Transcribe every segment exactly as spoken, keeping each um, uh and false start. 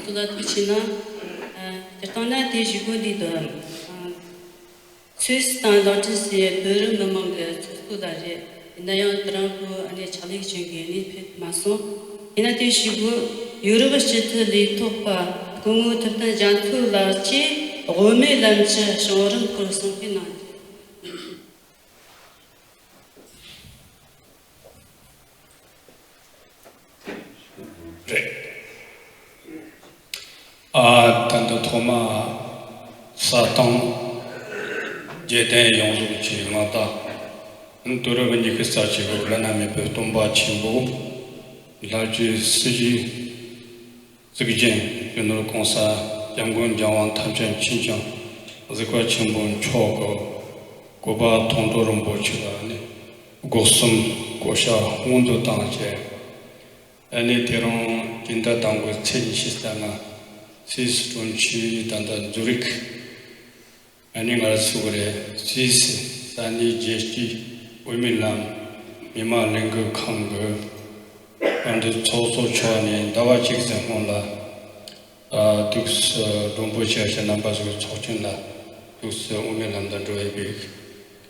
ཚོ་ལ་ཐུགས་ཆེ་གནང་། ཨ། སྤྱིར་བཏང་ན་དེ་བཞུགས་སྒོ་འདི་དུ། ཨ། སུད་སི་དང་ལོན་ཏོན་ཟེར་བོད་རིགས་མི་མང་གི་ཚོགས་གཙོ་ལགས་རེད། ཡིན་ན་ཡང་དེ་རིང་ཁོ་ཨ་ནི་ཕྱག་ལས་བྱེད་མཁན་ནི་ཕེབས་མ་སོང་། ཡིན་ན་དེ་བཞུགས་སྒོ་ཡོ་རོབ་སྤྱི་འཐུས་ལས་ཐོག་པ་སྐུ་ངོ་ཐུབ་བསྟན་རྒྱ་མཚོ་ལགས་ཀྱིས་དབུ་མའི་ལམ་གྱི་བྱུང་རིམ་སྐོར་གསུང་བཤད་གནང་རྒྱུ། རེད། ཨ། ད་ལྟ་ཐོག་མ་ས་སྟེང་རྒྱལ་བསྟན་ཡོངས་རྫོགས་ཀྱི་མངའ་བདག་དུས་རབས་ཉི་ཤུ་རྩ་གཅིག་གི་བླ་ན་མེད་པའི་སྟོན་པ་ཆེན་པོ་ལྷ་རྗེ་སྲས་བཅས་གཙུག་རྒྱན་སྤྱི་ནོར་༸གོང་ས་༸སྐྱབས་མགོན་རྒྱལ་དབང་ཐམས་ཅད་མཁྱེན་ཅིང་གཟིགས་པ་ཆེན་པོ་མཆོག་གི་སྐུ་པར་མཐོང་གྲོལ་རིན་པོ་ཆེ་ལ་ནི་སྒོ་གསུམ་བསྐོ་བཞག་སྔོན་དུ་བཏང་བྱས། ཨ་ནི་དེ་རིང་སྤྱི་ཟླ་དང་པོའི་ཚེས་ཉི་ཤུ་རྩ་ལྔ་སུད་སི་གྲོང་ཁྱེར་ད་ལྟ་ཛུ་རིག་ཨ་ནི་ང་ཚོ་གི་རེད། སུད་སི་ས་གནས་རྒྱལ་སྤྱིའི་དབུ་མའི་ལམ་མི་མང་ལས་འགུལ་ཁང་གི་ཨ་འདི་ཚོགས་གཙོ་མཆོག་ནས་ཟླ་བ་གཅིག་ཙམ་སྔོན་ལ། ཨ། འདུག་སེ་མགྲོན་པོ་ཆེ་ཞིག་རྣམ་པ་ཚོའི་ཚོགས་ཆེན་ལ་འདུག་སེ་དབུ་མའི་ལམ་དུ་འགྲོ་བའི་བོད་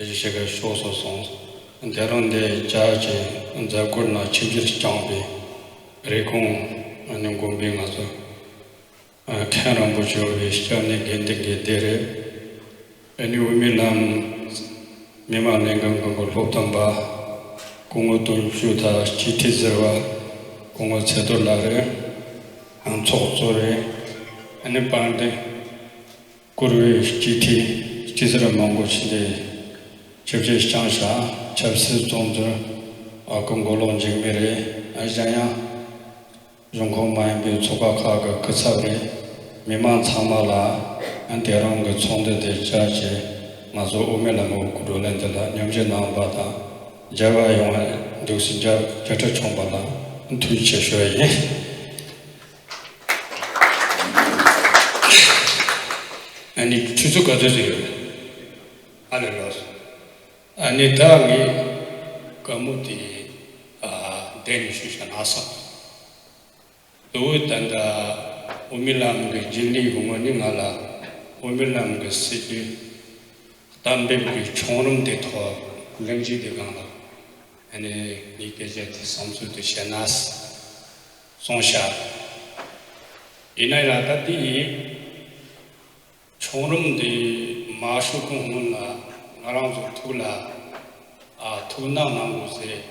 ཀྱི་ཞིག་གི་ཕྱོགས་སུ་སོང་། དེ་རིང་འདི་བཅར་གྱི་མཛད་སྒོ་ནང་ཆིབས་བསྒྱུར་བསྐྱངས་པའི་རེབ་གོང་ཨ་ནི་དགོན་པའི་ང་ཚོ་མཁན་རིན་པོ་ཆེ་འོས་པའི་སྐྱབས་གནས་དགེ་འདུན་གྱི་སྡེ་རེད། ཨ་ནི་དབུ་མའི་ལམ་མི་མང་ལས་འགུལ་ཁང་གི་སློབ་སྟོན་པ་སྐུ་ངོ་དོན་གཅོད་དང་སྤྱི་འཐུས་ཟུར་པ་སྐུ་ངོ་ཚེ་རྡོར་ལགས་རེད། ཚོགས་གཙོ་རེད། ཨ་ནི་དཔལ་ལྡན་བཀུར་འོས་སྤྱི་འཐུས་སྤྱི་ཟུར་མང་པོ་ཕྱིན་ཏེ་ཆིབས་བསྒྱུར་བསྐྱངས་ཤག་ཆབ་སྲིད་བཙོན་ཟུར་ཨ་སྐུ་མགོ་ལོག་འཇིགས་མེད་རེད། ཨ་གཞན་ཡང་གཞུང་ཁོངས་མ་ཡིན་པའི་ཚོགས་པ་ཁག་གི་སྐུ་ཚབ་རེད། མི་མང་ཚང་མ་ལ་ཨ་དེ་རིང་གི་ཚོགས་འདུ་དེ་བཅར་བྱས་ང་ཚོ་དབུ་མའི་ལམ་འོག་གི་བགྲོ་གླེང་འདི་ལ་མཉམ་ཞུགས་གནང་བ་དང་མཇལ་བ་ཡོང་བ་འདུག་སེ་མཇལ་བྱ་སྤྲོ་བྱུང་བ་ལ་ཐུགས་རྗེ་ཆེ་ཞུ་བ་ཡིན། ཨ་ནི་ཆུ་ཚོད་ག་ཚོད་ཅིག་ཡོད་རེད། ཨ་ལས་ལོས། ཨ་ནི་ད་ངས་བཀའ་མོལ་དེ་ཨ་བསྡད་ནས་ཞུ་བྱ་ན་སོང་། དུ་བོ་ད་ལྟ་དབུ་མའི་ལམ་གྱི་རྒྱུན་ལས་ཀྱི་ངོས་ནས་ང་ལ་དབུ་མའི་ལམ་གྱི་སྲིད་བྱུས་གཏན་འབེབས་ཀྱི་བྱུང་རིམ་དེ་ཐོག་གླེང་གཞི་དེ་སྒང་ལ་ཨ་ནི་ངས་སྐད་ཆ་དེ་བསམ་ཚུལ་དེ་བཤད་ན་གསུངས་ཤག་ཡིན་ན་ཡང་ད་དེ་ཡིན། བྱུང་རིམ་འདི་མ་ཞུགས་གོང་སྔོན་ལ་ང་རང་ཚོ་ཐུགས་ལ་ཨ་ཐུགས་སྣང་གནང་དགོས་ཟེར་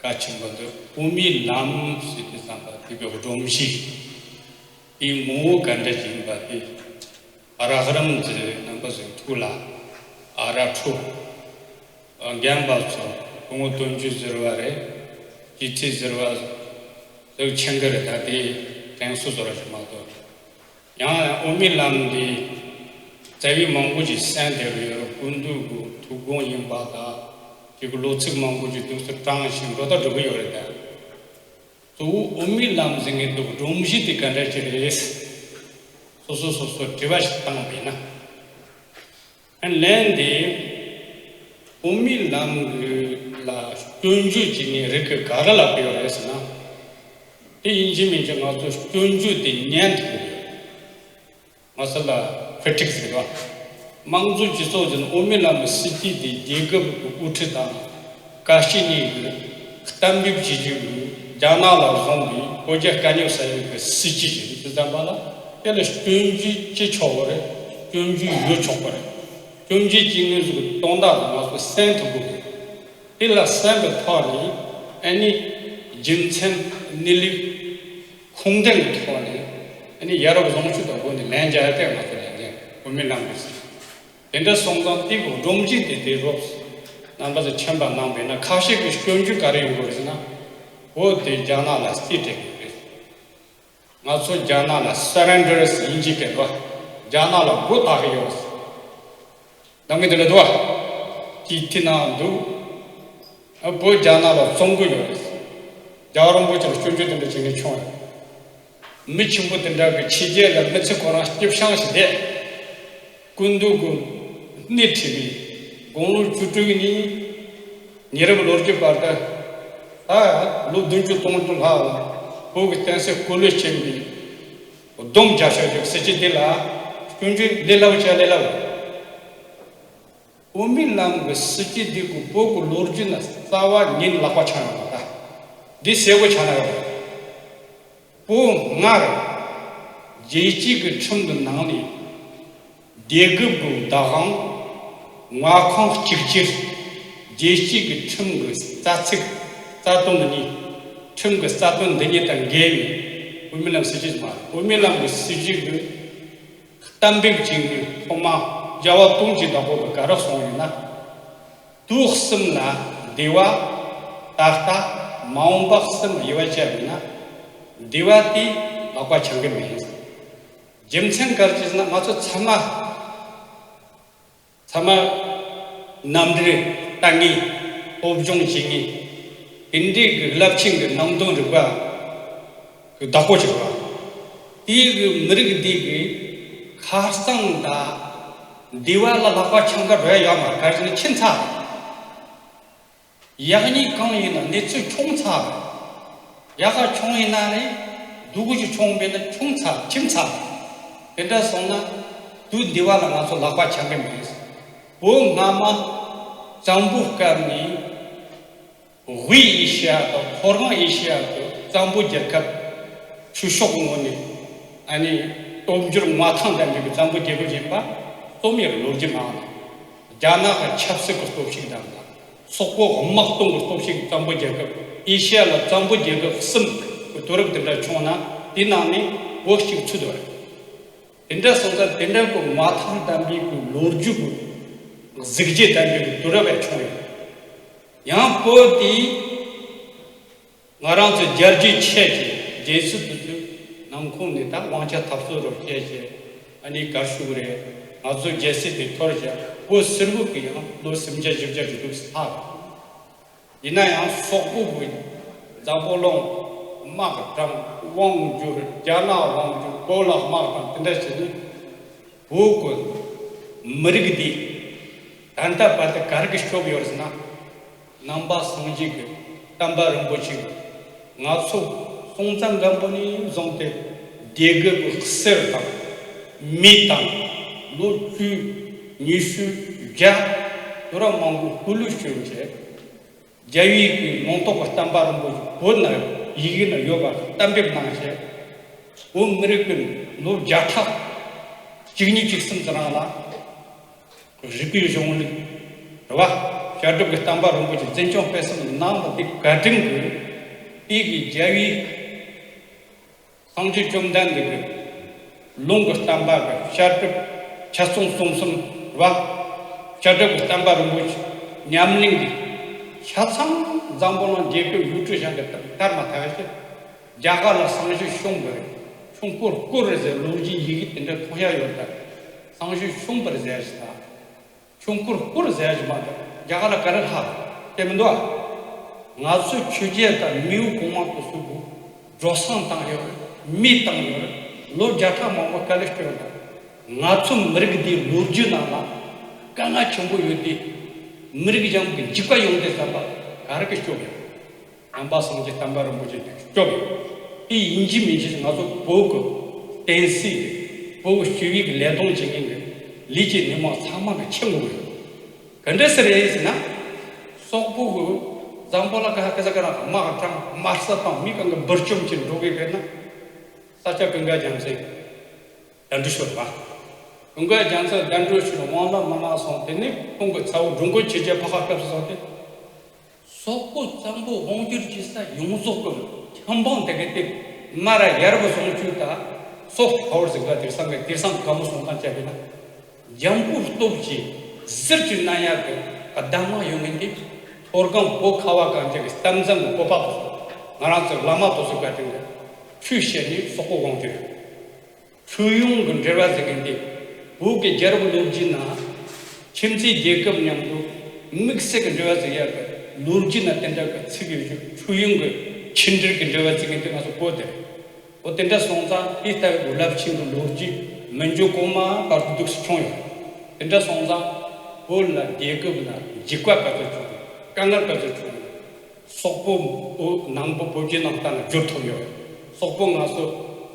བཀའ་ཆེན་པོ་འདི་དབུ་མའི་ལམ་ཟེར་དུས་ཙམ་པ་དེ་གི་སྒྲོམ་གཞི་དེའི་ངོ་བོ་ག་འདྲ་ཞིག་ཡིན་པ་དེ་རགས་རིམ་ཟེར་རྣམ་པ་ཚོའི་ཐུགས་ལ་ཨ་ར་འཕྲོད། རྒན་པ་ཚོ་སྐུ་ངོ་དོན་གཅོད་ཟེར་བ་རེད། སྤྱི་འཐུས་ཟེར་བ་ཟེར་མཁན་གྱི་རེད། ད་དེ་དྲན་གསོ་ཟེར་བ་ཞིག་མ་གཏོགས། ཡང་ཡང་དབུ་མའི་ལམ་འདི་རྩ་བའི་མང་པོ་ཞིག་གསན་བསྡད་ཡོད་རེད། སྐུ་མདུན་གྱི་ཐུགས་དགོངས་ཡིན་པ་དང་དེ་གི་ལོ་ཚིགས་མང་པོ་ཞིག་འདུག་སེ་དྲངས་ཤིང་འགྲོ་ད་འགྲོ་གི་ཡོད་རེད་ད། གཙོ་བོ་དབུ་མའི་ལམ་ཟེར་མཁན་འདུག་སྒྲོམ་གཞི་དེ་ག་འདྲ་ཞིག་རེད། སོ་སོ་སོ་སོ་དྲི་བ་ཞིག་བཏང་བས་ན། ལན་དེ། དབུ་མའི་ལམ་གྱི་ལ་སྐྱོན་བརྗོད་བྱེད་མཁན་རིགས་ཀྱི་ག་རེ་ལ་ཕུལ་ཡོད་རེད་ཟེར་ན། དེ་ཡིན་གཅིག་མིན་གཅིག་ང་ཚོ་སྐྱོན་བརྗོད་དེ་ཉན་ཐུབ་ཡོད། ང་ཚོ་ལ་ཁི་ཊིག་ཟེར་བ། དམངས་གཙོ་སྤྱི་ཚོགས་ཟེར་ན་དབུ་མའི་ལམ་གྱི་སྲིད་བྱུས་དེ་རྒྱལ་ཁབ་ཀྱི་དབུ་ཁྲིད་དང་། བཀའ་སྤྱི་གཉིས་ཀྱིས་གཏན་འབེབས་བྱེད་རྒྱུ་རྒྱ་ནག་ལ་བཟུང་བའི་བོད་རྒྱ་དཀའ་རྙོག་སེལ་ཡུལ་གྱི་སྲིད་བྱུས་ཡིན་དུས་ཙམ་པ་ལ་དེ་ལ་སྐྱོན་བརྗོད་བྱེད་ཆོག་གི་རེད། སྐྱོན་བརྗོད་ཡོད་ཆོག་གི་རེད། སྐྱོན་བརྗོད་བྱེད་མཁན་ཚོ་གི་དོན་དག་ལ་ང་ཚོ་གསན་ཐུབ་དགོས་རེད། དེ་ལ་གསན་པའི་ཐོག་ནས་ཨ་ནི་རྒྱུ་མཚན་གནས་ལུགས་ཁུངས་ལྡན་གྱི་ཐོག་ནས་ཨ་ནི་ཡ་རབས་བཟང་སྤྱོད་དང་སྒོ་ནས་ལན་རྒྱག་ཡ་དེ་ང་ཚོ་ལས་འགན་དབུ་མའི་ལམ་གྱི་སྲིད། དེ་འདྲ་སོང་ཙང་དེ་གི་སྒྲོམ་གཞི་དེ་དེ་རོབ་རྣམ་པ་ཚོ་མཁྱེན་པ་གནང་བས་ན་ཁ་ཤས་ཀྱི་སྐྱོན་བརྗོད་ག་རེ་ཡོང་གི་རེད་ཟེར་ན། བོད་དེ་རྒྱ་ནག་ལ་རྩིས་སྤྲད་ཀྱི་རེད། ང་ཚོ་རྒྱ་ནག་ལ་སེ་རེན་ཌར་ཡིན་གྱི་རེད་བ། རྒྱ་ནག་ལ་མགོ་བཏགས་ཀྱི་ཡོད། གནང་གི་འདུག་ལ་འདུག་བ། དེ་དེ་ནང་འདུག་ཨ་བོད་རྒྱ་ནག་ལ་བཙོང་གི་ཡོད་རེད། རྒྱལ་བ་རིན་པོ་ཆེ་ལ་སྐྱོན་བརྗོད་དེ་འདྲ་བྱེད་མཁན་བྱུང་ཡོད། མི་ཆེན་པོ་དེ་འདྲ་གི་ཕྱི་རྒྱལ་ལ་མི་ཚེ་ཁོ་རང་སྐྱིད་ཤང་ཞིག་བསྡད། སྐུ་མདུན་གྱི་སྣེ་ཁྲིད་པའི་དགུང་ལོ་བཅུ་དྲུག་ནས་ཉེ་རབས་ལོ་རྒྱུས་བར་དུ་ད་ལོ་བདུན་ཅུ་སྟོང་ཅུ་ལྷག་ལ་བོད་ཀྱི་བསྟན་སྲིད་བཀོད་ལེགས་ཕྱིན་པའི་ སྡོམ་རྒྱག་ཤོག་ཅིག་སྲིད་སྤྱི་དེ་ལ་སྐྱོན་བརྗོད་ལས་སླ་བོ་བྱས་ལས་སླ་བོ། བོད་མི་རྣམས་ཀྱི་སྲིད་སྤྱི་འདི་གི་བོད་ཀྱི་ལོ་རྒྱུས་ནང་རྩ་བ་ཉིད་ལག་པ་འཆང་ཡོད་པ་ད། འདི་གསལ་པོ་ཆགས་ན་ཡོད་པ། བོད་སྔར་རྒྱལ་སྤྱི་གི་ཁྲིམས་ཀྱི་ནང་ནས་སྡེ་ཁག་གི་བདག་དབང་མངའ་ཁོངས་གཅིག་གྱུར། རྒྱལ་སྤྱི་གི་ཁྲིམས་ཀྱི་རྩ་ཚིག་རྩ་དོན་འདི་གཉིས། ཁྲིམས་ཀྱི་རྩ་དོན་འདི་གཉིས་དང་འགལ་བའི་བོད་མི་རྣམས་སྲིད་སྤྱི་མ་རེད། བོད་མི་རྣམས་ཀྱི་སྲིད་སྤྱི་གི་གཏན་འབེབས་ཅན་གྱི་ཐོག་མ་རྒྱལ་བ་དོན་གྱི་བདག་པོ་གི་ག་རེ་གསུངས་ཡོད་ན། དུས་གསུམ་ལ་བདེ་བ། ད་ལྟ་མ་འོངས་པ་གསུམ་དབྱེ་བ་བྱས་པ་ཡིན་ན། བདེ་བ་དེ་ལག་པ་འཆང་གི་མེད། རྒྱུ་མཚན་ག་རེ་ཟེར་ན། ང་ཚོ་ཚང་མ་ཚང་མ་རྣམ་འགྲེལ་ལྟ་མཁན། སློབ་སྦྱོང་བྱེད་མཁན། དེ་འདྲའི་གི་རླབས་ཆེན་གྱི་རྣམ་འདོན་རིག་པ་གི་བདག་པོ་བྱེད་པ། དེའི་གི་མི་རིགས་འདི་གི་ཁ་གསང་དང་བདེ་བ་ལ་ལག་པ་འཆང་ག་འགྲོ་ཡ་ཡོད་མ་རེད། ག་རེ་ཟེར་ན་ཁྱིམ་ཚང་རེད། ཡག་ཉེས་གང་ཡིན་ན་གནས་ཚུལ་ཆུང་ཙག་རེད། ཡག་ག་ཆུང་ཡིན་ན་རེད། སྡུག་གུ་ཞིག་ཆུང་མེད་ན་ཆུང་ཙག་ཁྱིམ་ཚང་རེད། དེ་འདྲ་སོང་ན་དུས་འདི་བ་ལ་ང་ཚོ་ལག་པ་འཆང་གི་མེད། བོད་སྔ་མ་གཙང་པོའི་སྐབས་ནས་དབུས་ཨེ་ཤི་ཡ་དང་མཐོ་སྒང་ཨེ་ཤི་ཡ་གི་གཙང་པོ་རྒྱལ་ཁབ་ཆོས་ཕྱོགས་ངོས་ནས་ཨ་ནི་སྟོབས་འབྱོར་མངའ་ཐང་ལྡན་པའི་གཙང་པོ་རྒྱལ་ཁབ་ཡིན་པ་རྩོམ་ཡག་ལོ་རྒྱུས་མང་བ། རྒྱ་ནག་གི་ཆབ་སྲིད་ཀྱི་སྟོབས་ཤུགས་དང་། སོག་པོ་དམག་དོན་གྱི་སྟོབས་ཤུགས། གཙང་པོ་རྒྱལ་ཁབ། ཨེ་ཤི་ཡ་ལ་གཙང་པོ་རྒྱལ་ཁབ་གསུམ་གྱི་དུས་རབས་དེ་འདྲ་བྱུང་ན། དེའི་ནང་ནས་བོད་གཅིག་ཚུད་དགོས། དེ་འདྲ་སོང་ཙང་དེ་འདྲ་གི་མངའ་ཐང་ལྡན་པའི་གི་ལོ་རྒྱུས་ཀྱི་གཟི་བརྗིད་ལྡན་པའི་གི་དུས་རབས་ཡང་བྱུང་ཡོད། ཡང་བོད་དེ་ང་རང་ཚོ་རྒྱལ་རྒྱུད་ཆད་ཀྱི་རྗེས་སུ་དུས་ཚོད་ནམ་ཁོང་ནས་ད་དབང་ཆ་འཐབ་རྩོད་རོགས་བྱས་བྱས། ཨ་ནི་གར་ཞུགས་རེད། ང་ཚོ་རྒྱལ་སྲིད་དེ་འཐོར་བྱས། བོད་སིལ་བུ་གི་ཡང་ལོ་སུམ་བརྒྱ་བཞི་བརྒྱ་ཅིག་འདུག་ས་ཡིན་ན་ཡང་། སོག་པོ་བོད། འཛམ་བུ་གླིང་དམག་དྲངས། དབང་བསྒྱུར། རྒྱ་ནག་དབང་བསྒྱུར། བོད་ལ་དམག་དྲངས། དེ་འདྲ་བྱས་ནས་བོད་ཀྱི་མི་རིགས་འདི་ད་ལྟ་བར་དུ་ག་རེ་གིས་སྐྱོབ་ཡོད་ཟེར་ན། ནང་པ་སངས་རྒྱས་ཀྱི་བསྟན་པ་རིན་པོ་ཆེ་གིས་ང་ཚོ་སྲོང་བཙན་སྒམ་པོ་ནས་བཟུང་སྟེ་སྡེ་དགེ་བའི་གསེར་དང་མེ་དང་ལོ་བཅུ་ཉི་ཤུ་བརྒྱ་དུས་རབས་མང་པོ་སྐུ་ལུས་བསྐྱོན་བྱས། རྒྱལ་བའི་གི་ལུང་རྟོགས་ཀྱི་བསྟན་པ་རིན་པོ་ཆེ་བོད་ན་ཡི་གེ་ན་ཡོད་པ་གཏན་འབེབས་གནང་བྱས། བོད་མི་རིགས་ཀྱི་ལོ་བརྒྱ་ཕྲག་བཅུ་གཉིས་བཅུ་གསུམ་ཙམ་རིང་ལ། རིག་པའི་གཞུང་ལུགས་རེད་བ། བཤད་སྒྲུབ་ཀྱི་བསྟན་པ་རིན་པོ་ཆེ་འཛིན་སྐྱོང་སྤེལ་གསུམ་གནང་བ་དེ་བཀའ་དྲིན་གྱིས། དེ་གི་རྒྱལ་བའི་སངས་རྒྱས་བཅོམ་ལྡན་འདས་ཀྱི་ལུང་གི་བསྟན་པ་གི་བཤད་སྒྲུབ་ཆ་ཚང་གསུང་གསུམ་རེད་བ། བཤད་སྒྲུབ་ཀྱི་བསྟན་པ་རིན་པོ་ཆེ་ཉམས་ལེན་གྱི་ཆ་ཚང་འཛམ་བུ་གླིང་རྒྱལ་ཁབ་ཡུལ་གྲུ་གཞན་གྱི་དར་མ་ཐལ་བ་ཞིག་རྒྱ་གར་ལ་སངས་རྒྱས་བྱུང་བར་ཆོས་འཁོར་བསྐོར་རེ་ཟེར་ལོ་རྒྱུས་ཡི་གེ་དེ་འདྲ་མཐོང་ཡ་ཡོད་ད། སངས་རྒྱས་བྱུང་བར་ཟེར་ཞིག་ད། ཆོས་འཁོར་བསྐོར་ཟེར་ཞིག་མ་ད། རྒྱ་གར་ལ་ག་རེ་ལྷག་དེ་མི་འདུག་ཨ། ང་ཚོས་ཆོས་རྒྱལ་དང་མེས་པོ་གོང་མ་དེ་ཚོ་གི་འགྲོ་སོང་བཏང་ཡོད་རེད། མི་བཏང་ཡོད་རེད། ལོ་བརྒྱ་ཕྲག་མང་པོ་དཀའ་ལས་སྤྱོད་ཡོད་ད། ང་ཚོ་མི་རིགས་འདིའི་ལོ་རྒྱུས་ནང་ལ་དཀའ་ངལ་ཆེན་པོ་ཡོད་དུས། མི་རིགས་གཞན་གྱི་འཇིགས་པ་ཡོང་དུས་ཙམ་པ་ག་རེ་གིས་སྐྱོབ་ཡོད། ནང་པ་སངས་རྒྱས་བསྟན་པ་རིན་པོ་ཆེ་དེ་སྐྱོབ་ཡོད། དེ་ཡིན་གཅིག་མིན་གཅིག་ང་ཚོ་བོད་ཀྱི་བསྟན་སྲིད་དེ། བོད་ཀྱི་སྤྱི་བའི་གི་ལས་དོན་བྱེད་མཁན་གྱི་ལས་ཀྱི་མི་མང་ཚང་མ་གིས་ཤེས་དགོས་ཡོད། ག་འདྲ་ཟེར་ཡིན་ཟེར་ན། སོག་པོ་གིས་འཛམ་བུ་གླིང་ག་ཧ་ག་ས་ག་རང་དམག་དྲངས། དམག་ས་དང་མི་གང་གི་འབུར་བཅོམ་བྱེད་འགྲོ་གི་ཡོད་ན། ས་སྐྱ་ཀུན་དགའ་རྒྱལ་མཚན་གདན་འདྲེན་ཞུས་པ། ཀུན་དགའ་རྒྱལ་མཚན་གདན་འདྲེན་ཞུས་ནས་དབང་ལ་མ་མ་སོང་། དེ་ནས་ཁོང་གི་ཚ་བོ་འགྲོ་མགོན་ཆོས་རྒྱལ་ཕ་ཁ་སྐབས་སུ་སོང་སྟེ། སོག་པོ་གཙང་པོ་དབང་བསྒྱུར་གྱི་ས་ཡོངས་རྫོགས་ཀྱི་ཆབ་འབངས་དེ་གའི་དེ་མར་ཡར་བུད་སོང་བཅུག་ད། སོ་ཕ་ཝར་ཟིག་ག་དེང་སང་གི་དེང་སང་གི་བཀའ་མོལ་གསུང་སྟངས་བྱས་པས་ན། འཇམ་པོ་སྟོབས་ཀྱིས་ཟིལ་གྱིས་གནོན་ཡག་གི་གདམས་ངག་ཡོད་མཁན་དེ། མཐོ་སྒང་བོད་ཁ་བ་གངས་ཅན་གྱི་བསྟན་འཛིན་གྱི་བོད་པ་དེ་ཚོ། ང་རང་ཚོའི་བླ་མ་དེ་ཚོ་བཀའ་དྲིན་གྱིས་ཆོས་བཤད་ནས་སོག་པོ་དབང་བསྒྱུར། ཆོས་དབྱིངས་ཀྱི་འབྲེལ་བ་ཟེར་མཁན་དེ། བོད་ཀྱི་རྒྱལ་རབས་ལོ་རྒྱུས་ནང་། ཁྱིམ་མཚེས་རྒྱལ་ཁབ་མཉམ་དུ་དམིགས་བསལ་གྱི་འབྲེལ་བ་ཟེར་ཡག་གི་ལོ་རྒྱུས་ནང་དེ་འདྲ་གི་ཚིག་ཡོད་རྒྱུ། ཆོས་དབྱིངས་ཀྱི་མཆིན་འགྲིལ་གྱི་འབྲེལ་བ་ཟེར་མཁན་དེ་ང་ཚོ་བོད་དེ་རེད། འོ་དེ་འདྲ་སོང་ཙང་དེ་ལྟ་བུའི་རླབས་ཆེན་གྱི་ལོ་རྒྱུས་མི་འགྱུར་གོང་མ་བར་དུ་འདུག་སེ་བྱུང་ཡོད། དེ་འདྲ་སོང་ཙང་བོད་ལ་རྒྱལ་ཁབ་ལ་འཇིགས་པ་ག་ཚོད་བྱུང་། དཀའ་ངལ་ག་ཚོད་བྱུང་། སོག་པོ་བོད་ནང་པ་བོད་བརྒྱུད་ནང་བསྟན་ལ་འགྱུར་ཐུབ་ཡོད། སོག་པོ་ང་ཚོ་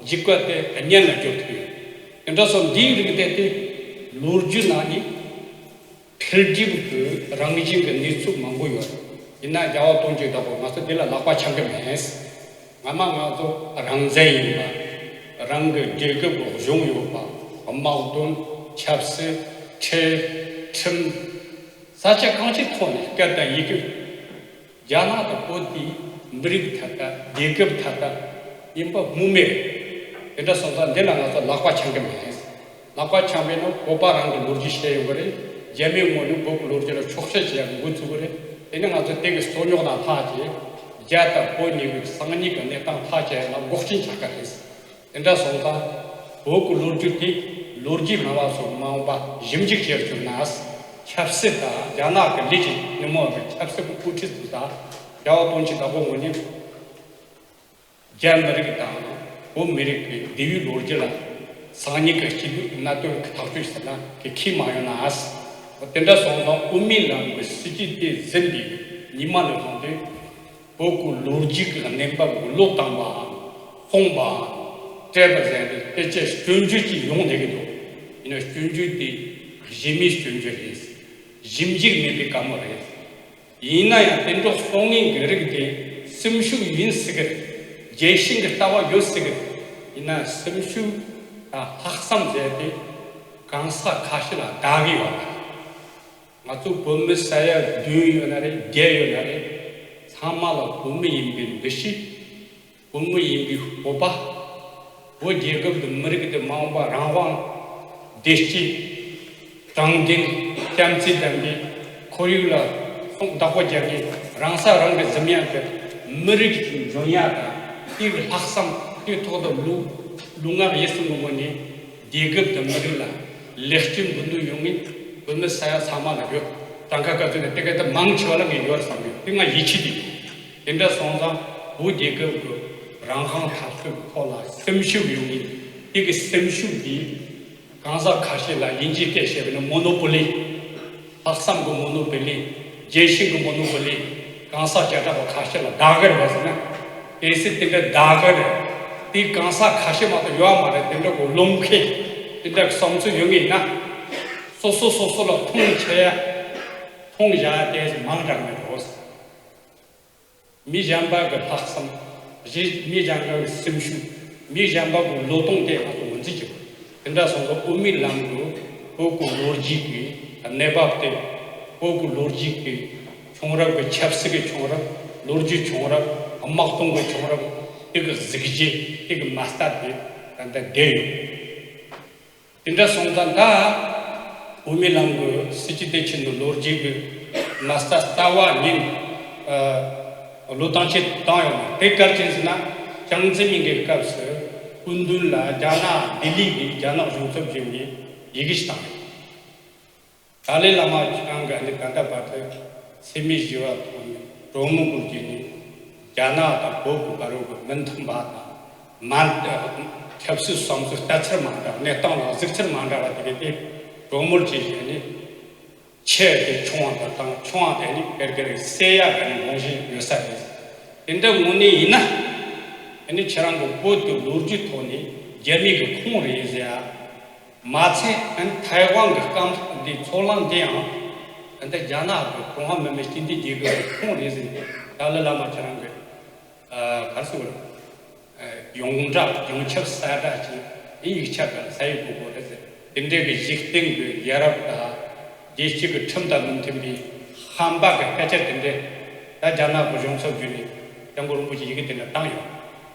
འཇིགས་པ་དེ་གཉེན་ལ་འཇོག་ཐུབ་ཡོད། དེ་འདྲ་སོང་འདིའི་རིགས་དེ་དེ་ལོ་རྒྱུས་ནང་ནས་འཕེལ་འགྲིབ་ཀྱི་རང་བཞིན་གྱི་གནས་ཚུལ་མང་པོ་ཡོད། ཡིན་ན་རྒྱལ་བ་དོན་གྱི་བདག་པོ་ང་ཚོ་འདི་ལ་ལག་པ་འཆང་གི་མེད། སྔ་མ་ང་ཚོ་རང་བཙན་ཡིན་པ། རང་གི་རྒྱལ་ཁབ་ཀྱི་གཞུང་ཡོད་པ། དམག་དོན། ཆབ་སྲིད། ཁྲལ། ཁྲིམས། ས་ཆ་གང་ཅིའི་ཐོག་ནས་སྐད་དང་ཡི་གེ་རྒྱ་ནག་དང་བོད་དེའི་མི་རིགས་ཐད་ཀ་རྒྱལ་ཁབ་ཐད་ཀ་ཡིན་པ་སྨོས་མེད་རེད། དེ་འདྲ་སོང་ཙང་འདི་ལ་ང་ཚོ་ལག་པ་འཆང་གི་མེད། ལག་པ་འཆང་བས་ན་བོད་པ་རང་གི་ལོ་རྒྱུས་བཤད་ཡོང་གི་རེད། རྒྱ་མིའི་ངོས་ནས་བོད་ཀྱི་ལོ་རྒྱུས་ལ་འཁྱོག་བཤད་བྱེད་ཡག་འགོ་ཚུགས་ཀྱི་རེད། དེ་ནས་ང་ཚོ་དེ་གི་རྩོད་རྙོག་དང་ལྷག་ཅིག་རྒྱ་དང་བོད་གཉིས་ཀྱི་སང་ཉིན་གྱི་གནས་སྟངས་ལྷག་བྱས་ན་འགོག་རྐྱེན་ཆགས་ཀྱི་རེད། དེ་འདྲ་སོང་ཙང་བོད་ཀྱི་ལོ་རྒྱུས་དེ་ལོ་རྒྱུས་སྨྲ་བ་སོགས་མ་འོངས་པ་ཞིབ་འཇུག་བྱེད་བཅུག་ན། ཆབ་སྲིད་དང་རྒྱ་ནག་གི་ལས་ཀྱི་ཉིན་མོ་བའི་ཆབ་སྲིད་ཀྱི་དབུ་ཁྲིད་དུ་དང་རྒྱལ་བ་དོན་གྱི་བདག་པོ་ངོས་ནས། རྒྱ་མི་རིགས་དང་བོད་མི་རིགས་ཀྱི་འདས་པའི་ལོ་རྒྱུས་ལ་སང་ཉིན་གྱི་སྐྱིད་སྡུག་གནད་དོན་གྱི་ཐག་གཅོད་ཟེར་ན་གི་ཁས་མ་ཡོང་ན། དེ་འདྲ་སོང་ཙང་དབུ་མའི་ལམ་གྱི་སྲིད་ཇུས་དེ་ཟིན་པའི་ཉི་མ་ནས་བཟུང་སྟེ་བོད་ཀྱི་ལོ་རྒྱུས་ཀྱི་གནས་བབ་ཀྱི་བློ་བཏང་བའམ་གསུངས་པའམ་སྤྲད་པ་ཟེར་ཏེ་དེ་ཆེད་སྐྱོན་བརྗོད་ཅིག་ཡོང་བསྡད་ཀྱི་འདུག་ཡིན་ན་སྐྱོན་བརྗོད་དེ་གཞི་མེད་སྐྱོན་བརྗོད་རེད། ཞིབ་འཇུག་མེད་པའི་བཀའ་མོལ་རེད། ཡིན་ན་ཡང་དེ་འདྲ་གསུང་མཁན་གྱི་རིགས་དེ་སེམས་ཤུགས་ཡིན་སྲིད་གི་རེད། རྒྱལ་ཞེན་གྱི་ལྟ་བ་ཡོད་སྲིད་གི་རེད། ཡིན་ན་སེམས་ཤུགས་དང་ལྷག་བསམ་ཟེར་དེ་གང་ཟག་ཁ་ཤས་ལ་བདག་གི་ཡོད་པ་རེད། ང་ཚོ་བོད་མི་ས་ཡ་བདུན་ཡོད་ན་རེད། བརྒྱད་ཡོད་ན་རེད། ཚང་མ་ལ་བོད་མི་ཡིན་པའི་འདུ་ཤེས། བོད་མི་ཡིན་པའི་སྤོབས་པ། བོད་རྒྱལ་ཁབ་ཀྱི་མི་རིགས་དེ་མ་འོངས་པ་རང་དབང་། བདེ་སྐྱིད། དྲང་བདེན། བྱམས་བརྩེ་ལྡན་པའི་ཁོར་ཡུག་ལ་སྲུང་བདག་པོ་རྒྱག་མཁན་རང་ས་རང་གིས་འཛིན་ཡག་གི་མི་རིགས་ཤིག་འཇོན་ཡག་དང་དེའི་ལྷག་བསམ་དེའི་ཐོག་ཏུ་ལུས་ལུས་ངག་ཡིད་གསུམ་གྱི་ངོས་ནས་རྒྱལ་ཁབ་དང་མི་རིགས་ལ་ལེགས་སྐྱེས་འབུལ་འདོད་ཡོང་མཁན་བོད་མི་ས་ཡ་ཚང་མ་ལ་ཡོད། གྲངས་ཀ་བཀའ་བརྩོན་ནས་དེ་ག་དེ་མང་ཆེ་བ་ལ་ངས་ཡོད་བསམ་ཡོད། དེ་ང་ཡིད་ཆེས་དེ་ཡིན། དེ་འདྲ་སོང་ཙང་བོད་རྒྱལ་ཁབ་ཀྱི་རང་དབང་འཐབ་རྩོད་ཐོག་ལ་སེམས་ཤུགས་ཡོད་མཁན་དེ་གི་སེམས་ཤུགས་དེ་གང་ཟག་ཁ་ཤས་ལ་དབྱིན་ཇིའི་སྐད་བཤད་པ་ན་མོ་ནོ་པོ་ལི། ལྷག་བསམ་གྱི་མོ་ནོ་པོ་ལི། རྒྱལ་ཞེན་གྱི་མོ་ནོ་པོ་ལི། གང་ཟག་བྱེ་བྲག་པ་ཁ་ཤས་ལ་བདག་གི་རེད་ཟེར་ན། གལ་སྲིད་དེ་འདྲ་བདག་གི་རེད། དེ་གང་ཟག་ཁ་ཤས་མ་གཏོགས་ཡོད་མ་རེད། དེ་འདྲ་གི་རློམ་མཁན་དེ་འདྲ་གི་བསམ་ཚུལ་ཡོད་ངེས་ན། སོ་སོ་སོ་སོ་ལ་མཐོང་ཆེ་ཡ། མཐོང་བཞག་ཡ་དེ་མང་དྲགས་མེད་འགྲོ། མི་གཞན་པ་གི་ལྷག་བསམ། གཞི་མི་གཞན་པ་གི་སེམས་ཤུགས། མི་གཞན་པ་གི་བློས་གཏོང་དེ་ང་ཚོ་ངོས་འཛིན་བྱེད་དགོས། དེ་འདྲ་སོང་ཙང་དབུ་མའི་ལམ་གྱི་བོད་ཀྱི་ལོ་རྒྱུས་ཀྱི་གནས་བབ་དེ། བོད་ཀྱི་ལོ་རྒྱུས་ཀྱི་བྱུང་རབས་ཀྱི་ཆབ་སྲིད་ཀྱི་བྱུང་རབས། ལོ་རྒྱུས་བྱུང་རབས། དམག་དོན་གྱི་བྱུང་རབས། དེ་གི་གཟི་བརྗིད། དེ་གི་མ་ལྟར་དེ་ད་ལྟ་བསྡད་ཡོད། དེ་འདྲ་སོང་ཙང་ད་དབུ་མའི་ལམ་གྱི་སྲིད་ཇུས་དེ་ཆེད་དུ་ལོ་རྒྱུས་ཀྱི་མ་རྩ་ལྟ་བ་ཉིད་ཨ་བློས་བཏང་ཆེད་བཏང་ཡོད་མ་རེད། དེ་ག་རེ་བྱས་ཟེར་ན་ཅང་ཙེ་མིན་གྱི་སྐབས་སུ་སྐུ་མདུན་ལ་རྒྱ་ནག་ལྡི་ལི་གི་རྒྱ་ནག་གཞུང་ཚབ་ཅིག་ནས་ཡི་གེ་ཞིག་བཏང་ཡོད། ཏཱ་ལའི་བླ་མ་ཁྱེད་རང་གིས་ཨ་ནི་ད་ལྟ་བར་དུ་འཚེ་མེད་ཞི་བ་ཐོག་ནས་གྲོས་མོལ་སྐོར་གྱི་ནི་རྒྱ་ནག་དང་བོད་ཀྱི་བར་གྱི་མི་མཐུན་པ་དང་མ་ཆབ་སྲིད་བསམ་ཚུལ་ལྟ་ཚུལ་མ་འདྲ། གནས་སྟངས་ལ་གཟིགས་ཚུལ་མ་འདྲ་བ་དེ་གས་དེ་གྲོས་མོལ་བྱས་བྱས་ནས་ཆེ་དེ་ཆུང་བ་དང་དང་ཆུང་བ་དེ་ནི་དེར་དེར་སེལ་ཡག་གི་ནི་དགོངས་བཞེས་ཡོད་ས་རེད། དེ་འདྲ་དངོས་གནས་ཡིན་ན་ཨ་ནི་ཁྱེད་རང་གི་བོད་དུ་ལོ་རྒྱུས་ཐོག་ནས་རྒྱ་མི་གི་ཁོངས་རེད་ཟེར་ཡ། མ་ཚད་ཨ་ནི་ཐའེ་ཝན་གྱི་སྐམ་འདི་མཚོ་གླང་འདི་ཡང་ཨ་ནི་རྒྱ་ནག་གི་ཀྲུང་ཧྭ་མི་དམངས་སྤྱི་མཐུན་རྒྱལ་ཁབ་ཀྱི་ཁོངས་རེད་ཟེར་ནས་ཏཱ་ལའི་བླ་མ་ཁྱེད་རང་གི་ཨ་ག་རེ་ཟེར་དགོས་རེད། ཨ་ཡོངས་གྲགས་ཡོངས་ཁྱབ་གསལ་བསྒྲགས་ཀྱི་ཡིག་ཆ་ག་ས་ཡིག་གོ་དགོས་རེད་ཟེར། དེ་འདྲའི་གི་འཇིག་རྟེན་གྱི་ཡ་རབས་དང་རྒྱལ་སྤྱི་གི་ཁྲིམས་དང་མི་མཐུན་པའི་ཧམ་པ་གི་སྐད་ཆ་དེ་འདྲས་ད་རྒྱ་ནག་གི་གཞུང་ཚབ་བརྒྱུད་ནས་སྐྱབས་མགོན་རིན་པོ་ཆེ་ཡི་གེ་དེ་འདྲ་བཏང་ཡོད།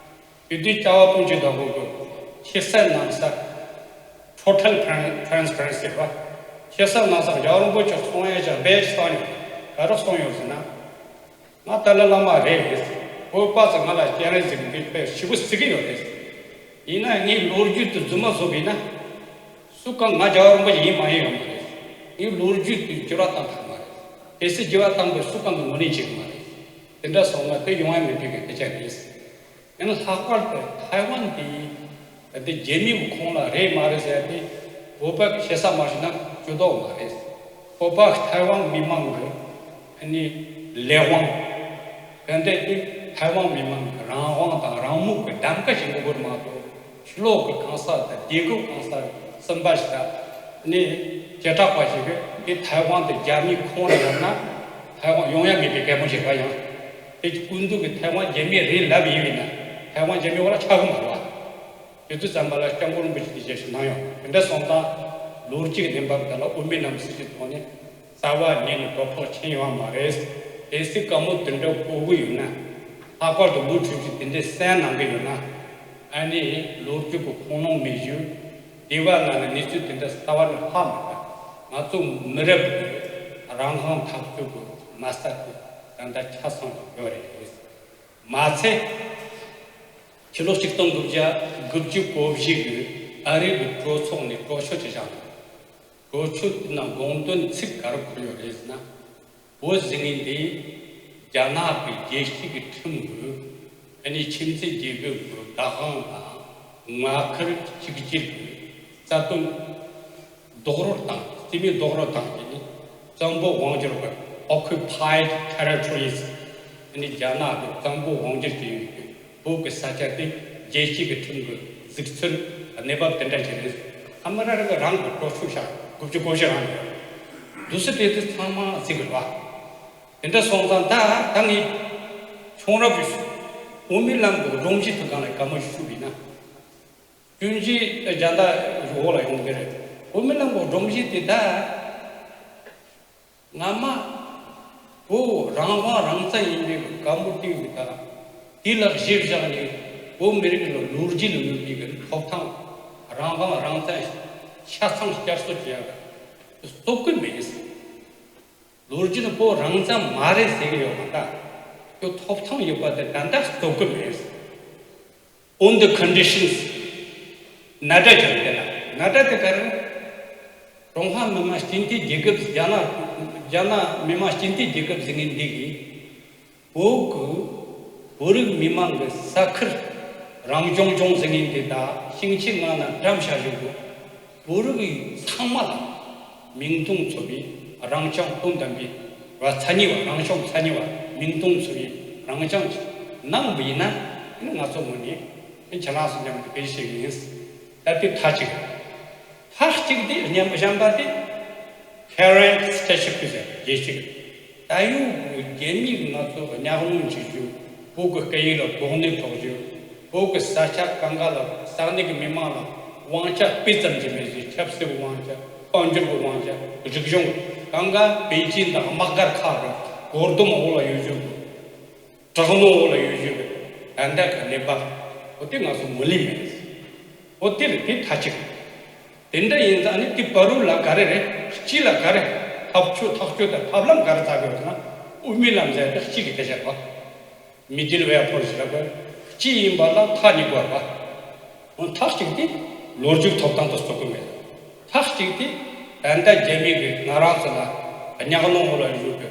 དེ་དུས་རྒྱལ་བ་དཔུང་སྐྱེད་བདག་པོ་གི་ཕྱི་གསལ་ནང་གསལ། Total Tran- Transparency རེད་བ། ཕྱི་གསལ་ནང་གསལ་རྒྱལ་བ་རིན་པོ་ཆེ་གསུང་ཡས་ཀྱང་རྦད་ཅིག་གསུངས་ཡོད། ག་རེ་གསུངས་ཡོད་ཟེར་ན། ང་ཏཱ་ལའི་བླ་མ་རེད། བོད་པ་ཚོ་ང་ལ་སྤྱན་རས་གཟིགས་མི་དཔེ་ཞེ་པོ་བརྩི་གི་ཡོད་རེད། ཡིན་ན་ངས་ལོ་རྒྱུས་དེ་རྫུན་མ་བཟོ་བས་ན། སུ་གང་ང་རྒྱལ་བ་རིན་པོ་ཆེ་ཡིན་མ་ཡིན་ཡོད་མ་རེད། ངས་ལོ་རྒྱུས་དེ་འགྱུར་བ་བཏང་ཐུབ་མ་རེད། གལ་སྲིད་འགྱུར་བ་བཏང་དགོས་སུ་གང་གི་ངོས་ལེན་བྱེད་གི་མ་རེད། དེ་འདྲ་སོང་ན་དེ་ཡོང་ཡ་མེད་པའི་གི་སྐད་ཆ་རེད། ཡང་ལྷག་པར་དུ་ཐའེ་ཝན་དེ་དེ་རྒྱ་མིའི་ཁོངས་ལ་རེད་མ་རེད་ཟེར་ཏེ་བོད་པ་གི་ཞེ་ས་མ་ཞུས་ན་ཇུས་གཏོགས་མ་རེད། བོད་པ་ཐའེ་ཝན་མི་མང་གི་ཨ་ནི་ལས་དབང་ག་འདྲ་དེ་ཐའེ་ཝན་མི་མང་གི་རང་དབང་དང་རང་མོས་ཀྱི་གདམ་ག་བྱེད་དགོས་དགོས་མ་གཏོགས་ ཕྱི་ལོགས་ཀྱི་གང་ཟག་དང་རྒྱལ་ཁབ་གང་ཟག་གསུམ་པ་ཞིག་དང་ནི་བྱེ་བྲག་པ་ཞིག་གིས་དེ་ཐའེ་ཝན་དེ་རྒྱ་མིའི་ཁོངས་ལ་ཡོད་ན་ཐའེ་ཝན་ཡོང་ཡ་མེད་པའི་གད་མོ་བྱེད་པ་ཡང་། དེ་ཀུན་ཏུ་གི་ཐའེ་ཝན་རྒྱ་མིའི་རེད་ལབ་ཡིན་པས་ན་ཐའེ་ཝན་རྒྱ་མིའི་འོག་ལ་ཆགས་ཀྱི་མ་རེད་བ། དེ་དུས་ཙམ་པ་ལ་སྐྱབས་མགོན་རིན་པོ་ཆེ་དེ་ཞལ་བཞེས་གནང་ཡོད། དེ་འདྲ་སོང་ཙང་ལོ་གཅིག་ནས་འབབ་ད་ལ་དབུ་མའི་ལམ་སྲིད་ཀྱི་ཐོག་ནས་རྩ་བ་ཉིད་ནས་དོ་ཕོག་ཕྱིན་ཡོད་མ་རེད། གལ་སྲིད་བཀའ་མོལ་དེ་འདྲ་གོ་གི་ཡོད་ན། ལྷག་པར་དུ་ལོ་ཆུང་ཆུང་དེ་འདྲའི་གསན་གནང་གི་ཡོད་ན། ཨ་ནི་ལོ་རྒྱུས་ཀྱི་ཁུངས་ལུང་མེད་རྒྱུ། སྡེ་བ་ནང་ལ་གནས་ཚུལ་དེ་འདྲ་རྩ་བ་ནས་ལྷག་མེད་པ། ང་ཚོ་མི་རབས་ཀྱི་རང་དབང་འཐབ་རྩོད་ཀྱི་མ་རྩ་དེ་ད་ལྟ་ཆ་ཚང་དུ་ཡོད་རེད། མ་ཚད། ཕྱི་ལོ་ཆིག་སྟོང་དགུ་བརྒྱ་དགུ་བཅུ་གོ་བཞི་གི་ཨ་རི་གི་གྲོས་ཚོགས་ནས་གྲོས་ཆོད་ཅིག་བཞག་འདུག་གྲོས་ཆོད་ནང་དགོངས་དོན་ཚིག་ག་རེ་འཁོད་ཡོད་རེད་ཟེར་ན། བོད་ཟེར་མཁན་དེ་རྒྱ་ནག་གི་རྒྱལ་སྤྱི་གི་ཁྲིམས་ཀྱི་ཨ་ནི་ཁྱིམ་མཚེས་རྒྱལ་ཁབ་ཀྱི་བདག་དབང་དང་མངའ་ཁུལ་གཅིག་གྱུར་གྱི་རྩ་དོན་རྡོག་རོལ་བཏང་རྩིས་མེད་རྡོག་རོལ་བཏང་གི་ནི་བཙན་པོ་དབང་སྒྱུར་གྱི་Occupied Territories ཨ་ནི་རྒྱ་ནག་གི་བཙན་པོ་དབང་སྒྱུར་གྱི་ཡུལ་གྱི་བོད་ཀྱི་ས་ཆ་དེ་རྒྱལ་སྤྱི་གི་ཁྲིམས་ཀྱི་གཟིགས་ཚུལ་གནས་བབ་དེ་འདྲ་ཞིག་རེད། ཨ་མི་རི་ཀ་རང་གི་གྲོས་ཆོད་བཞག་དགུ་བཅུ་གོ་བཞི་རང་ཡོད། འདུག་སེ་བལྟས་དུས་ཚང་མ་གཟིགས་དགོས་པ། དེ་འདྲ་སོང་ཙང་ད་ད་ངས་ཁྱུང་རབས་ཀྱི་དབུ་མའི་ལམ་གྱི་སྒྲོམ་གཞི་དེ་སྒང་ལ་བཀའ་མོལ་ཞུ་བ་ཡིན་ན། ཀུན་གཞི་རྒྱ་ཟླ་འོག་ལ་ཡོང་གི་རེད། དབུ་མའི་ལམ་གྱི་སྒྲོམ་གཞི་དེ་ད། སྔ་མ། བོད་རང་དབང་རང་བཙན་ཡིན་པའི་བཀའ་མོལ་བཏོན་ཡོད་ད། དེ་ལ་གཞི་བཞག་ནས་བོད་མི་རིགས་ལ་ལོ་རྒྱུས་ལ་ལོ་རྒྱུས་ཀྱི་ཐོབ་ཐང་། རང་དབང་རང་བཙན་ཆ་ཚང་བསྐྱར་གསོ་བྱེད་ཡག་གི་རྩོད་གི་མེད། ལོ་རྒྱུས་ནི་བོད་རང་བཙན་མ་རེད་ཟེར་གི་ཡོད་མ་ད། ཁྱོད་ཐོབ་ཐང་ཡོད་པ་དེ་ད་ལྟ་རྩོད་གི་མེད། On the conditions. ན་ད་ཅང་དེ་ལ་ན་ད་དེ་ག་རེ། ཀྲུང་ཧྭ་མི་དམངས་སྤྱི་མཐུན་རྒྱལ་ཁབ་རྒྱ་ནག་རྒྱ་ནག་མི་དམངས་སྤྱི་མཐུན་རྒྱལ་ཁབ་ཟེར་མཁན་འདི་གིས་བོད་ཀྱི་བོད་རིགས་མི་དམངས་ཀྱི་ས་ཁུལ་རང་སྐྱོང་ལྗོངས་ཟེར་མཁན་འདི་དག་ཤིང་ཆེན་ལྔ་ན་བཀྲམ་བཞག་བཞིན་དུ། བོད་རིགས་ཚང་མ་ལ་མིང་དོན་མཚུངས་པའི་རང་སྐྱོང་དོན་དམ་པའི་བ་མཚན་ཉིད་པ་རང་སྐྱོང་མཚན་ཉིད་པ་མིང་དོན་མཚུངས་པའི་རང་སྐྱོང་གནང་བ་ཡིན་ན་ང་ཚོ་ངོས་ནས་ཁྱེད་རང་ཚོ་མཉམ་དུ་སྤེལ་ཞིག་ཡིན། ད་ལྟའི་མཐའ་གཅིག་མཐའ་གཅིག་དེ་གཉིས་པ་གཞན་པ་དེ་Current Status Quo ཟེར་རྒྱལ་སྤྱི་གི་ད་ཡོད་རྒྱལ་མི་ང་ཚོ་གཉའ་གནོན་བྱེད་རྒྱུ། བོད་ཀྱི་སྐད་ཡིག་ལ་གདོང་ལེན་ཕོག་རྒྱུ། བོད་ཀྱི་ས་ཆ་གང་ག་ལ་ས་གནས་ཀྱི་མི་མང་ལ་དབང་ཆ་སྤུས་ཙམ་གྱི་མེད་ཅིང་ཆབ་སྲིད་ཀྱི་དབང་ཆ། དཔལ་འབྱོར་གྱི་དབང་ཆ། རིག་གཞུང་གང་ག་པེ་ཅིན་དང་དམག་སྒར་ཁག་གི་སྒོར་དུམ་འོག་ལ་ཡོད་རྒྱུ། དྲག་གནོན་འོག་ལ་ཡོད་རྒྱུ་གི་ད་ལྟ་གི་གནས་བབ་འོ་དེ་ང་ཚོ་ངོས་ལེན་མེད། འོ་དེ་རེད་དེ་མཐའ་གཅིག་དེ་འདྲ་ཡིན་ཙང་ནི་དེ་བར་རུ་ལ་ག་རེ་རེད། སྤྱི་ལ་ག་རེ་ཐབས་ཇུས་ཐག་གཅོད་དང་ཐབས་ལམ་ག་རེ་བཙལ་དགོས་ཟེར་ན་དབུ་མའི་ལམ་ཟེར་ཏེ་གཅིག་གི་སྐད་ཆ་རེད་པ། Middle way approach ཟེར་བ་སྤྱི་ཡིན་པ་ལ་མཐའ་གཉིས་པ་རེད་པ། འོ་མཐའ་གཅིག་དེ་ལོ་རྒྱུས་ཐོབ་ཐང་དུ་བརྩི་གི་མེད། མཐའ་གཅིག་དེ་ད་ལྟ་རྒྱ་མི་གིས་ང་རང་ཚོ་ལ་གཉའ་གནོན་འོག་ལ་ཡོད་པའི་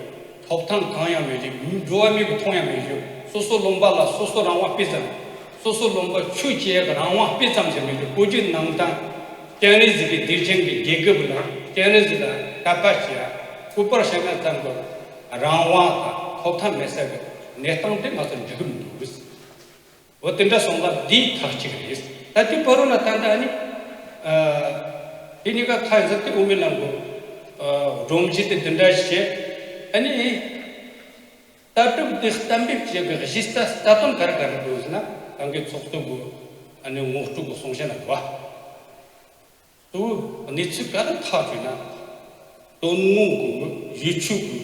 ཐོབ་ཐང་གང་ཡང་མེད་ཅིང་འགྲོ་བ་མི་གིས་མཐོང་ཡང་མེད་ཅིང་སོ་སོ་ལུང་པ་ལ་སོ་སོ་རང་དབང་སྤུས་ཙམ། སོ་སོ་ལུང་པ་ཆོས་བྱེད་ཡག་གི་རང་དབང་སྤུས་ཙམ་ཞིག་མེད་ཅིང་བོད་བརྒྱུད་ནང་བསྟན་སྤྱན་རས་གཟིགས་ཀྱི་གདུལ་ཞིང་གི་རྒྱལ་ཁབ་ལ་སྤྱན་རས་གཟིགས་ལ་དད་པ་བྱེད་ཡག་སྐུ་པར་བཤམས་ཡག་ཙམ་གྱི་རང་དབང་དང་ཐོབ་ཐང་མེད་ས་གི་གནས་སྟངས་དེ་ང་ཚོར་འགྲིག་གི་མི་འདུག་འོ་དེ་འདྲ་སོང་ཙང་འདིའི་མཐའ་གཅིག་རེད། ད་དེ་བར་རུ་ལ་ད་ལྟ་ཨ་ནི། ཨ། དེ་གཉིས་ཀ་མཐའ་ཡིན་ཙང་དེ་དབུ་མའི་ལམ་གྱི་ཨ་སྒྲོམ་གཞི་དེ་འདི་འདྲ་བྱས། ཨ་ནི། ལྟ་གྲུབ་དེ་གཏན་འབེབས་བྱེད་དགོས་གཞི་རྩ་རྩ་དོན་ག་རེ་ག་རེ་འདུག་ཟེར་ན་ད་གིན་ཚོགས་གཙོ་གི་ཨ་ནི་ངོ་སྤྲོད་ཀྱི་གསུང་བཤད་ན་འདུག་བ། གཙོ་བོ་གནས་ཚུལ་ག་རེ་ཐག་གཅོད་ན། དོན་དངོས་ཀྱི་ཡུལ་ཆོས་ཀྱི་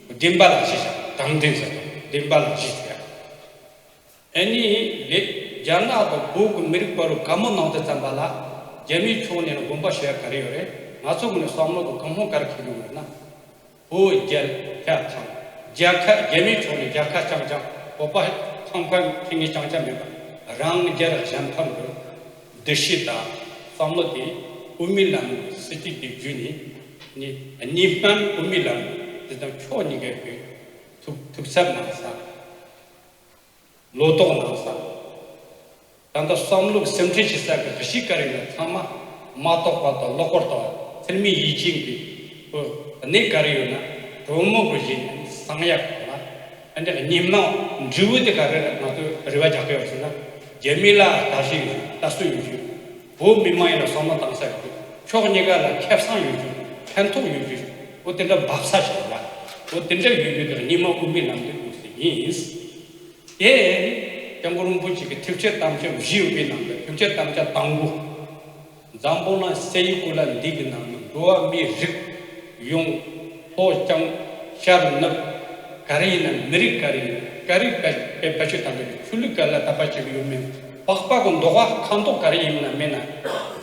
བདེན་པ་ལ་གཞི་བཞག་དྲང་བདེན་ཟེར་བདེན་པ་ལ་གཞི་བཞག་ཨ་ནི་ལས་རྒྱ་ནག་དང་བོད་ཀྱི་མི་རིགས་བར་རུ་བཀའ་མོལ་གནང་དུས་ཙམ་པ་ལ་རྒྱ་མིའི་ཕྱོགས་ནས་དགོངས་པ་ཞུ་ཡ་ག་རེ་ཡོད་རེད། ང་ཚོ་ངོས་ནས་བསམ་བློ་དང་གང་མང་ག་རེ་འཁྱེར་གྱི་ཡོད་ན། བོད་རྒྱ་ཁ་ཐང་རྒྱལ་ཁ་རྒྱ་མིའི་ཕྱོགས་ནས་རྒྱལ་ཁ་རྐྱང་རྐྱང་བོད་པ་ཕངས་ཕངས་ཁེ་ངེ་རྐྱང་རྐྱང་མེད་པར་རང་རྒྱལ་གཞན་ཕམ་གྱི་འདུ་ཤེས་དང་བསམ་བློ་དེ་དབུ་མའི་ལམ་གྱི་སྲིད་ཇུས་དེ་བརྒྱུད་ནས་ནི་གཉིས་སྨན་དབུ་མའི་ལམ་དེ་དང་ཕྱོགས་གཉིས་ཀའི་གི་ཐུགས་ཐུགས་འཚབ་གནང་ས། ལོ་ཏོག་གནང་ས། ད་ལྟ་བསམ་བློ་གི་སེམས་ཁྲལ་བྱེད་ས་གི་གཞི་ག་རེ་ཡིན་ན་ཚང་མ་མ་རྟོགས་པ་དང་ལོག་པར་ལྟ་བ་ཚུལ་མིན་ཡིད་བྱེད་ཀྱི་གནས་ག་རེ་ཡོད་ན་གྲོས་མོལ་གྱི་གཞི་ནས་གསང་ཡག་གང་ལ་ཨ་འདྲ་གཉིས་སྨན་འབྲས་བུ་དེ་ག་རེ་ང་ཚོས་རེ་བ་རྒྱག་གི་ཡོད་ཟེར་ན། རྒྱ་མི་ལ་ལྟ་ཞིབ་ཡོད་རྒྱུ། ལྟ་སྲོལ་ཡོད་རྒྱུ། བོད་མི་མང་ཡིན་ན་བསམ་བློ་བཏང་ས་ཡོད་རྒྱུ། ཕྱོགས་གཉིས་ཀ་ལ་ཁེ་བཟང་ཡོད་རྒྱུ། ཕན་ཐོགས་ཡོད་རྒྱུ། འོ་དེ་འདྲ་འབབ་ས་ཞིག་ཡོད་པ། འོ་དེ་འདྲ་ཡོད་རྒྱུ་དེ་ལ་སྙིགས་མ་དབུ་མའི་ལམ་དུ་དགོས་ས་ཡིན། དེ་སྐྱབས་མགོན་རིན་པོ་ཆེ་གི་ཐེག་ཆེན་དམ་བཅའ་བཞི་ཡོད་པའི་ནང་གི་ཐེག་ཆེན་དམ་བཅའ་དང་པོ། འཛམ་བུ་གླིང་ས་ཡི་གོ་ལ་འདི་གི་ནང་ནས་འགྲོ་བ་མིའི་རིགས་ཡོངས། ལྷོ་བྱང་ཤར་ནུབ། ག་རེ་ཡིན་ན་མི་རིགས་ག་རེ་ཡིན་ན། ག་རེ་བེད་སྤྱོད་བཏང་གི་ཡོད། ཆོས་ལུགས་ག་ལ་དད་པ་བྱེད་ཀྱི་ཡོད་མེད། པགས་པ་གི་མདོག་པ་ཁ་མདོག་ག་རེ་ཡིན་ན་མེད་ན།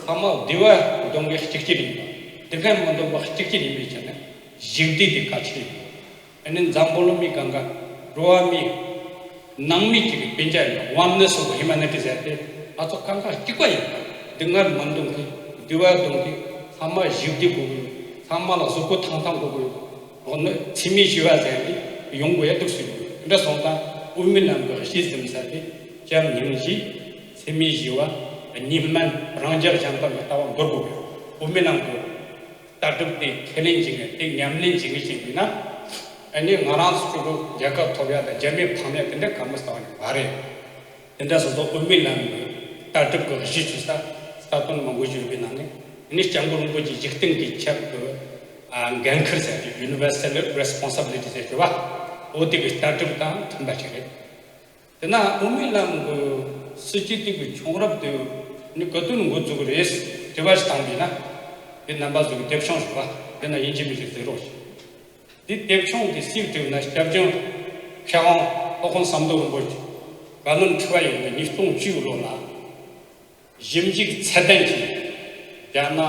ཚང་མ་བདེ་བ་འདོད་མཁན་གཅིག་གྱུར་ཡིན་པ། སྡུག་བསྔལ་མི་འདོད་པ་གཅིག་གྱུར་ཡིན་པའི་ཆ་ནས་ཞི་བདེ་དེ་གལ་ཆེ་ཡིན། ཨ་ནི་འཛམ་བུ་གླིང་མི་གང་ག་འགྲོ་བ་མི་ནང་མི་གཅིག་གི་སྤུན་ཀྱག་ཡིན་པ། ཝན་ནེ་སི་ཧིའུ་མ་ནི་ཊི་ཟེར་ཏེ། ང་ཚོ་གང་ག་གཅིག་པ་ཡིན་པ། སྡུག་བསྔལ་མི་འདོད་མཁན། བདེ་བ་འདོད་མཁན། ཚང་མ་ཞི་བདེ་དགོས་ཀྱི་ཡོད། ཚང་མ་ལ་གཟུགས་པོ་ཐང་ཐང་དགོས་ཀྱི་ཡོད། འོ་ན་འཚེ་མེད་ཞི་བ་ཟེར་ཏེ་ཡོང་དགོས་ཡ་འདུག་ཟེར་གྱི་ཡོད། འདྲ་སོང་ཙང་དབུ་མའི་ལམ་གྱི་གཞི་འཛིན་ས་དེ་བྱམས་སྙིང་རྗེ། འཚེ་མེད་ཞི་བ། གཉིས་སྨན། རང་རྒྱལ་གཞན་དོན་གྱི་ལྟ་བ་འདོར་དགོས་ཀྱི་ཡོད། དབུ་མའི་ལམ་གྱི་ལྟ་གྲུབ་དེ་ཁས་ལེན་བྱེད་མཁན་དེ་ཉམས་ལེན་བྱེད་མཁན་ཞིག་ཡིན་ན། ཨ་ནི་ང་རང་ཚོ་ཚུར་རྒྱལ་ཁ་ཐོབ་ཡ་དང་རྒྱ་མི་ཕམ་ཡ་དེ་འདྲ་གང་མི་སྲིད་པ་ཡིན་པ་རེད། དེ་འདྲ་སོང་ཙང་དབུ་མའི་ལམ་གྱི་ལྟ་གྲུབ་ཀྱི་གཞི་བཅོལ་ས་རྩ་དོན་མང་པོ་ཞིག་ཡོད་པའི་ནང་ནས། ཨ་ནི་སྐྱབས་མགོན་རིན་པོ་ཆེ་འཇིག་རྟེན་གྱི་ཆེད་དུ་ཨ་འགན་འཁུར་ཟེར་གྱི་ཡུ་ནི་ཝར་སལ་རེ་སི་པོན་སི་བི་ལི་ཊི་ཟེར་གྱི་བ། འོ་དེ་གི་ལྟ་གྲུབ་དང་མཐུན་པ་ཞིག་རེད། དེ་ན་དབུ་མའི་ལམ་གྱི་སྲིད་ཇུས་དེ་གི་བྱུང་རབས་དེ་ནི་ག་དུས་ནས་འགོ་བཙུགས་ཀྱི་རེད། དྲི་བ་ཞིག་བཏང་པས་ན། དེ་རྣམ་པ་ཚོ་གི་དེབ་ཆུང་ཞིག་བ། དེ་ན་ཡིན་གཅིག་མིན་གཅིག་གཟིགས་རོགས་ཞུ། དེ་དེབ་ཆུང་དེ་གཟིགས་བྲིས་ན། སྐྱབས་རྗེ་མཁས་དབང་སློབ་དཔོན་ཟམ་གདོང་རིན་པོ་ཆེ་བཀའ་བློན་ཁྲི་པ་ཡིན་པའི་ཉིས་སྟོང་བཅུ་ལོ་ལ། ཞིབ་འཇུག་ཚད་ལྡན་གྱིས་རྒྱ་ནག་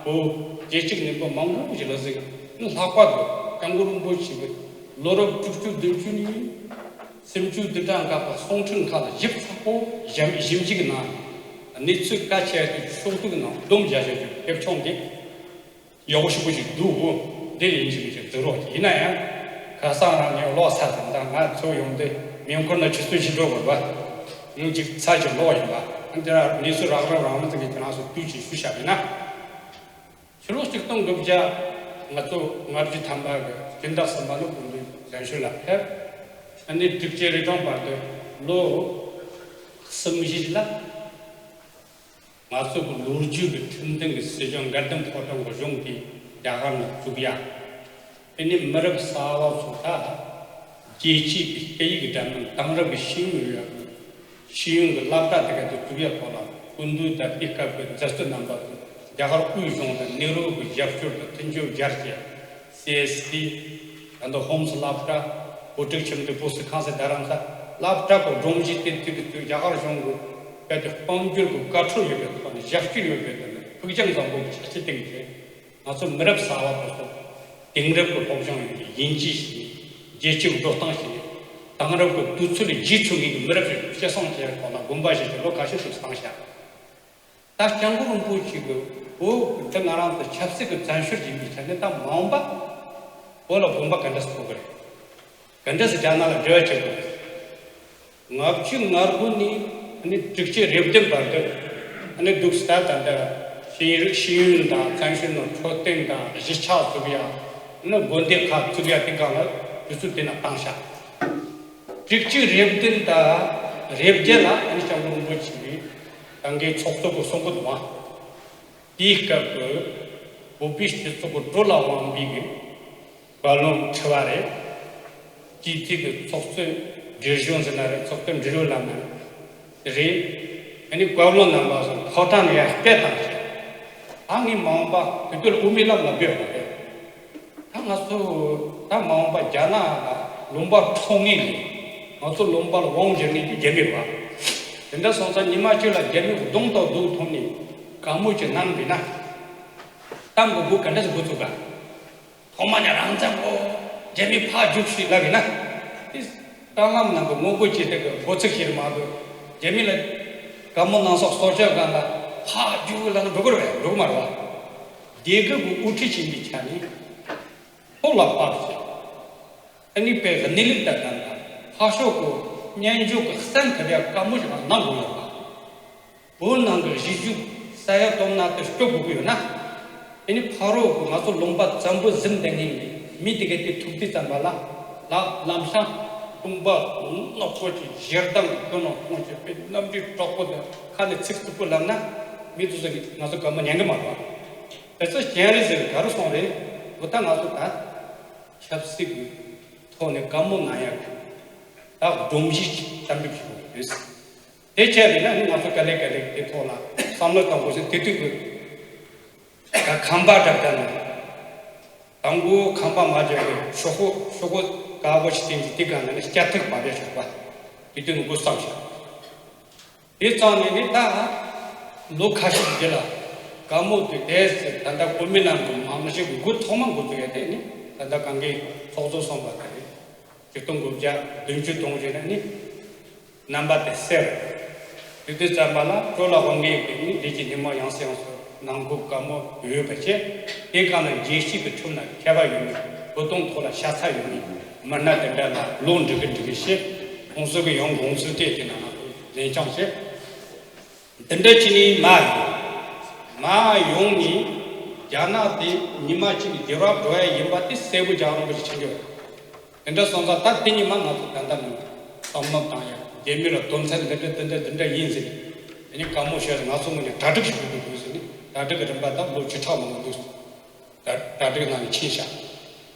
བོད་རྒྱལ་སྤྱིའི་གནས་བབ་མང་པོ་ཞིག་ལ་གཟིགས། ལྷག་པར་དུ་སྐྱབས་མགོན་རིན་པོ་ཆེ་གིས་ལོ་རབས་དྲུག་ཅུ་བདུན་ཅུ་ནས་སུམ་ཅུ་བདུན་ཕྲག་འགའ་གི་གསུང་འཕྲིན་ཁག་ལ་ཞིབ་ཚགས་པོ་ཞིབ་ཞིབ་འཇུག་གནང་། གནས་ཚུལ་གལ་ཆེ་བ་དེ་ཕྱོགས་བསྡུས་གནང་། སྡོམ་རྒྱག་བྱ་རྒྱུ་དེབ་ཆུང་དེ་ཡག་པོ་ཞེ་པོ་ཞིག་འདུག་འདི་ཡིན་གཅིག་མིན་གཅིག་གཟིགས་རོགས་གྱིས། ཡིན་ན་ཡང་ཁ་སང་རང་ངས་ཀློག་ཚར་དང་། ད་ང་ཚོ་ཡོང་དུས་མེ་འཁོར་ནང་ཆུ་ཚོད་བཞི་འགྲོ་དགོས་པ། ཡང་གཅིག་ཚར་གཅིག་ཀློག་ཡིན་པ། འདི་ལ་གནས་ཚུལ་རགས་རིམ་རང་རང་ཚོ་གིས་ཁྱེད་རང་ཚོ་བསྡུས་ཀྱིས་ཞུ་བཞག་པ་ཡིན་ན། ཕྱི་ལོ་ཆིག་སྟོང་དགུ་བརྒྱ་ང་ཚོ་ལྔ་བཅུ་ཐམ་པ་གི་སྤྱི་ཟླ་གསུམ་པ་ལོ་སྐུ་མདུན་བཙན་བྱོལ་ལ་ཕེབས། ཨ་ནི་དྲུག་ཅུ་རེ་གྲངས་བར་དུ་ལོ་གསུམ་བཞི་ལ། ང་ཚོ་གི་ལོ་རྒྱུས་ཀྱི་ཁྲིམས་མཐུན་གྱི་སྲིད་གཞུང་དགའ་ལྡན་ཕོ་བྲང་གི་གཞུང་དེ་རྒྱ་གར་ནས་བཙུགས་ཡ། དེ་ནས་མི་རབས་གསར་བ་ཚོ་ད་རྒྱལ་སྤྱིའི་གི་སྐད་ཡིག་འདྲ་མིན་དེང་རབས་ཀྱི་ཤེས་ཡོན་ཡོད་ཡ། ཤེས་ཡོན་གྱི་སློབ་གྲྭ་དེ་ག་དེ་བཙུགས་ཡ་ཐོག་ལ་སྐུ་མདུན་དང་དེ་སྐབས་ཀྱི་མཛད་གཙོ་རྣམ་པ་ཚོ་རྒྱ་གར་དབུས་གཞུང་དང་ནེ་རུ་གི་ཞབས་ཞུ་དང་མཐུན་འགྱུར་སྦྱར་བྱས། སི་ཨེས་ཊི། ད་ལྟ་ཧོམ་སི་སློབ་གྲྭ། བོད་ཕྲུག་ཁྱིམ་སྡེ། བོད་སི་ཁང་སི་རྡ་རམ་ས་སློབ་གྲྭ་གི་སྒྲོམ་གཞི་དེ་དུས་ཀྱི་དུས་རྒྱ་གར་གཞུང་གི་གལ་ཏེ་དཔལ་འབྱོར་གྱི་བཀའ་འཁྲོལ་ཡོད་པའི་ཐོག་ནས་ཞབས་ཞུ་ཡོད་པའི་ཐོག་ནས་ཕུགས་རྒྱང་བཟང་པོ་གི་ཆ་རྐྱེན་བཏིང་སྟེ། ང་ཚོ་མི་རབས་གསར་བ་དེ་ཚོ་དེང་རབས་ཀྱི་སློབ་སྦྱོང་ཡོད་པའི་དབྱིན་ཇི་ཞིག་རྒྱལ་སྤྱིའི་འགྲོ་སྟངས་ཤིག་དེང་རབས་ཀྱི་དུས་ཚོད་ལ་བརྗེ་ཚུགས་མཁན་གྱི་མི་རབས་ཤིག་སྐྱེད་སྲིང་བྱེད་པའི་ཐོག་ལ་དགོངས་པ་བཞེས་ཏེ་ལོ་ཁ་ཤས་ཤིག་བཏང་ཤག་ད་སྐྱབས་མགོན་རིན་པོ་ཆེ་གིས་བོད་དེ་ང་རང་ཚོ་ཆབ་སྲིད་ཀྱི་བཙན་བྱོལ་ཡིན་པའི་ཆ་ནས། ད་མ་འོངས་པ་བོད་ལ་དགོངས་པ་ག་འདྲ་སེ་ཕོག་གི་རེད། ག་འདྲ་སེ་རྒྱ་ནག་ལ་འབྲེལ་བ་བྱེད་དགོས་རེད། ལྔ་བཅུ་ང་དགུ་ནས་ཨ་ནི་དྲུག་ཅུ་རེ་བདུན་བར་དུ་ཨ་ནི་འདུག་སེ་ད་ད་ལྟ་ཤེས་ཡོན་དང་བཙན་བྱོལ་ནང་འཕྲོད་བསྟེན་དང་གཞིས་ཆགས་བཙུགས་ཡ། ཨ་ནི་དགོན་སྡེ་ཁག་བཙུགས་ཡ་དེ་སྒང་ལ་དུས་ཚོད་དེ་ན་བཏང་ཤག་དྲུག་ཅུ་རེ་བདུན་དང་རེ་བརྒྱད་ལ་ཨ་ནི་སྐྱབས་མགོན་རིན་པོ་ཆེ་གིས་ད་གིན་ཚོགས་གཙོ་གི་གསུང་གི་འདུག་ཨང་། དེའི་སྐབས་ཀྱི་བོད་པའི་སྤྱི་ཚོགས་ཀྱི་འགྲོ་ལ་དབང་པའི་གི་བཀའ་བློན་ཁྲི་པ་རེད། སྤྱི་འཐུས་ཀྱི་ཚོགས་གཙོའི་འབྲེལ་གཞུང་ཟེར་ན་རེད། ཚོགས་གཙོའི་འབྲེལ་ཡོད་བླ་ན་རེད། ཨ་ནི་བཀའ་བློན་རྣམ་པ་ཚོ་ཕོ་བྲང་ནས་ཡར་སྐད་བཏང་ཞིང་། ད་ངས་མ་འོངས་པ་དེ་དུས་ལ་དབུ་མའི་ལམ་ལ་འབོད་པ་རེད། ད་ང་ཚོ་ད་མ་འོངས་པ་རྒྱ་ནག་ལ་ལུང་པ་འཕྲོག་མཁན་ནི། ང་ཚོ་ལུང་པ་ལ་དབང་བསྒྱུར་མཁན་གྱི་རྒྱ་མི་རེད་པ། དེ་འདྲ་སོང་ཙང་ཉི་མ་གཅིག་ལ་རྒྱ་མི་གི་གདོང་དང་གདོང་ཐུག་ནས་བཀའ་མོལ་ཅིག་གནང་བས་ན། གཏམ་གྱི་འགོ་ག་འདྲ་ཞིག་འགོ་བཙུགས་པ། ཐོག་མ་ནས་རང་བཙན་དགོས། རྒྱ་མི་ཕར་རྒྱུགས་ཤིག་ལབ་ཡིན་ན། དེ་སྲང་ལམ་ནང་གི་ངོ་རྒོལ་བྱེད་སྟངས་ཀྱི་འགོ་ཚུགས་ཤིག་མ་གཏོགས། རྒྱ་མི་ལ་བཀའ་མོལ་གནང་ས་གཙོ་ཆེ་སྒང་ལ་ཕར་རྒྱུགས་ལབ་ན་འགྲོ་གི་རེད་པས། འགྲོ་གི་མ་རེད་པ། རྒྱལ་ཁབ་ཀྱི་དབུ་ཁྲིད་ཡིན་པའི་ཆ་ནས་ཐོག་ལ་བབས་ཤིག་ཨ་ནི་དཔེ་གནས་ལུགས་དང་ལྡན་པ། ཕར་ཕྱོགས་ཀྱི་སྙན་ཞུ་གི་གསན་ཐུབ་པའི་བཀའ་མོལ་ཞིག་གནང་དགོས་ཡོད་པ། བོད་ནང་གི་གཞིས་བཞུགས་ས་ཡ་སྟོང་ལྔ་དེ་སྐྱོབ་དགོས་ཀྱི་ཡོད་ན། ཨ་ནི་ཕ་རོལ་གྱི་ང་ཚོ་ལུང་པ་བཙན་པོ་ཟིན་བསྡད་མཁན་གྱི་མི་དེ་གའི་དེ་ཐུག་དུས་ཙམ་པ་ལ། ལ་ལམ་སང་ དུང་པ་ནག་པོ་ཅིག་ཞེ་སྡང་གི་ཀུན་སློང་གཏོང་བྱེད་པའི་རྣམ་འགྲེལ་དྲག་པོ་དང་ཁ་ནས་ཚིག་རྩུབ་པོ་ལབ་ན་མི་དེ་ཚོ་གིས་ང་ཚོ་དགའ་མོ་ཉན་གི་མ་རེད་པ། དེ་ཚོ་རྐྱེན་རེད་ཟེར་ག་རུ་སོང་རེད། འོ་ད་ང་ཚོ་ད་ཆབ་སྲིད་ཀྱི་ཐོག་ནས་དགའ་མོ་ན་ཡག་གི་ད་སྒྲོམ་གཞི་ཅིག་གཏན་འབེབས་བྱེད་དགོས་ཀྱི་རེད། དེ་བྱས་པས་ན་ནི་ང་ཚོ་ག་ལེ་ག་ལེ་དེ་ཐོག་ལ་བསམ་བློ་གཏོང་དགོས་ཟེར། དེ་དུས་ཀྱི་ད་ཁང་པ་འདྲ་འདྲ་ནས་དང་པོ་ཁང་པ་མ་བརྒྱབ་པའི་ཤོག་ཤོག་དཀར་པོ་ཞིག་བསྟན་གྱི་དེ་སྒང་ནས་ནི་སྐྱ་ཐིག་བབས་པའི་ཤོག་པ་དེ་དུས་ནི་འགོ་བརྩམས་ཤག་དེ་བརྩམས་ནས་ནི་ད་ལོ་ཁ་ཤས་རྗེས་ལ་དགའ་མོ་དེ་དེས་ད་ལྟ་བོད་མི་རྣམས་ཀྱི་རྨང་གཞི་གི་འགོ་ཐོག་མ་འགོ་བཙུགས་ཡ་དེ་ནི་ད་ལྟ་གང་གའི་ཚོགས་གཙོ་གསུངས་པ་དེ་རེད། ཆིག་སྟོང་དགུ་བརྒྱ་བདུན་ཅུ་དོན་བཞི་ནས་ནི་རྣམ་པ་དེ་གསལ་རེད། དེ་དུས་ཙམ་པ་ལ་སྤྲོ་ལ་དབང་གིས་ཡོད་པའི་ནི་བདེ་སྐྱིད་ཉི་མ་ཡང་སེ་ཡང་སེ་ནང་ཁུལ་དགའ་མོ་ཡོད་པ་བཅས་དེ་གང་ལ་རྒྱལ་སྤྱི་གི་ཁྲིམས་ལ་མཁས་པ་ཡོད་མེད། བོད་དོན་ཐོག་ལ་ཤ་ཚ་ཡོད་མེད། མི་སྣ་དེ་འདྲ་ལ་ལོ་འགྲིག་གི་འགྲིག་གི་བཤད། ཁོང་ཚོ་གི་ཡང་དགོངས་ཚུལ་དེ་དེ་ནང་ལ་ལེན་རྐྱང་བྱེད། འདི་འདྲ་བྱས་ནས་མར་ཡོང་། མར་ཡོང་ནས་རྒྱ་ནག་དེ་ཉི་མ་གཅིག་འགྱུར་བ་འགྲོ་ཡ་ཡིན་པ་དེ་གསལ་པོ་རྒྱལ་བ་རིན་པོ་ཆེ་མཁྱེན་གྱི་ཡོད། དེ་འདྲ་སོང་ཙང་ད་དེ་ཉི་མ་ང་ཚོ་ད་ལྟ་ནས་བསམ་བློ་བཏང་ཡ། རྒྱ་མི་ལ་དོན་ཚན་འདི་འདྲ་འདི་འདྲ་འདི་འདྲ་ཡིན་ཟེར། དེ་ནས་བཀའ་མོལ་བཤད་ང་ཚོ་ངོས་ནས་གྲ་སྒྲིག་ཞིག་དགོས་ཀྱི་འདུག་ཟེར་ནས་གྲ་སྒྲིག་གི་རིམ་པ་ད་ལོ་བཅུ་ཕྲག་མང་པོ་འདུག་གྲ་སྒྲིག་གནང་ནས་ཕྱིན་ཤག་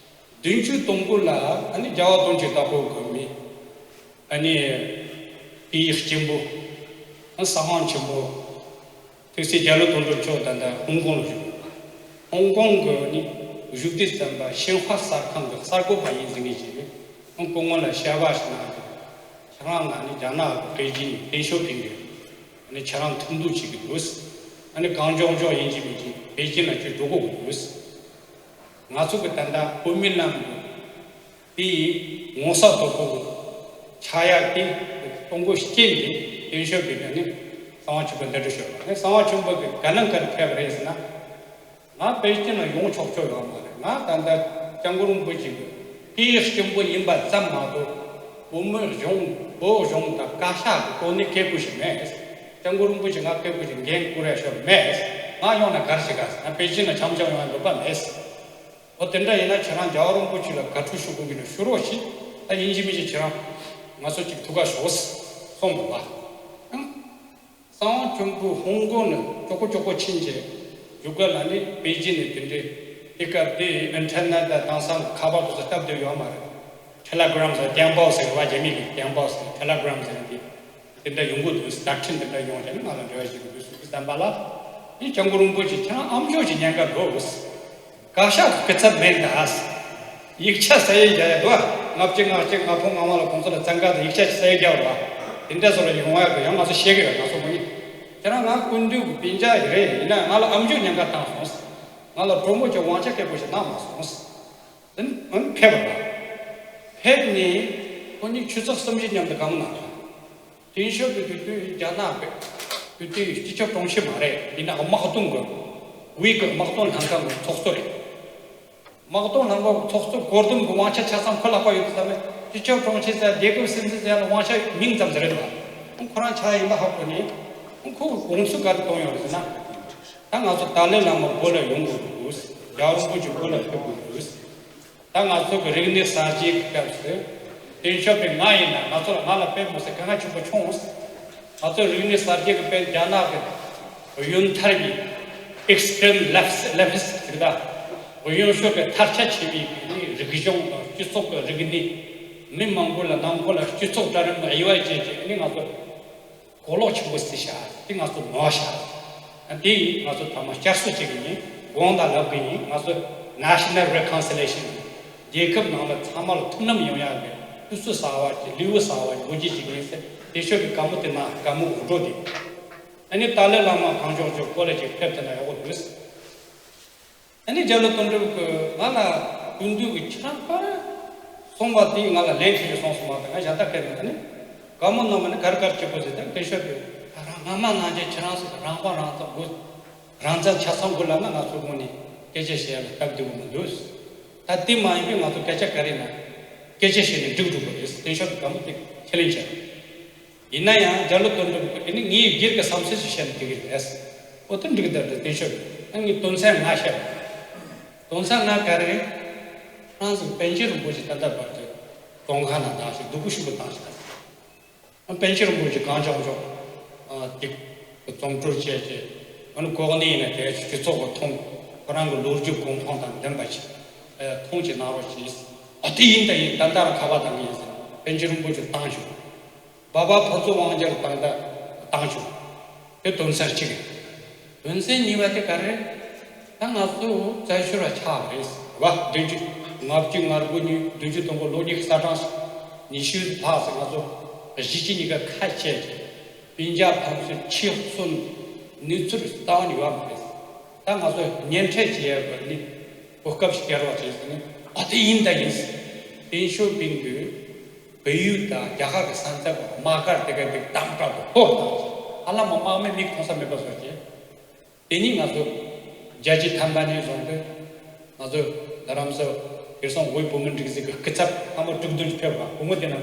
བདུན་ཅུ་དོན་དགུ་ལ་ཨ་ནི་རྒྱལ་བ་དོན་གྱི་བདག་པོ་གི་མི་ཨ་ནི་དེའི་གཅེན་པོ་ཨ་གསང་བ་ཆེན་པོ་ཐུགས་སྲས་རྒྱ་ལོ་དོན་གྲུབ་མཆོག་ད་ལྟ་ཧོང་ཀོང་ལ་བཞུགས། ཧོང་ཀོང་གི་ནི་བཞུགས་དུས་ཙམ་པ་ཤིན་ཧྭ་གསར་ཁང་གི་གསར་འགོད་པ་ཡིན་ཟེར་མཁན་ཞིག་རེད། ཁོང་སྐུ་ངོ་ལ་བཤད་པ་ཞིག་གནང་སྟེ། ཁྱེད་རང་ང་ནི་རྒྱ་ནག་གི་པེ་ཅིན་ཏེང་ཞའོ་ཕིང་གི་ནི་ཁྱེད་རང་ཐུག་འདུག་བྱེད་ཀྱི་འདུག་ཨ་ནི་གང་མགྱོགས་མགྱོགས་ཡིན་གཅིག་མིན་གཅིག་པེ་ཅིན་ལ་ཁྱོད་འགྲོ་དགོས་ཀྱི་འདུག་ང་ཚོ་གི་ད་ལྟ་བོད་མི་རྣམས་ཀྱི་དེ་ཡི་ངོ་ཚ་དོད་པོ་གི་ཆགས་ཡག་དེ་གཏོང་སྒོ་རྐྱེན་དེ་ཏེང་ཞའོ་ཕིང་གིས་ནི་གསང་བ་ཆེན་པོ་འདི་འདྲ་ཤོད་པ་ནི་གསང་བ་ཆེན་པོ་གི་དགའ་སྣང་ག་རེ་ཕེབས་པ་རེད་ཟེར་ན། ང་པེ་ཅིན་ལ་ཡོང་ཆོག་ཆོག་ཡོད་མ་རེད། ང་ད་ལྟ་སྐྱབས་མགོན་རིན་པོ་ཆེ་གི་སྐུའི་གཅེན་པོ་ཡིན་པ་ཙམ་མ་གཏོགས་བོད་མི་གཞུང་བོད་གཞུང་དང་བཀའ་ཤག་གི་ཐོག་ནས་སྐད་འབོད་ཞིག་མེད། སྐྱབས་མགོན་རིན་པོ་ཆེ་ང་སྐད་འབོད་ཀྱི་འགན་བསྐུར་ཡ་ཤོག་མེད། ང་ཡོང་ན་ག་རེ་བྱེད་ག་ཟེར་ན་པེ་ཅིན་ལ་འཆམ་འཆམ་ཡོང་ཡ་འདོད་པ་མེད། འོ་དེ་འདྲ་ཡིན་ན་ཁྱེད་རང་རྒྱལ་བ་རིན་པོ་ཆེ་ལ་དགའ་སྤྲོ་ཞུ་དགོས་ཀྱི་ནི་ཞུ་རོགས་ཞེས་ད་ཡིན་གཅིག་མིན་གཅིག་ཁྱེད་རང་ང་ཚོ་གཅིག་ཐུག་ག་ཤོག་གསུངས་པ་ལ། ཡང་གསང་བ་ཆེན་པོ་ཧོང་ཀོང་ནས་མགྱོགས་པོ་མགྱོགས་པོ་ཕྱིན་རྗེས་བཞུགས་སྒར་ལ་ནི་པེ་ཅིན་ནས་དེ་འདྲའི་དེ་སྐབས་དེ་ཨིན་ཊར་ནེཊ་དང་དེང་སང་གི་ཁ་པར་དེ་ཚོ་སྟབས་བདེ་ཡོད་མ་རེད། ཊེ་ལེ་གྷི་རམ་ཟེར་ཏེ་ལན་པའོ་ཟེར་བ་རྒྱ་མི་གི་ཏེ་ལན་པའོ་ཟེར་ཊེ་ལེ་གྷི་རམ་ཟེར་ཏེ། དེ་འདྲ་ཡོང་གི་འདུག་བརྡ་འཕྲིན་དེ་འདྲ་ཡོང་བྱས་ནས་ང་ལ་འབྲེལ་བ་བྱེད་ཀྱི་འདུག་ཟེར་གྱི་བསམ་པ་ལ། ཨེ་སྐྱབས་མགོན་རིན་པོ་ཆེ་ཁྱེད་རང་ཨ་མཆོག་ཅིག་ཉན་ག་འགྲོ་དགོས། བཀའ་ཤག་གི་སྐུ་ཚབ་མིན་ད། ཡིག་ཆ་ཟ་ཡས་རྒྱག་ཡས་འདུག་ལྔ་བཅུ་ང་གཅིག་ལྔ་བཅུ་ང་ལྔ་ལ་ཁོང་ཚོ་ལ་བཙན་བཀའ་དང་ཡིག་ཆ་ཅིག་ཟ་ཡས་རྒྱག་རོགས། དེ་འདྲ་སོགས་ལ་ཡོང་བ་ཡོད་ཡང་ང་ཚོ་ཤེས་ཀྱི་ཡོད། ང་ཚོ་མི་ཉན། ཁྱེད་རང་ང་སྐུ་མདུན་གྱི་སྤུན་ཀྱག་ཡིན་རེད། ཡིན་ན་ང་ལ་ཨ་མཆོག་ཉན་ག་བཏང་སོང་། ང་ལ་གྲོགས་མོ་ཅིག་དབང་ཆ་སྐད་འབོད་ཞིག་གནང་མ་སོང་། ཨང་ཕེབས་པ་དང་། ཕེབས་ནས་ཁོ་གཉིས་ཆུ་ཚོད་གསུམ་བཞི་མཉམ་དུ་བཀའ་མོལ་གནང་སོང་། ཏེང་ཞའོ་ཕིང་དེ་དུས་རྒྱ་ནག་གི་དེ་དུས་སྤྱི་ཁྱབ་དྲུང་ཆེ་མ་རེད། ཡིན་ནའང་དམག་དོན་གྱི་དབུས་ཀྱི་དམག་དོན་ལྷན་ཁང་གི་ཚོགས་གཙོ་རེད། དམག་དོན་ལྷན་ཁང་གི་ཚོགས་གཙོ་བཀོད་འདོམས་ཀྱི་དབང་ཆ་ཆ་ཚང་ཁོ་ལག་པ་ཡོད་དུས་ཙམ་ནས་སྤྱི་ཁྱབ་དྲུང་ཆེ་ཟེར་རྒྱལ་ཁབ་སྲིད་འཛིན་ཟེར་ཡ་ལ་དབང་ཆ་མིང་ཙམ་ཟེར་རེད་འདུག་ཁོ་རང་ཆ་ཡིན་པ་ཧ་གོ་ནས་ཁོ་གི་དགོངས་ཚུལ་ག་རེ་གཏོང་ཡོད་རེད་ཟེར་ན། ད་ང་ཚོ་ཏཱ་ལའི་བླ་མ་བོད་ལ་ཡོང་དགོས་འདུག་རྒྱལ་བ་རིན་པོ་ཆེ་བོད་ལ་ཕེབས་དགོས་འདུག་ད་ང་ཚོ་གི་རིག་གནས་གསར་བརྗེ་གི་སྐབས་སུ་ཏེང་ཞའོ་ཕིང་ང་ཡིན་ན་ང་ཚོ་ལ་ང་ལ་དཔེ་མི་སྲིད་དཀའ་ངལ་ཆེན་པོ་བྱུང་། ང་ཚོ་རིག་གནས་གསར་བརྗེ་གི་དཔེ་རྒྱ་ནག་གི་གཡོན་མཐའ་གི་extreme left leftist ཟེར་གི་ད་གཡོན་ཕྱོགས་ཀྱི་མཐར་ཆ་ཆེ་བའི་གི་རིག་གཞུང་དང་སྤྱི་ཚོགས་ཀྱི་རིག་གནས་མི་མང་པོ་ལ་ནང་ཁུལ་ལ་སྤྱི་ཚོགས་གྲལ་རིམ་དབྱེ་བ་འབྱེད་བྱས་ནས་ང་ཚོ་གོ་ལོག་ཆེན་པོ་བརྩིས་ཤག་དེ་ང་ཚོ་ནོར་ཤག་དེ་ཡིས་ང་ཚོ་ཐ་མ་བསྐྱར་གསོ་བྱེད་ཀྱི་ཡིན། དགོངས་དག་ལབ་ཀྱི་ཡིན། ང་ཚོ་national reconciliation རྒྱལ་ཁབ་ནང་ལ་ཚང་མ་ལ་མཐུན་ལམ་ཡོང་ཡག་གི་དུས་ཚོད་གསར་བ་ཅིག་ལེའུ་གསར་བ་ཅིག་འགོ་འབྱེད་བྱེད་ཀྱི་ཡིན་ཟེར་དེ་ཤོད་ཀྱི་བཀའ་མོལ་དེ་གནང་། བཀའ་མོལ་འོག་འགྲོ་དེ་ཨ་ནི་ཏཱ་ལའི་བླ་མ་གང་མགྱོགས་མགྱོགས་བོད་ལ་ཅིག་ཕེབས་ཐུབ་ན་ཡག་པོ་འདུག་ཨ་ནི་རྒྱ་ལོ་དོན་གྲུབ་ཀྱིས་ང་ལ་སྐུ་མདུན་གྱིས་ཁྱེད་རང་ཕར་གསུངས་པ་དེ་ང་ལ་ལན་ཁྱེར་སོང་སོང་བ་དང་ང་གཞན་དག་སྐད་ནས་ཨ་ནི་བཀའ་མོལ་གནང་བ་ནི་ག་རེ་ག་རེ་བྱེད་དགོས་ཟེར་ཏེ་དེ་ཤོད་དུས་ད་རང་སྔ་མ་ནང་བཞིན་ཁྱེད་རང་ཚོ་རང་དབང་རང་བཙན་དགོས། རང་བཙན་ཆ་ཚང་དགོས་ལབ་ན་ང་ཚོ་དངོས་གནས་སྐད་ཆ་བཤད་ཡ་ལ་སྟབས་བདེ་པོ་མི་འདུག་ད་དེ་མ་ཡིན་པའི་ང་ཚོ་སྐད་ཆ་ག་རེ་ན་སྐད་ཆ་བཤད་ནས་འགྲིག་འགྲོ་དགོས་རེད། དེ་ཤོད་དུས་བཀའ་མོལ་དེ་ཁས་ལེན་བྱས། ཡིན་ན་ཡང་རྒྱ་ལོ་དོན་གྲུབ་ཀྱིས་ནི་ངའི་སྒེར་གྱི་བསམ་ཚུལ་ཞིག་བཤད་ན་འགྲིག་གི་རེད། ཨོ་དེ་འགྲིག་གི་འདུག་དེ་ཤོད་ཨ་ངའི་དོན་ཚན་ལྔ་བཤད། དོན་ཚན་ལྔ་ག་རེ་རེད། ཧྥ་རན་སི་པཎ་ཆེན་རིན་པོ་ཆེ་ད་ལྟ་བར་དུ་ གདོང་ཁ་ན་བཏང་ཞིག་སྡུག་པོ་ཞིག་པོ་བཏང་ཞིག་ད། པཎ་ཆེན་རིན་པོ་ཆེ་གངས་ལྗོངས་ལྗོངས་ཨ་ཏིག་རྫོང་གྲོལ་བྱས་རྗེས་ཨ་ནི་གོ་གནས་ཡིན་ན་དེ་སྤྱི་ཚོགས་ཀྱི་མཐོང་ཁོ་རང་གི་ལོ་རྒྱུས་གོ་འཕང་དང་ལྡན་པ་ཞིག་ཨ་མཐོང་ཅིག་གནང་རོགས་ཞེས། ཨ་དེ་ཡིན་ད་ཡིན་ད་ལྟ་རང་ཁ་པར་བཏང་གི་ཡིན་ཟེར་པཎ་ཆེན་རིན་པོ་ཆེ་བཏང་ཞིག་བ་བ་ཕུན་ཚོགས་དབང་རྒྱལ་དང་ད་བཏང་ཆོག་དེ་དོན་ཚན་གཅིག་དོན་ཚན་གཉིས་པ་དེ་ག་རེ། ད་ང་ཚོ་བཙན་བྱོལ་བ་ཆགས་པ་རེད་བ། བདུན་ཅུ་ང་བཅུ་ང་དགུ་ཉིས་བདུན་ཅུ་དོན་དགུ་ལོ་གཉིས་གསར་གྲངས་ཉི་ཤུ་ལྷག་ཙམ་ང་ཚོ་གཞིས་བྱེས་གཉིས་ཀ་ཁ་ཕྱེ་རྗེས་སྤུན་ཀྱག་ཕན་ཚུན་ཆེ་གསུམ་ནུས་ཚུལ་རྩ་བ་ནས་ཡོད་མ་རེད། ད་ང་ཚོ་གཉེན་འཕྲད་བྱེད་ཡས་པ་ནི་གོ་སྐབས་ཤིག་སྟེར་རོགས་བྱས་ཟེར་ནས་ཨ་དེ་ཡིན་ད་ཡིན། ཏེང་ཞའོ་ཕིང་གིས་བལ་ཡུལ་དང་རྒྱ་གར་གྱི་ས་མཚམས་དམག་སྒར་དེ་ག་དེ་དམ་དྲག་ཏུ་གཏོར་བཏང་ཅིང་ཧ་ལམ་དམག་མི་མིག་མཐོང་ས་མེད་པ་བཟོས་ཏེ། དེ་ནི་ང་ཚོ་རྒྱལ་སྤྱིའི་ཐབས་ལམ་ནས་བཟུང་སྟེ་ང་ཚོ་རྡ་རམ་ས་ཁེ་སང་ཝེ་བོད་མི་སྒྲིག་འཛུགས་ཀྱི་སྐུ་ཚབ་ལྷག་མ་དྲུག་བདུན་ཕེབས་པ་སྐུ་ངོ་དེ་ན་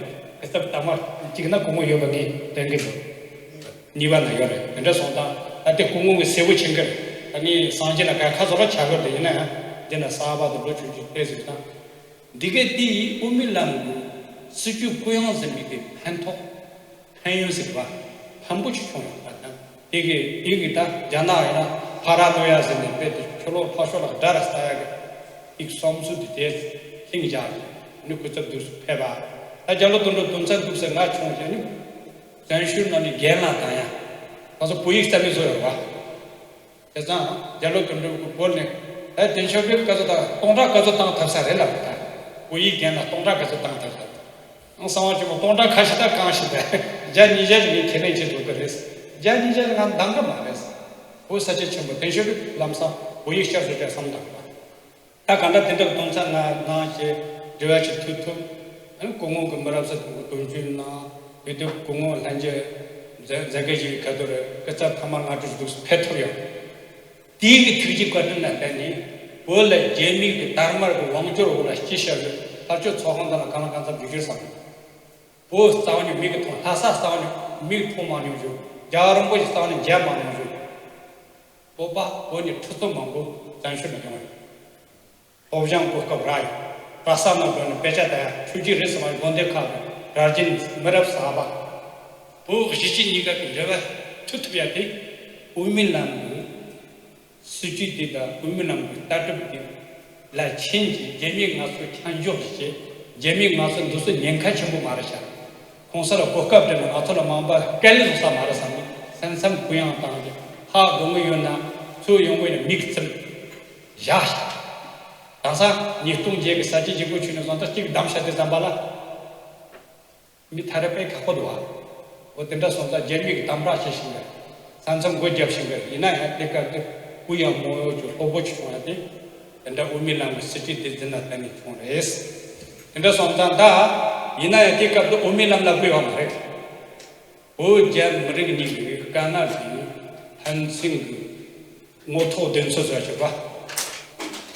སྐུ་ཚབ་དང་མ་གཅིག་ན་སྐུ་ངོ་ཡོད་པ་ངས་དྲན་གྱི་འདུག་གཉིས་པ་ན་ཡོད་རེད། དེ་འདྲ་སོང་ཙང་ད་ལྟའི་སྐུ་ངོ་གི་སྲས་པོ་ཆེན་གྱི་ད་ངས་སངས་རྒྱས་ན་ག་ཁ་བཟོ་ལ་བྱ་དགོས་དེ་ཡིན་ན་ཡང་འདི་ན་གསར་པ་དང་ལོ་ཆུང་ཆུང་བལྟས་ཟིན་ན། འདི་གའི་དེ་ཡིས་དབུ་མའི་ལམ་གྱི་སྲིད་བྱུས་གུ་ཡངས་ཟིན་པའི་གི་ཕན་ཐོགས་ཕན་ཡོན་ཟེར་བ་ཕན་པོ་ཅིག་བྱུང་ཡོད་པ་དང་དེ་གི་དེ་གི་ད་རྒྱ་ནག་ཡིན་ན་ཕ་ར་ནོ་ཡ་ཟེར་ནས་དཔེ་དེ་ཁྱོད་ལོ་ཕ་ཤོ་ལ་དགྲ་ར་ལྟ་ཡ་གི་ཨིག་བསམ་ཚུལ་དེ་དེ་ལྷིང་འཇགས་ནི་སྐུ་ཚབ་དུས་སུ་ཕེབས་པ་ད་རྒྱ་ལོ་དོན་འགྲོ་དོན་ཚན་འདུག་ཟེར་ང་བྱུང་བྱས་ནི་བཙན་བྱོལ་ནང་ནས་རྒན་ལགས་དང་ཡང་ང་ཚོ་བོད་ཡིག་རྩ་མེད་བཟོ་ཡོད་རེད་བ། དེ་ཙང་རྒྱ་ལོ་དོན་འགྲུབ་ཀྱི་བོད་ནས་ད་ཏེང་ཞའོ་ཕིང་ག་ཚོད་དང་སྟོང་ཕྲག་ག་ཚོད་བཏང་ཐུབ་ས་རེད་ལབ་ད། བོད་ཡིག་རྒན་ལ་སྟོང་ཕྲག་ག་ཚོད་བཏང་ཐུབ་ས་རེད། ཨང་གསང་བ་ཆེན་པོ་སྟོང་ཕྲག་ཁ་ཤས་ད་གང་ཞིག་ད་བརྒྱ་ཉིས་བརྒྱ་ཞིག་གིས་ཁས་ལེན་བྱེད་ཐུབ་ཀྱི་རེད། བརྒྱ་ཉིས་བརྒྱ་ཞིག་ང་འདང་གི་མ་རེད། བོད་ས་ཆ་ཆེན་པོ་ཏེང་ཞའོ་ཕིང་ལམ་སང་བོད་ཡིག་བསྐྱར་བཟོ་བྱ་བསམ་བཏང་བ། ད་ག་འདྲ་དེ་འདྲ་གདོང་ཚ་ང་ནང་ཞེས་འབྲེལ་བ་ཞིག་མཐུད་ཐུབ། སྐུ་ངོ་གི་མི་རབས་གསར་དུ་དོན་གཅོད་གནང་། དེ་དུས་སྐུ་ངོ་ལྷན་རྒྱས་མཛད་མཛད་མཁན་ཞིག་གི་ཁ་ཐོར་སྐུ་ཚབ་ཐ་མ་ལྔ་དྲུག་འདུག་ཕེབས་ཐུབ་ཡོད། དེའི་གི་ཐུགས་རྗེ་བཀའ་དྲིན་ལ་བརྟེན་ནས་བོད་ལ་རྒྱ་མིའི་གི་དར་དམར་གི་དབང་སྒྱུར་འོག་ལ་སྐྱེས་བཞག་རྒྱུ་ལྷག་ཆོས་ཚོགས་ཁང་དང་ལ་གང་ལ་གང་འཚམ་རྒྱུ་རྒྱུར་བསམ། བོད་རྩ་བ་ནས་མིག་གིས་མཐོང་ལྷ་ས་རྩ་བ་ནས་མིག་མཐོང་མ་མྱོང་རྒྱུ་རྒྱལ་བ་རིན་པོ་ཆེ་རྩ་བ་ནས་མཇལ་མ་མྱོང་རྒྱུ། བོད་པ་བོད་ནས་ཁྲི་ཚོ་མང་པོ་བཙན་བྱོལ་ལ་ཡོང་ཡོད། སློབ་སྦྱོང་གོ་སྐབས་རག་ཡོད། གྲྭ་ས་ནང་འགྲོ་ནས་དཔེ་ཆ་ལྟ་ཡ་ཆོས་བརྒྱུད་རེད་ཟེར་བ་དགོན་སྡེ་ཁག་གི་གྲྭ་རྒྱུན་མི་རབས་གསར་པ། བོད་གཞིས་བྱེས་གཉིས་ཀ་གི་འབྲེལ་བ་མཐུད་ཐུབ་ཡ་དེ་དབུ་མའི་ལམ་གྱི་སྲིད་བྱུས་འདི་དང་དབུ་མའི་ལམ་གྱི་ལྟ་གྲུབ་འདི་ལ་ཕྱིན་གྱིས་རྒྱ་མིས་ང་ཚོ་ཆ་འཇོག་བྱེད། རྒྱ་མིས་ང་ཚོ་འདི་ཚོ་ཉེན་ཁ་ཆེན་པོ་མ་རེད་ཤག་ཁོང་ཚོ་ལ་གོ་སྐབས་སྤྲད་ན་ང་ཚོ་ལ་མང་པ་སྐད་ལས་བཟོ་ས་མ་རེད་བསམ་ནས་སེམས་འཚབ་གུ་ཡངས་བཏང་གི་ཧ་གོ་གི་ཡོད་ན་ཚུར་ཡོང་གི་ཡོད་ན་མིག་བཙུམ་བཞག་ཤག་དེང་སང་ཉིས་སྟོང་བརྒྱད་ཀྱི་ས་བྱི་ཇི་གོ་ཆུ་ནས་བཟུང་ད་གཅིག་བདམས་བྱ་དེ་ཙམ་པ་ལ། མི་ཐ་རེ་དཔེ་ཁག་པོ་འདུག་ཨ། འོ་དེ་འདྲ་སོང་ཙང་རྒྱ་མི་གི་དམ་དྲག་བྱེད་བཞིན་པའི་ས་མཚམས་སྒོ་བརྒྱབ་བཞིན་པའི་ཡིན་ན་ཡང་དེ་ག་དེ་གུ་ཡངས་མོ་ཡོད་ཀྱི་ལྷོད་པོ་ཆུ་སོང་ཡ་དེ་དེ་འདྲ་དབུ་མའི་ལམ་གྱི་སྲིད་བྱུས་དེ་འཛིན་ན་བརྟེན་ནས་བྱུང་རེད། དེ་འདྲ་སོང་ཙང་ད་ཡིན་ན་ཡང་དེ་སྐབས་དུ་དབུ་མའི་ལམ་ལ་བསྐུལ་བ་མ་རེད། བོད་རྒྱ་མི་རིགས་གཉིས་ཀྱི་དཀའ་ངལ་དེ་ཕན་ཚུན་གྱི་ངོ་ཐོག་བདེན་འཚོལ་བྱ་ཆོག་པ།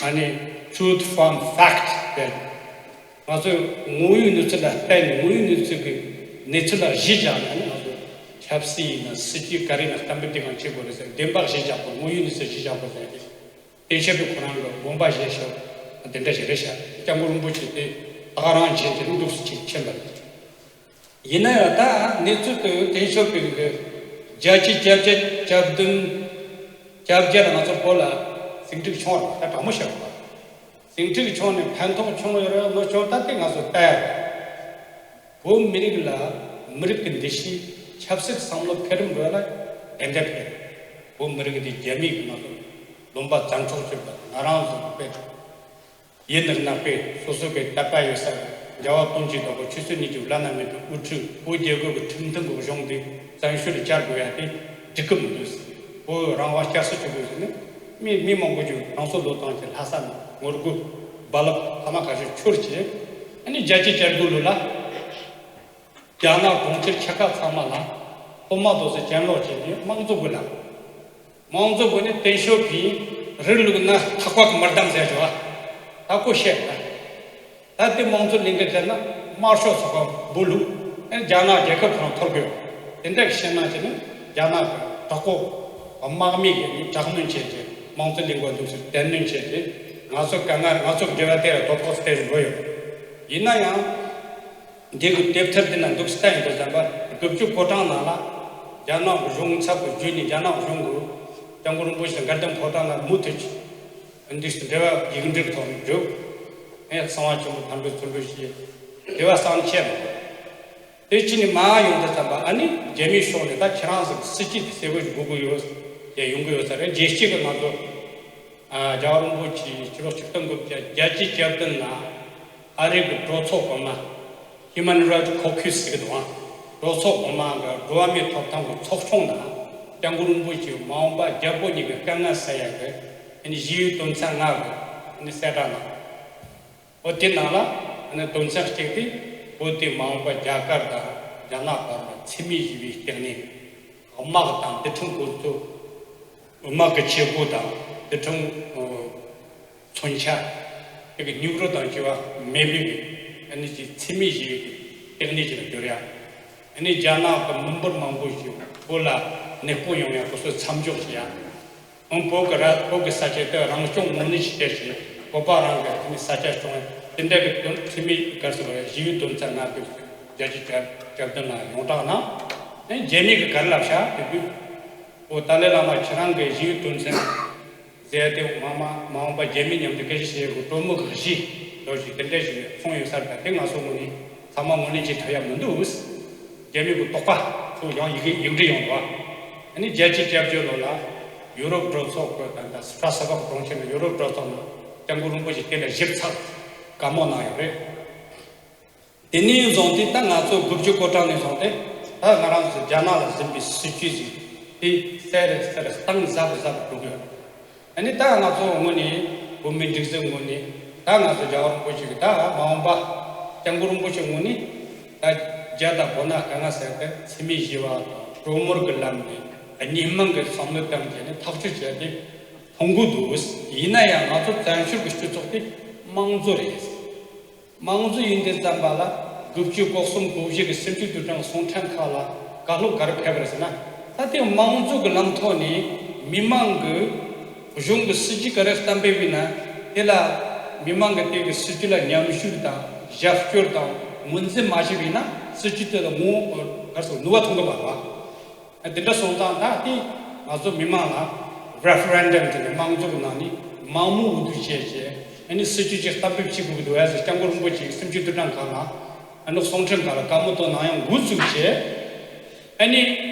ཨ་ནི་truth from fact དེ་ང་ཚོས་ངོ་བོའི་གནས་ཚུལ་ལ་བརྟེན་ནས་ངོ་བོའི་གནས་ཚུལ་གྱི་གནས་ཚུལ་ལ་གཞི་བཞག་ནས་ང་ཚོས་ཆབ་སྲིད་ཡིན་ན་སྲིད་ཇུས་ག་རེ་ཡིན་ན་གཏན་འབེབས་དེ་གང་བྱེད་དགོས་རེད་ཟེར་བདེན་པར་གཞི་བཞག་དགོས་ངོ་བོའི་གནས་ཚུལ་གཞི་བཞག་དགོས་ཟེར་ཏེ་ཏེང་ཞའོ་ཕིང་ཁོ་རང་གི་དགོངས་པ་བཞེས་ཤོག་དེ་འདྲ་ཞིག་རེད་ཤག་སྐྱབས་མགོན་རིན་པོ་ཆེ་དེ་ད་ག་རང་བྱས་ཏེ་འདུག་སེ་ཅིག་ཕྱིན་པ་རེད། ཡིན་ན་ཡང་ད་གནས་ཚུལ་དེ་ཏེང་ཞའོ་ཕིང་གི་བརྒྱད་ཅུ་གྱ་བརྒྱད་གྱ་བདུན་གྱ་བརྒྱད་ལ་ང་ཚོ་བོད་ལ་ཟིང་འཁྲུག་བྱུང་བ་ད་དྲང་མོ་བཤད་པ། ཟིང་འཁྲུག་བྱུང་ནས་ཕན་ཐོགས་བྱུང་ཡོད་རེད་མ་བྱུང་ད་དེ་ང་ཚོ་ལྟ་ཡ་རེད། བོད་མི་རིགས་ལ་མི་རིགས་ཀྱི་འདུ་ཤེས་ཆབ་སྲིད་བསམ་བློ་འཕེལ་རིམ་རོལ་ལ་ཏན་ཏན་འཕེལ། བོད་མི་རིགས་འདི་རྒྱ་མིས་ང་ཚོ་ལུང་པ་བཙན་འཕྲོག་བྱེད་པ་ང་རང་ཚོ་དཔེ། ཡིན་ནའང་ནག་པས་སོ་སོ་གི་དད་པ་ཡོད་ས་རྒྱལ་བ་དཔུང་གི་བདག་པོ་ཆོས་སྲིད་གཉིས་ཀྱི་བླ་ན་མེད་པའི་དབུ་ཁྲིད་བོད་རྒྱལ་ཁབ་ཀྱི་ཁྲིམས་མཐུན་གྱི་གཞུང་འདི་བཙན་བྱོལ་དུ་བསྐྱར་དགོས་ཡ་དེ་འགྲིག་གི་མི་འདུག་བོད་རང་དབང་བསྐྱར་གསོ་བྱེད་དགོས་ཟེར་ནས་མི་མི་མང་པོ་ཅིག་རང་སྲོག་བློས་བཏང་བྱས་ལྷ་ས་ནས་ངོ་རྒོལ་རྦ་རླབས་ཐ་མག་ཁ་ཤས་འཕྱུར་བྱས་ཨ་ནི་བརྒྱད་ཅུ་གྱ་དགུ་ལོ་ལ། རྒྱ་ནག་གྲོང་ཁྱེར་ཆེ་ཁག་ཚང་མ་ལ་སློབ་མ་དེ་ཚོ་གྱེན་ལོག་བྱས་ནས་དམངས་གཙོ་དགོས་ལབ། དམངས་གཙོ་དགོས་ནས་ཏེང་ཞའོ་ཕིང་རི་ལུག་ན་ཐག་པ་གིས་མི་བསྡམ་ཟེར་བྱུང་བ། ད་ཁོ་བཤད་ན། ད་དེ་དམངས་གཙོ་ལེན་གི་བསྡད་ན་དམར་ཤོག་ཚོགས་པ་འབུད་ལུགས་ཨེ་རྒྱ་ནག་རྒྱལ་ཁབ་ཁོ་རང་འཐོར་དགོས། དེ་འདྲ་གི་བཤད་ན་བྱས་ནས་རྒྱ་ནག་གི་དྲག་པོ་དམག་མི་གིས་དྲག་གནོན་བྱས་ཏེ་དམངས་གཙོ་ལེན་དགོས་འདུག་ཟེར་དྲག་གནོན་བྱས་ཏེ་ང་ཚོ་དཀའ་ངལ་ང་ཚོ་འབྲེལ་བ་དེ་ལ་དོ་ཕོག་སྟེ་འགྲོ་ཡོད། ཡིན་ན་ཡང་། འདི་གི་དེབ་ཐེར་འདི་ན་འདུག་སྟེ་ཡིན་དུ་བསམ་པ། དགུ་བཅུ་གོ་གྲངས་ནང་ལ་རྒྱ་ནག་གི་གཞུང་ཚབ་ཀྱི་བརྒྱུད་ནས་རྒྱ་ནག་གཞུང་གི་སྐྱབས་མགོན་རིན་པོ་ཆེ་དགའ་ལྡན་ཕོ་བྲང་ལ་མུ་མཐུད་ཀྱིས་འདུག་སེ་འབྲེལ་བ་ཡིག་འབྲེལ་ཐོག་ནས་བསྒྲུབས། ངས་གསང་བ་ཆེན་པོ་ཕར་འབྲུ་ཚུར་འབྲུ་བྱས། དེ་བ་གསང་ཆེན་དེ་ཕྱི་ནས་མ་ཡོང་དུ་བསམ་པ། ཨ་ནི་རྒྱ་མིའི་ཕྱོགས་ནས་ད་ཁྱེད་རང་ཚོ་གི་སྲིད་ཇུས་དེ་གསལ་པོ་ཞིག་དགོས་ཀྱི་ཡོད་ཟེར་ཡོང་གི་ཡོད་ས་རེད། རྒྱལ་སྤྱི་གི་ང་ཚོ་ཨ་རྒྱལ་བ་རིན་པོ་ཆེའི་ཕྱི་ལོ་ཆིག་སྟོང་དགུ་བརྒྱ་བརྒྱད་ཅུ་གྱ་བདུན་ལ་ཨ་རི་གི་གྲོས་ཚོགས་གོང་མ། Human Rights Caucus ཟེར་གི་འདུག་ཨང་། གྲོས་ཚོགས་གོང་མ་གི་འགྲོ་བ་མིའི་ཐོབ་ཐང་གི་ཚོགས་ཆུང་ནང་སྐྱབས་མགོན་རིན་པོ་ཆེ་མ་འོངས་པ་རྒྱལ་པོ་གཉིས་ཀྱི་དཀའ་ངལ་སེལ་ཡག་གི་ཨ་ནི་ཞི་བའི་དོན་ཚན་ལྔ་གི་ཨ་ནི་གསལ་བསྒྲགས་གནང་། འོ་དེ་ནང་ལ་ཨ་ནི་དོན་ཚན་གཅིག་དེ། བོད་དེ་མ་འོངས་པ་རྒྱ་གར་དང་རྒྱ་ནག་བར་ལ་འཚེ་མེད་ཞི་བའི་ལྟེ་གནས། དམག་དང་རྡུལ་ཕྲན་འགོ་གཙོ། དམག་གི་བྱེད་སྒོ་དང་རྡུལ་ཕྲན་མཚོན་ཆ། དེ་གི་སྨྱུག་རུ་དང་བཅས་པ་མེད་པའི་ཨ་ནི་ཅིག་འཚེ་མེད་ཞི་བའི་ལྟེ་གནས་ཅིག་ལ་བསྒྱུར་ཡ། ཨ་ནི་རྒྱ་ནག་གི་མི་འབོར་མང་པོ་ཞིག་བོད་ལ་གནས་སྤོ་ཡོང་ཡ་ཁོ་ཚོ་མཚམས་འཇོག་བྱེད་ཡ། ཨང་། བོད་ཀྱི་ར་བོད་ཀྱི་ས་ཆ་དེ་རང་སྐྱོང་དངོས་གནས་ཤིག་སྤེལ་ཞིང་། བོད་པ་རང་གི་ཨ་ནི་ས་ཆ་སྐྱོང་ཡ། དེ་འདྲ་གི་དོན་འཚེ་མེད་ག་རེ་ཟེར་བ་རེད། ཞི་བའི་དོན་ཚན་ལྔ་དེ་བརྒྱད་ཅུ་གྱ་བདུན་ལ་ཡོངས་གྲགས་གནང་། ཨ་ནི་རྒྱ་མི་གི་ག་རེ་ལབ་ཤག་དེ་དུས། འོ་ཏཱ་ལའི་བླ་མ་ཁྱེད་རང་གི་ཞི་བའི་དོན་ཚན་ཟེར་དེ་མ་མ་མ་འོངས་པ་རྒྱ་མི་མཉམ་དུ་སྐད་ཆ་བཤད་ཡག་གི་གྲོས་མོལ་གི་གཞི་འདྲ་ཞིག་དེ་འདྲ་ཞིག་གསུངས་ཡོད་ས་རེད། ད་དེ་ང་ཚོ་ངོས་ནས་ཚང་མ་ངོས་ལེན་བྱེད་ཐུབ་ཡ་མི་འདུག། རྒྱ་མི་གི་དོགས་པ་ཚོ་ཡང་ཡིག་ཡིག་འབྲེལ་ཡོང་འདུག། ཨ་ནི་བརྒྱད་ཅུ་གྱ་བརྒྱད་ལོ་ལ་ཡུ་རོབ་གྲོས་ཚོགས་ཀྱི་ད་ལྟ་སི་ཏྲ་སི་བག་གྲོང་ཁྱེར་ནས་ཡུ་རོབ་གྲོས་ཚོགས་ནང་སྐྱབས་མགོན་རིན་པོ་ཆེ་དེ་ལ་ཞིབ་ཚགས་བཀའ་མོལ་གནང་ཡོད་རེད། དེ་ནས་བཟུང་སྟེ་ད་ང་ཚོ་དགུ་བཅུ་གོ་གྲངས་ནས་བཟུང་སྟེ་ད་ང་རང་ཚོ་རྒྱ་ནག་ལ་ཟིན་པའི་སྲིད་ཇུས་ཟིག་དེ་གསལ་རུ་གསལ་རུ་གཏིང་ཟབ་ཟབ་འགྲོ་གི་ཡོད། ཨ་ནི་ད་ང་ཚོ་ངོས་ནས་བོད་མིའི་སྒྲིག་འཛུགས་ངོས་ནས་ད་ང་ཚོ་རྒྱལ་བ་རིན་པོ་ཆེ་གི་ད་མ་འོངས་པ་སྐྱབས་མགོན་རིན་པོ་ཆེ་ངོས་ནས་ད་རྒྱ་དང་བོད་ནང་དཀའ་ངལ་སེལ་ཏེ་འཚེ་མེད་ཞི་བ་དང་གྲོས་མོལ་གྱི་ལམ་ནས་གཉིས་སྨན་གྱི་བསམ་བློ་བཏང་བྱས་ནས་ཐག་གཅོད་བྱས་ཏེ་ཕུང་གི་འདུག། ཡིན་ན་ཡང་ང་ཚོ་བཙན་བྱོལ་གྱི་སྤྱི་ཚོགས་དེ་དམངས་གཙོ་རེད། དམངས་གཙོ་ཡིན་དུས་ཙམ་པ་ལ་དགུ་བཅུ་གོ་གསུམ་གོ་བཞི་གི་སེམས་ཤུགས་དུད་གྲང་གསུང་འཕྲིན་ཁག་ལ་བཀའ་སློབ་ག་རེ་ཕེབས་པ་རེད་ཟེར་ན། ད་ལྟའི་དམངས་གཙོ་གི་ལམ་ཐོག་ནས་མི་མང་གི་གཞུང་གི་སྲིད་ཇུས་ག་རེ་གཏན་འབེབས་ཡིན་ན་དེ་ལ་མི་མང་གི་དེ་གི་སྲིད་ཇུས་ལ་མཉམ་ཞུགས་དང་རྒྱབ་སྐྱོར་དང་ངོས་འཛིན་མ་བྱས་པ་ཡིན་ན་སྲིད་ཇུས་དེ་ལ་ངོ་ག་རེ་ཟེར་ནུས་པ་ཐོན་གི་མ་རེད་བ། དེ་འདྲ་སོང་ཙང་ད་དེ་ང་ཚོ་མི་མང་ལ་རེ་ཕ་རེན་ཌམ་དེ་ནས་དམངས་གཙོ་གི་ནང་ནས་མང་མོས་འོས་བསྡུ་བྱས་བྱས་ཨ་ནི་སྲིད་ཇུས་ཅིག་གཏན་འབེབས་བྱེད་དགོས་ཀྱི་འདུག་ཨ་ཟེར་སྐྱབས་མགོན་རིན་པོ་ཆེའི་སེམས་ཤུགས་དུད་གྲང་ཁག་ལ་ཨ་ནི་གསུང་འཕྲིན་ཁག་ལ་བཀའ་མོལ་གཏོང་གནང་ཡང་འགོ་བཙུགས་བྱས། ཨ་ནི་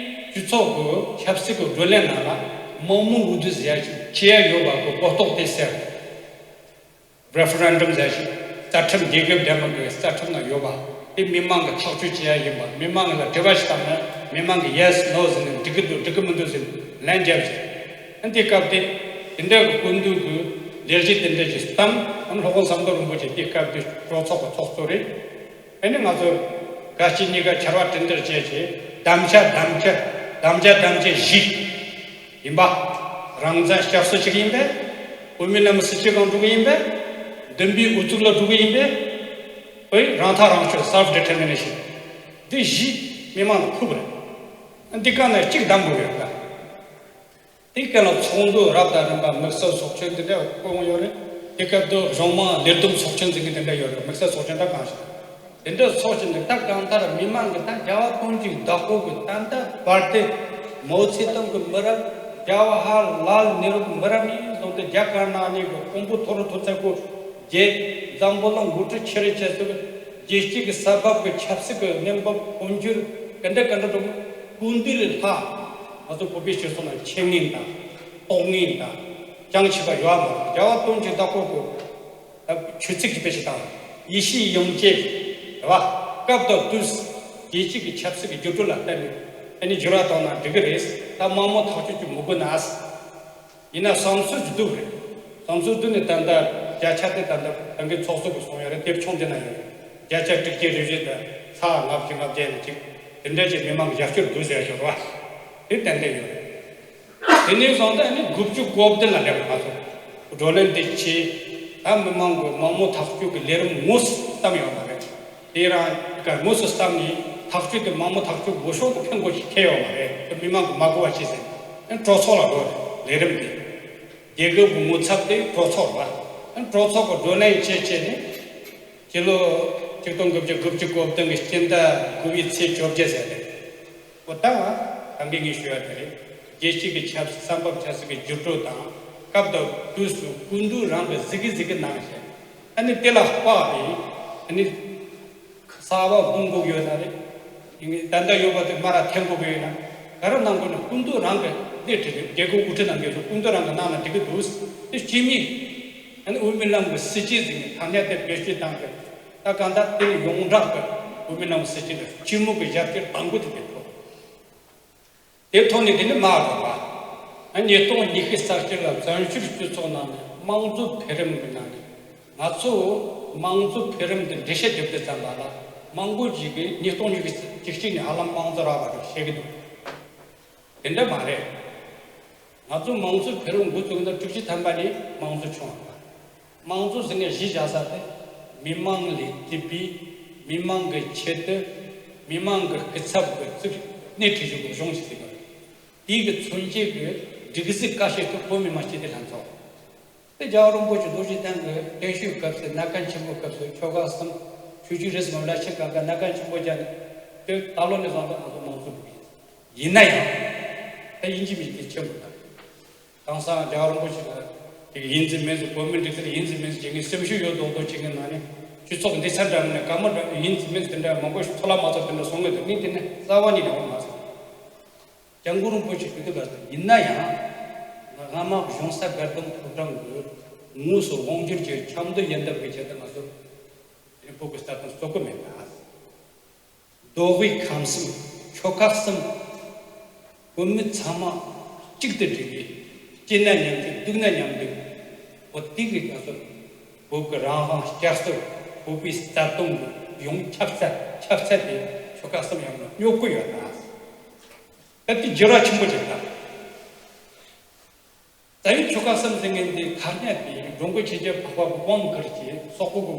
སྤྱི་ཚོགས་ཀྱི་ཆབ་སྲིད་ཀྱི་བགྲོ་གླེང་ནང་ལ་མང་མོས་འོས་བསྡུ་ཟེར་ཡ་ཞིག་བྱེད་ཡ་ཡོད་པ་གི་གོ་རྟོགས་དེ་གསལ། རེ་ཕ་རེན་ཌམ་ཟེར་ཞིག་རྩ་ཁྲིམས་རྒྱལ་ཁབ་འདྲ་མིན་གྱི་རྩ་ཁྲིམས་ནང་ཡོད་པ་དེ་མི་མང་གི་ཐག་གཅོད་བྱེད་ཡ་ཡིན་པ། མི་མང་གི་ལ་དྲི་བ་ཞིག་བཏང་ན་མི་མང་གི་ཡེ་སི་ནོ་ཟེར་ནས་འགྲིག་གི་འདུག་འགྲིག་གི་མི་འདུག་ཟེར་ནས་ལན་རྒྱབ་ཟེར། ཨ་འདི་སྐབས་དེ་དེ་འདྲ་གི་སྐུ་མདུན་གྱི་ལས་གཞི་དེ་འདྲ་ཞིག་བཏང་། ཨ་ནི་སློབ་དཔོན་ཟམ་གདོང་རིན་པོ་ཆེ་དེ་སྐབས་དེ་གྲོས་ཚོགས་ཀྱི་ཚོགས་གཙོ་རེད། ཨ་ནི་ང་ཚོ་འགའ་ཞིག་གཉིས་ཀ་ཕྱར་བ་གྲུ་འདེགས་བྱས་བྱས་དམ་བཅའ་དམ་བཅའ་དམ་བཅའ་དམ་བཅའ་བཞི། ཡིན་པ། རང་བཙན་བསྐྱར་གསོ་བྱེད་ཀྱི་ཡིན་པས། བོད་མི་རྣམས་སྲིད་སྤྱི་ཁང་འགྲོ་གི་ཡིན་པས། བདུན་པའི་དབུ་ཚུགས་ལ་འགྲོ་གི་ཡིན་པས། ཨོའི་རང་ཐག་རང་གཅོད་self determination། འདི་བཞི་མི་མང་ལ་ཕུལ་བ་རེད། འདི་གང་ལ་གཅིག་གདམ་དགོས་ཡོད་ལ། འདི་གང་ལ་ཚོགས་འདུ་རབ་དང་རིམ་པ་དམིགས་བསལ་ཚོགས་ཆེན་འདི་འདྲ་བསྐོང་ཡོད་རེད། འདི་སྐབས་དུ་གཞུང་མང་ལས་བསྡོམས་ཚོགས་ཆེན་ཟེར་གི་འདི་འདྲ་ཡོད་རེད། དམིགས་བསལ་ཚོགས་ཆེན་འདྲ་གང་ཞིག་དེ་འདྲ་ཚོགས་ཀྱི་འདུག་ད་གང་ལྟར་མི་མང་གི་ད་རྒྱལ་བ་དོན་གྱི་བདག་པོ་གི་ད་ལྟ་བར་དེ་མའོ་ཙེ་ཏུང་གི་མི་རབས། རྒྱལ་བ་ཧ་ལ་ལ་ནེ་རུ་གི་མི་རབས་ནས་བཟུང་སྟེ་རྒྱ་དཀར་ནག་གཉིས་ཀྱི་ཀོང་པོ་ཐོ་རུ་ཐོ་ཚད་སྐོར་རྒྱལ་འཛམ་བུ་གླིང་འགོ་ཁྲིད་ཆེ་རེ་ཆེ་སུ་གི་རྒྱལ་སྤྱི་གི་ས་བབ་གི་ཆབ་སྲིད་གི་གནས་བབ་འཕོ་འགྱུར་ག་འདྲ་ག་འདྲ་འགྲོ་གི་སྐུ་མདུན་ལས་ལྷག་ང་ཚོ་བོད་པའི་སྤྱི་ཚོགས་ནང་མཁྱེན་མཁན་དང་རྟོགས་མཁན་དང་ཅང་ཆེ་བ་ཡོད་མ་རེད། རྒྱལ་བ་དོན་གྱི་བདག་པོ་གི་ཆོས་ཚིག་གི་དཔེ་ཞིག་དང་། ཡེ་ཤེས་ཡུམ་ཅེས་རེད་བ། སྐབས་དང་དུས་རྒྱལ་སྤྱི་གི་ཆབ་སྲིད་ཀྱི་འགྱུར་འགྲོས་ལ་བརྟེན་ནས་ཨ་ནི་འགྱུར་བ་བཏང་ན་འགྲིག་གི་རེད། ད་མང་མོས་ཐག་གཅོད་ཀྱི་མི་དགོས་ན། ཡིན་ན་བསམ་ཚུལ་ཅིག་འདུག་རེད། བསམ་ཚུལ་འདུག་ནས་ད་ལྟ་བརྒྱ་ཆ་དེ་ད་ལྟ་ད་གིན་ཚོགས་གཙོ་གིས་གསུངས་ཡོད་རེད། དེབ་ཆུང་དེ་ན་ཡོད་རེད། བརྒྱ་ཆ་དྲུག་ཅུ་རེ་བཞི་དང་ཚེག་ལྔ་བཅུ་ང་བརྒྱད་ནས་གཅིག་དེ་འདྲ་ཅིག་མི་མང་གི་རྒྱབ་སྐྱོར་འདུག་ཟེར་ཞོར་བ་དེ་ཏན་ཏན་ཡོད་རེད། དེ་ནས་བཟུང་སྟེ་ནི་དགུ་བཅུ་གོ་བདུན་ལ་སླེབས་པ་ང་ཚོ་བགྲོ་གླེང་འདི་བྱས། ད་མི་མང་གི་མང་མོས་ཐག་གཅོད་ཀྱི་ལས་རིམ་དངོས་སུ་བརྩམས་ཡོད་མ་རེད། དེ་རང་གི་དངོས་སུ་བརྩམས་ནས་ཐག་གཅོད་དེ་མང་མོས་ཐག་གཅོད་འགོ་ཤོག་ཏུ་ཕན་དགོས་ཤིག་ཁེལ་ཡོད་མ་རེད། དེ་མི་མང་གི་མ་གོ་བ་ཅི་ཟེར་ན་གྲོས་ཚོགས་ལ་འགྲོ་རེད། ལས་རིམ་དེ་རྒྱལ་ཁབ་ཀྱི་ངོ་ཚབ་དེ་གྲོས་ཚོགས་རེད་བ། གྲོས་ཚོགས་ཀྱི་བགྲོ་གླེང་བྱས་བྱས་ནས་ཕྱི་ལོ་ ཆིག་སྟོང་དགུ་བརྒྱ་དགུ་བཅུ་གོ་བདུན་གྱི་སྤྱི་ཟླ་དགུ་པའི་ཚེས་བཅོ་བརྒྱད་ཟེར་ཏེ། འོ་ད་ང་ད་གིན་ངས་ཞུ་ཡ་དེ་རེད། རྒྱལ་སྤྱི་གི་ཆབ་སྲིད་བསམ་པ་ཆབ་སྲིད་ཀྱི་འགྱུར་འགྲོས་དང་སྐབས་དང་དུས་སུ་སྐུ་མདུན་རང་གི་གཟིགས་གི་གཟིགས་གི་གནང་བྱས། ཨ་ནི་དེ་ལ་དཔག་པའི་ཨ་ནི་གསར་པ་སྤུངས་དགོས་ཡོད་ན་རེད། ད་ལྟ་ཡོད་པ་དེ་མར་འཐེན་དགོས་ཀྱི་ཡོད་ན། ག་རེ་གནང་དགོས་ན་སྐུ་མདུན་རང་གི་འདི་བྲིས་ཏེ་རྒྱལ་ཁབ་དབུ་ཁྲིད་རྣམ་པས་སུ་སྐུ་མདུན་རང་གི་གནང་ན་འགྲིག་གི་འདུག་དེ་སྤྱི་མི་ཨ་ནི་དབུ་མའི་ལམ་གྱི་སྲིད་སྤྱི་ཟིན་ནས་ཐ་སྙད་དེ་བེད་སྤྱོད་བཏང་གི། ད་གང་ལྟར་དེ་ནི་ཡོངས་གྲགས་ཀྱི་དབུ་མའི་ལམ་སྲིད་སྤྱི་འདི་སྤྱི་མོ་གི་ཞབས་ཕྱི་དང་པོ་དེ་དེ་ཐོབ། དེ་ཐོག་ནས་དེ་ནི་མ་རེད་པ། ཉིས་སྟོང་ཉི་ཤུ་རྩ་གཅིག་ལ་བཙན་བྱོལ་སྤྱི་ཚོགས་ནང་ནས་དམངས་གཙོ་འཕེལ་རིམ་གྱི་ནང་ནས་ང་ཚོ་དམངས་གཙོ་འཕེལ་རིམ་དེ་འགྲེལ་བཤད་རྒྱབ་དུས་ཙམ་པ་ལ་མང་པོ་ཞིག་གིས་ཉིས་སྟོང་ཉི་ཤུ་རྩ་གཅིག་ནས་ཧ་ལམ་དམངས་གཙོ་རག་པ་རེད་བཤད་ཀྱི་འདུག་དེ་འདྲ་མ་རེད། ང་ཚོ་དམངས་གཙོ་འཕེལ་རིམ་འགོ་བཙུགས་ན་དྲུག་ཅུ་ཐམ་པ་ནས་དམངས་གཙོ་བྱུང་བ་རེད། དམངས་གཙོ་ཟེར་མཁན་གཞི་བཞག་ས་དེ་མི་དམངས་ལས་བརྩིས་པའི་མི་དམངས་ཀྱི་ཆེད་དུ་མི་དམངས་ཀྱི་སྐུ་ཚབ་ཀྱི་བཙུགས་སྣེ་ཁྲིད་ཞུགས་པའི་གཞུང་ཞིག་ཟེར་གི་རེད། དེའི་གི་མཚོན་བྱེད་ཀྱི་སྒྲིག་གཞི་བཀའ་ཤག་ཏུ་བོད་མི་མང་སྤྱི་འཐུས་ལྷན་ཚོགས། དེ་རྒྱལ་བ་རིན་པོ་ཆེ་རྡོ་རྗེ་གདན་གྱི་བརྟན་བཞུགས་སྐབས་སུ་གནའ་གན་ཆེན་པོའི་སྐབས་སུ་ཆོལ་ཁ་གསུམ་ཆོས་བརྒྱུད་རིས་མེད་ལ་ཆེ་ཁག་གི་གནའ་གན་ཆེན་པོ་བརྒྱབ་ནས་དེ་ད་ལོ་ནས་བཟུང་སྟེ་ང་ཚོ་དམངས་གཙོ་འགྲོ་གི་ཡིན། ཡིན་ན་ཡང་ད་ཡིན་གཅིག་མིན་གཅིག་ཆེན་པོ་དང་། དེང་སང་རྒྱལ་བ་རིན་པོ་ཆེ་ལ་དེ་ཡིན་ཟིན་མིན་ཟིན་བོད་མི་འགྲིག་ཟིན་ཡིན་ཟིན་མིན་ཟིན་བྱེད་མཁན་སེམས་ཤུགས་ཡོད་མདོག་མདོག་བྱེད་མཁན་ནང་ནས་སྤྱི་ཚོགས་འདི་ཚར་འདྲ་མིན་ནས་བཀའ་མོལ་འདྲ་ཡིན་ཟིན་མིན་ཟིན་དེ་འདྲ་མང་པོ་ཞིག་ཚོ་ལ་མ་ཚོ་དེ་འདྲ་སོང་ངེས་དེ་ནི་དེ་ནི་རྩ་བ་ཉིད་ནས་འོང་མ་སོང་། སྐྱབས་མགོན་རིན་པོ་ཆེ་གིས་དེ་ག་ཡིན་ན་ཡང་། སྔ་མ་གཞུང་ས་བཀའ་སྡོམ་ཕོ་བྲང་གི་དངོས་སུ་དབང་སྒྱུར་གྱི་ཆབ་མདོ་ཡིན་སྟབས་ཀྱི་ཆེད་དུ་ང་ཚོ་བོད་ཀྱི་རྩ་དོན་རྩོད་གི་མེད་ན། མདོ་དབུས་ཁམས་གསུམ་ཆོལ་ཁ་གསུམ་བོད་མི་ཚང་མ་གཅིག་ཏུ་སྒྲིལ་བའི་སྐྱིད་ན་མཉམ་སྐྱིད་སྡུག་ན་མཉམ་སྡུག་འོ་དེ་གི་ང་ཚོ་བོད་ཀྱི་རང་དབང་བསྐྱར་གསོ་བོད་པའི་རྩ་དོན་གྱི་ཡོངས་ཁྱབ་ཚད་ཁྱབ་ཚད་དེ་ཆོལ་ཁ་གསུམ་ཡོངས་ལ་སྙོབ་ཀྱི་ཡོད་ན། ད་དེ་འགྱུར་བ་ཆེན་པོ་ཅིག་ད། རྩ་བའི་ཆོལ་ཁ་གསུམ་ཟེར་མཁན་འདི་ཐ་སྙད་དེ་འགྲོ་མགོན་ཆོས་རྒྱལ་འཕགས་པ་དབང་བསྒྱུར་གྱིས་སོག་པོ་གི་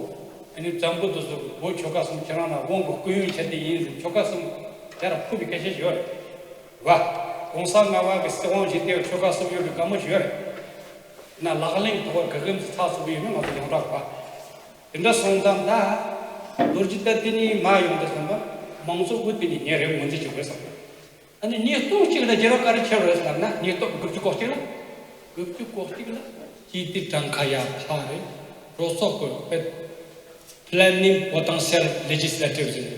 ཨ་ནི་བཙན་པོ་དེ་ཚོ་གི་བོད་ཆོལ་ཁ་གསུམ་ཁྱེད་རང་ལ་དབང་གི་སྐུ་ཡོན་ཆེ་དེ་ཡིན་ཟེར་ཆོལ་ཁ་གསུམ་དེ་ལ་ཕུལ་བའི་སྐད་ཆ་ཞིག་ཡོད་རེད་བ། གོང་ས་ལྔ་པ་གི་སྲིད་དབང་བཞེས་དེ་ཆོལ་ཁ་གསུམ་ཡོད་པའི་བཀའ་མོལ་ཞིག་ཡོད་རེད། ན་ལག་ལེན་ཐོག་གི་གིམ་ཚགས་ཚུད་པོ་ཡིན་ན་ང་ཚོ་ཡོངས་གྲགས་པ། དེ་འདྲ་སོང་ཙང་ད་ལོ་རྒྱུས་ད་དེ་ནས་མ་ཡོང་དུ་སོང་བ་མང་ཚོགས་ཀྱིས་དེ་ནས་ཉེ་རེ་ངོས་འཛིན་བྱེད་དགོས་བསམ་གི། ཨ་ནི་ཉིས་སྟོང་གཅིག་ལ་བསྒྱུར་བ་ག་རེ་ཁྱབ་རེད་ལབ་ན། ཉིས་སྟོང་དགུ་བཅུ་གོ་གཅིག་ལ། དགུ་བཅུ་གོ་གཅིག་ལ་སྤྱི་འཐུས་གྲངས་ཀ་ཡར་འཕར་རེད། གྲོས་ཚོགས་ཀྱི་དཔེ་planning potential legislative ཟེར་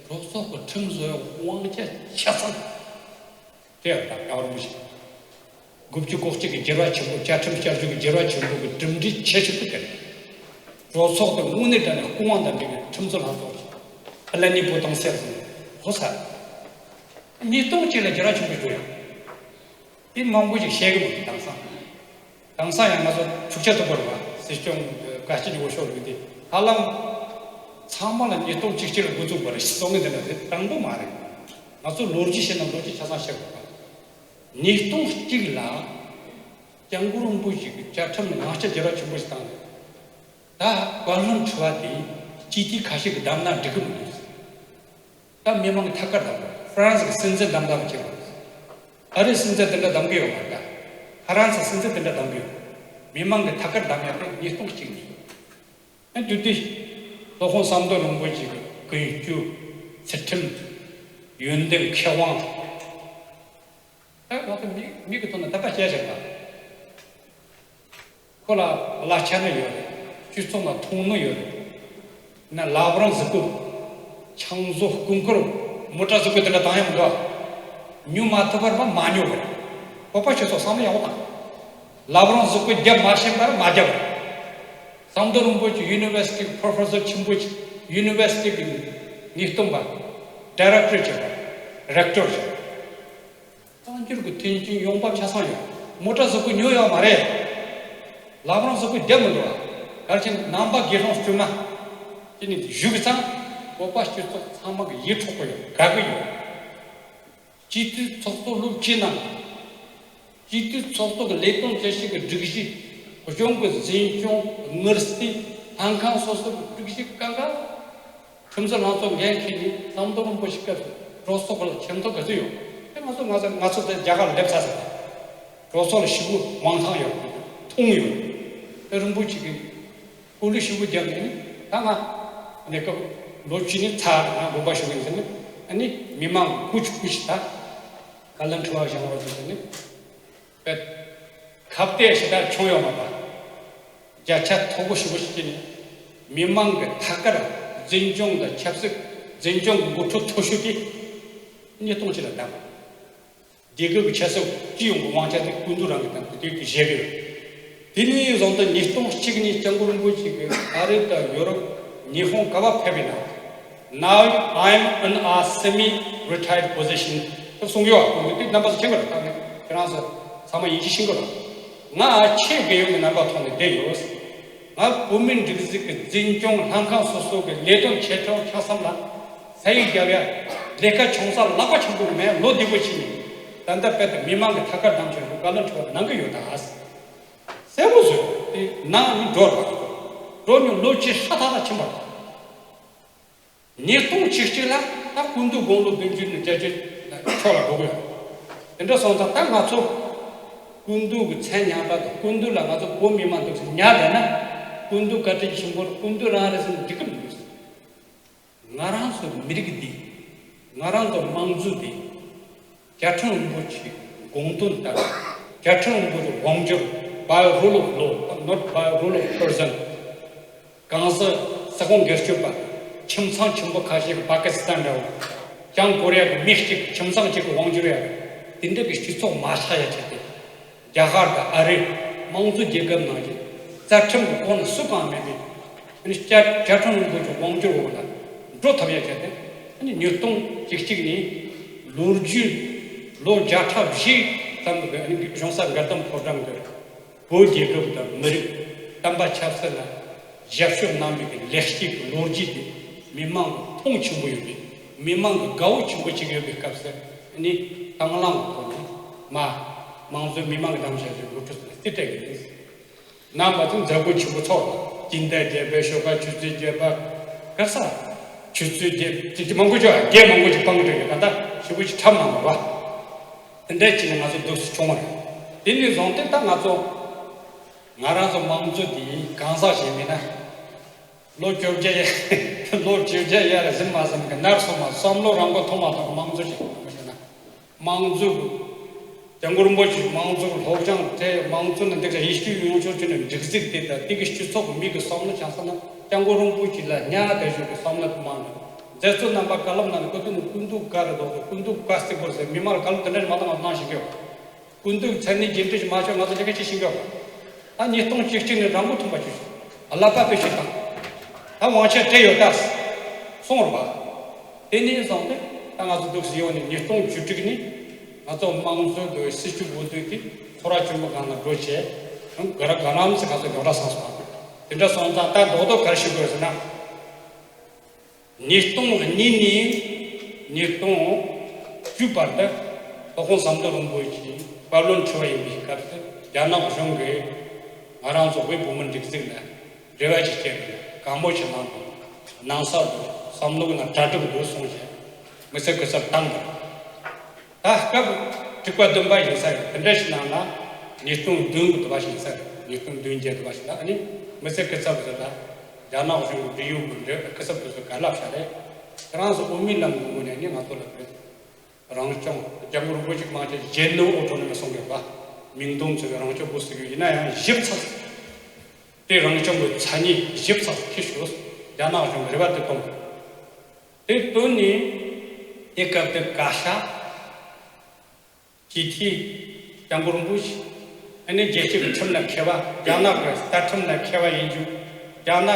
གྲོས་ཚོགས་ཀྱི་ཁྲིམས་བཟོ་བའི་དབང་ཆ་ཆ་ཚང་དེ་ཡང་ད་ཡག་རུ་ཞིག་དགུ་བཅུ་གོ་གཅིག་གི་བསྒྱུར་བ་ཆེན་པོ་བཅའ་ཁྲིམས་བསྐྱར་བཅོས་ཀྱི་བསྒྱུར་བ་ཆེན་པོ་གི་གྲུབ་འབྲས་ཆེ་ཤོས་དེ་རེད། གྲོས་ཚོགས་དེ་དངོས་གནས་དྲང་གནས་སྐུ་དབང་དང་འབྲེལ་བའི་ཁྲིམས་བཟོ་ལྷན་ཚོགས་ཀྱི་planning potential ཟེར་ནས་བཟོ་ཚར། ཉིས་སྟོང་གཅིག་ལ་བསྒྱུར་བ་ཆེན་པོ་བཟོ་ཡོད། དེ་མང་པོ་ཞིག་བཤད་གི་མི་འདུག་དེང་སང་། དེང་སང་ཡང་ང་ཚོ་འཁྲུག་ཆ་དུ་བར་བ་སྲིད་སྐྱོང་བཀའ་སྤྱི་འོས་ཤོག་ལུས་ཏེ་ཧ་ལམ་ཚང་མ་ལ་ཉིས་སྟོང་གཅིག་གཅིག་ལ་འགོ་བཙུགས་པ་རེད་ཞེས་གསུང་གི་འདི་འདྲ་དེ་དྲང་པོ་མ་རེད། ང་ཚོ་ལོ་རྒྱུས་ཤེས་ན་ལོ་རྒྱུས་ཆ་ཚང་བཤད་དགོས་པ། ཉིས་སྟོང་གཅིག་ལ་སྐྱབས་མགོན་རིན་པོ་ཆེ་གི་བཅའ་ཁྲིམས་ནང་བསྐྱར་བསྒྱུར་བ་ཆེན་པོ་ཞིག་བཏང་ནས། ད་བཀའ་བློན་ཁྲི་པ་དེ་སྤྱི་འཐུས་ཁ་ཤས་ཀྱིས་བདམས་ན་འགྲིག་གི་མི་འདུག་ད་མི་མང་གི་ཐད་ཀར་བདམས་དགོས། ཧྥ་རན་སི་གི་སྲིད་འཛིན་བདམས་སྟངས་བྱེད་དགོས། ཨ་རིའི་སྲིད་འཛིན་དེ་འདྲ་བདམས་གི་ཡོད་མ་རེད་ད། ཧྥ་རན་སི་སྲིད་འཛིན་དེ་འདྲ་བདམས་གི་ཡོད། མི་མང་གི་ཐད་ཀར་བདམས་ཡག་དེ་ཉིས་སྟོང་གཅིག་ནས། ཨ་དུས་དེ་སློབ་དཔོན་ཟམ་གདོང་རིན་པོ་ཆེ་གི་ཀུན་སྤྱོད། ཚུལ་ཁྲིམས། ཡོན་ཏན་མཁས་དབང་། ད་ང་ཚོ་མི་མི་གི་ཐོག་ནས་ད་ལྟ་བཤད་བཞག་པ། ཁོ་ལ་གླ་ཆ་ནི་ཡོད་རེད། སྤྱི་ཚོགས་ནང་མཐོང་ནི་ཡོད་རེད། ན་ལབ་རང་གཟུགས་པོ། ཆང་བཟོ་རྐུ་འཁོར། མོ་ཊ་གཟུགས་པོ་དེ་འདྲ་བཏང་ཡང་མི་འདུག་ཉོ་མ་ཐུབ་པར་མ་མ་ཉོ་བར། བོད་པ་ཁྱོད་ཚོ་བསམ་བློ་ཡག་པོ་བཏང་། ལབ་རང་གཟུགས་པོ་རྒྱབ་མ་ཤེས་པར་མ་རྒྱབ་བར། ཟམ་གདོང་རིན་པོ་ཆེ་ཡུ་ནི་ཝར་སི་ཊི་པོ་རོ་ཕེ་སར་ཆེན་པོ་ཆེ། ཡུ་ནི་ཝར་སི་ཊི་གི་ཉེས་རྟོག་པ། ཌའི་རེག་ཊར་བྱས་པ། རེག་ཊོར་བྱས་པ། གསར་འགྱུར་གྱི་མཐུན་རྐྱེན་ཡོང་འབབ་ཆ་ཚང་ཡོད། མོ་ཊ་གཟུགས་པོ་ཉོ་ཡོད་མ་རེད། ལམ་རིམ་གཟུགས་པོ་བརྒྱབ་མི་འགྲོ་བ། གལ་ཆེན་ནང་པ་དགེ་སློང་དཀྱུས་མ། དེ་ནི་བཞུགས་ཙང་བོད་པ་སྤྱི་ཚོགས་ཚང་མ་གི་ཡིད་འཕྲོག་པ་ཡོད། དགའ་གི་ཡོད། སྤྱི་འཐུས་ཚོགས་གཙོ་སློབ་སྤྱི་རྣམས། སྤྱི་འཐུས་ཚོགས་གཙོ་གི་ལས་དོན་བྱ་བྱེད་ཀྱི་སྒྲིག་གཞི། གཞུང་གི་འཛིན་སྐྱོང་། དངུལ་རྩིས། ལྷན་ཁང་སོ་སོ་གི་སྒྲིག་གཞི་གང་ག་ཁྲིམས་བཟོ་ལྷན་ཚོགས་འགན་འཁྱེར་ནས་ཟམ་གདོང་རིན་པོ་ཆེ་སྐབས་སུ་གྲོས་ཚོགས་ལ་ཆེ་མཐོང་ག་ཚོད་ཡོད། དེ་ང་ཚོ་ང་ཚོ་ང་ཚོ་དེ་རྒྱ་གར་སླེབས་ཚར་ཟེར། གྲོས་ཚོགས་ལ་ཞེ་པོ་དབང་ཐང་ཡོད། མཐོང་ཡོད། དེ་རིན་པོ་ཆེ་གི་སྐུ་ལུས་ཞེ་པོ་བརྒྱབ་ནས་ད་ང་གནས་སྐབས་ ལོ་བཅུ་ནི་ཚར་ང་དགོངས་པ་ཞུ་གི་ཡིན་ཟེར་ནས། ཨ་ནི་མི་མང་གི་སྐུ་མཁྱེན་སྐུ་མཁྱེན་ད་བཀའ་བློན་ཁྲི་པ་བཞེངས་རོགས་ཟེར་ནས། པད་ཁ་གཏད་ཞེ་དྲག་བྱུང་ཡོད་མ་པ། བརྒྱ་ཆ་མཐོ་པོ་ཞེ་པོ་ཞིག་བྱས་ནས་མི་མང་གི་ཐད་ཀར་འཛིན་སྐྱོང་དང་ཆབ་སྲིད་འཛིན་སྐྱོང་གི་འགོ་ཁྲིད་མཐོ་ཤོས་དེ་ཉིས་སྟོང་གཅིག་ལ་བདམས། རྒྱལ་ཁབ་ཀྱི་ཆབ་སྲིད་སྤྱི་ཡོངས་ཀྱི་དབང་ཆ་དེ་སྐུ་མདུན་རང་གིས་དང་དེ་དུས་ཀྱི་བཞེས་པ་ཡོད། དེ་ནས་བཟུང་སྟེ་ཉིས་སྟོང་གཅིག་ནས་སྐྱབས་མགོན་རིན་པོ་ཆེ་གིས་ཨ་རི་དང་ཡོ་རོབ་ཉི་ཧོང་ག་པར་ཕེབས་པ་ཡིན་ན། Now I am in a semi-retired position. ད་གསུང་ཡོད་ཨ། ཁོང་གིས་དེ་རྣམ་པ་ཚོ་མཁྱེན་གྱི་རེད། ད་ནི་ཁྱེད་རང་ཚོ་ཚང་མ་ཡིན་གཅིག་ཤེས་ཀྱི་རེད། ང་ཆེས་རྒས་ཡོལ་གྱི་རྣམ་པ་ཐོག་ནས་བསྡད་ཡོད། ང་བོད་མིའི་སྒྲིག་འཛུགས་ཀྱི་འཛིན་སྐྱོང་ལྷན་ཁང་སོ་སོ་གི་ལས་དོན་ཆེ་ཆུང་ཆ་ཚང་ལ་ས་ཡིག་རྒྱབ་ཡ། ལས་ཀ་ཆུང་ས་ལག་པ་ཆེན་པོ་མེད། ལོ་བདུན་པོ་ཕྱིན་ནས་ད་ལྟ་བར་དུ་མི་མང་གི་ཐད་ཀར་བདམས་ཐོན་བཀའ་བློན་ཁྲི་པ་གནང་གི་ཡོད་ད། གསལ་པོ་བཟོས་ཏེ་ནང་ནས་འགྲོ་ར། འགྲོ་མྱོང་ལོ་བཅུ་ཧྲ་ཐག་ཐག་ཕྱིན་པ་དང་། ཉིས་སྟོང་བཅུ་གཅིག་ལ་ད་སྐུ་མདུན་དགུང་ལོ་བདུན་ཅུ་ནས་བརྒྱད་ཅུ་ཕྱོགས་ལ་འགྲོ་གི་ཡོད། དེ་འདྲ་སོང་ཙང་ད་ང་ཚོ་སྐུ་མདུན་གྱི་མཚན་ཉམས་པ་དང་སྐུ་མདུན་ལ་ང་ཚོ་བོད་མི་མང་འདུག་སེ་ཉར་བསྡད་ན། སྐུ་མདུན་བཀའ་དྲིན་ཆེན་པོ་སྐུ་མདུན་རང་རེད་ཟེར་ན་འགྲིག་གི་མི་འདུག། ང་རང་ཚོ་མི་རིགས་འདི། ང་རང་ཚོ་དམངས་གཙོ་འདི། རྒྱལ་ཁྲིམས་རིན་པོ་ཆེའི་དགོངས་དོན་ལྟར། རྒྱལ་ཁྲིམས་རིན་པོ་ཆེའི་དབང་སྒྱུར། by rule of law, not by rule of person. གང་ཟག་ས་ཁོངས་སྒེར་གཅོད་པ། ཁྱིམ་ཚང་ཆེན་པོ་ཁ་ཤས་ཀྱི་པ་ཀི་སི་ཐན་འདྲ་བོ། བྱང་ཀོ་རི་ཡ་གི་མི་གཅིག་ཁྱིམ་ཚང་གཅིག་གི་དབང་སྒྱུར་ཡ། དེ་འདྲ་གི་སྤྱི་ཚོགས་མ་ཆགས་ཡ་ཆེད་དུ། རྒྱ་གར་དང་ཨ་རི་དམངས་གཙོ་རྒྱལ་ཁབ་ནང་གི་རྩ་ཁྲིམས་ཀྱི་ཁོངས་ནས་སུ་གང་མེད་པའི། ཨ་ནི་བཅའ་བཅའ་ཁྲིམས་རིན་པོ་ཆེའི་དབང་སྒྱུར་འོག་ལ་འགྲོ་ཐུབ་ཡ་བྱས་ཏེ། ཨ་ནི་ཉིས་སྟོང་བཅུ་གཅིག་ནས་ལོ་རྒྱུས་ལོ་བརྒྱ་ཕྲག་བཞི་ཙམ་གྱི་ཨ་ནི་གཞུང་ས་མགལ་ལྡུམ་ཕོ་བྲང་གི་བོད་རྒྱལ་ཁབ་དང་མི་རིགས་དམ་པ་ཆབ་སྲིད་ལ་ཞབས་ཞུ་གནང་བའི་ལེགས་སྐྱེས་ཀྱི་ལོ་རྒྱུས་དེ་མི་མང་གི་མཐོང་ཆེན་པོ་ཡོད་པའི། མི་མང་གི་དགའ་བོ་ཆེན་པོ་ཅིག་ཡོད་པའི་སྐབས་སུ་ནི་དང་བླངས་ཀྱི་ཐོག་ནས་མ་དམངས་གཙོའི་མི་མང་གི་བདམས་བྱ་ཞིག་འགོ་ཁྲིད་ལ་རྩིས་སྤྲད་ཀྱི་ཡིན། ནང་མ་ཚོ་མཛད་སྒོ་ཆེན་པོ་ཚོགས་ལ་སྦྱིན་བདག་བརྒྱད་པའི་ཤོག་ཁ་ཆུ་ཚོད་བརྒྱད་པ། ག་ས་ཆུ་ཚོད་བརྒྱད་ཅིག་ཅིག་མང་པོ་ཅིག་བརྒྱད་མང་པོ་ཅིག་སྤང་གི་འགྲོ་ཡོད། ད་ལྟ་ཞེ་པོ་ཅིག་འཁྲབ་གནང་བ་བ། དེ་འདྲ་བྱས་ནས་ང་ཚོ་འདུག་སེ་བྱུང་བ་རེད། དེ་ནས་བཟུང་སྟེ་ད་ང་ཚོ་ང་རང་ཚོ་དམངས་གཙོ་དེ་གང་ཟག་ཞིག་མིན་ན། ལོ་བཅོ་བརྒྱད་ཡ། ལོ་བཅོ་བརྒྱད་ཡར་ཟིན་མ་ཟིན་གི་ནར་སོང་མ། བསམ་བློ་རང་མགོ་ཐོན་མ་ཐོན་དམངས་གཙོ་ཞིག་ཡོང་བ་ཞིག་ན། དམངས་གཙོ་གི་སྐྱབས་མགོན་རིན་པོ་ཆེ་དམངས་གཙོ་གི་སློབ་སྦྱོང་དེ་དམངས་གཙོ་ནི་འདི་ག་ཡིད་སྐྱོ་ཡོང་ཆོག་ཅིག་ནི་སྒྲིག་འཛུགས་དེ་དང་དེ་གི་སྤྱི་ཚོགས་ཀྱི་མི་གི་བསམ་བློ་ཆ་ཚང་ན་སྐྱབས་མགོན་རིན་པོ་ཆེ་ལ་ཉག་དེ་ཞོག་གི་བསམ་བློ་དུ་མ་འདུག། མཛད་གཙོ་རྣམ་པ་བཀའ་སློབ་གནང་ནས་ཁོ་ཚོ་ནི་སྐུ་མདུན་བཀའ་རེད་འདུག། སྐུ་མདུན་བཀའ་སྩལ་དགོས་ཟེར་མི་མང་ལ་བཀའ་སློབ་དེ་འདྲ་མ་གཏོང་བ་གནང་ཞིག་གི། སྐུ་མདུན་མཚན་གནས་རྒྱུན་འཁྱོངས་ཞིག་མ་བྱུང་ང་ཚོ་ལས་ཀ་ཅི་ཤེས་ཀྱི་ཡོད་པ། ད་ཉིས་སྟོང་བཅུ་གཅིག་ནས་རང་མགོ་ཐོན་པ་བྱོས་ཤིག། ཀླད་པ་དཔེ་ཞིག་དང་། ད་དབང་ཆ་སྤྲད་ཡོད་ད། སོང་རུ་བ། དེ་ནས་བཟུང་སྟེ་ད་ང་ཚོ་འདུག་སེ་ཡོང་ནས་ཉིས་སྟོང་བཅུ་དྲུག་ནས་ང་ཚོ་དམངས་གཙོའི་དོན་སྲིད་བྱུས་འོས་བསྡུ་དེ་ཚོགས་ར་ཆེན་པོ་སྒང་ལ་འགྲོ་བྱས། ག་ར་ག་ལམ་ཟེར་ང་ཚོ་མགྱོགས་ར་སོང་སོང་། དེ་འདྲ་སོང་ཙང་ད་རྡོག་རྡོག་ག་རེ་ཞུ་དགོས་ཟེར་ན། ཉིས་སྟོང་གཉིས་ནས་ཉིས་སྟོང་བཅུ་བར་དུ་སློབ་དཔོན་ཟམ་གདོང་རིན་པོ་ཆེ་བཀའ་བློན་ཁྲི་པ་ཡིན་པའི་སྐབས་སུ་རྒྱ་ནག་གཞུང་གིས་ང་རང་ཚོ་བོད་བོད་མིའི་སྒྲིག་འཛུགས་ལ་འབྲེལ་བ་ཞིག་བྱས་ཏེ་དགའ་མོ་ཞིག་གནང་འདུག། ནང་སར་འདུག། བསམ་བློ་ནང་གྲ་སྒྲིག་འདུག་གསུངས་བྱས་མི་ཚེ་གི་སར་བཏང་འདུག། ད་སྐབས་དྲུག་པ་བདུན་པ་ཡིན་ས་རེད། དེ་འདྲ་ཞིག་ནང་ལ་ཉིས་སྟོང་བདུན་གི་དུ་བ་ཞིག་ཡིན་ས་རེད། ཉིས་སྟོང་བདུན་བརྒྱད་དུ་བ་ཞིག་ལ་ཨ་ནི་མི་ཚེ་སྐུ་ཚབ་ཚོ་ལ་རྒྱ་ནག་གཞུང་གི་འབྲེལ་ཡོད་ཀྱི་འབྲེལ་སྐུ་ཚབ་དེ་ཚོ་ག་ལབ་ཤག་རེད། ཁྱེད་རང་ཚོ་དབུ་མའི་ལམ་གྱི་ངོས་ནས་ནི་ང་ཚོ་ལ་བོད་རང་སྐྱོང་སྐྱབས་མགོན་རིན་པོ་ཆེ་མང་ཆེ་རྒྱལ་ནོར་ཨོ་ཊོ་ནོ་མི་གསུང་གི་ཡོད་པ། མིང་དོན་མཚུངས་པའི་རང་སྐྱོང་དགོས་ཟེར་གྱི་ཡིན་ན་ཡང་ཞིབ་ཚགས་དེ་རང་སྐྱོང་གི་མཚན་ཉིད་ཞིབ་ཚགས་ཁྱི་ཞུ་རྒྱ་ནག་གཞུང་གི་རེ་བ་དེ་གཏོང་དགོས། དེ་བཏོན་ནས་དེ་སྐབས་དེ་བཀའ་ཤག་ཅི་ཐི་སྐྱབས་མགོན་རིན་པོ་ཆེ། ཨ་ནི་རྒྱལ་སྤྱི་གི་ཁྲིམས་ལ་མཁས་པ། རྒྱ་ནག་གི་རྩ་ཁྲིམས་ལ་མཁས་པ་ཡིན་རྒྱུ། རྒྱ་ནག་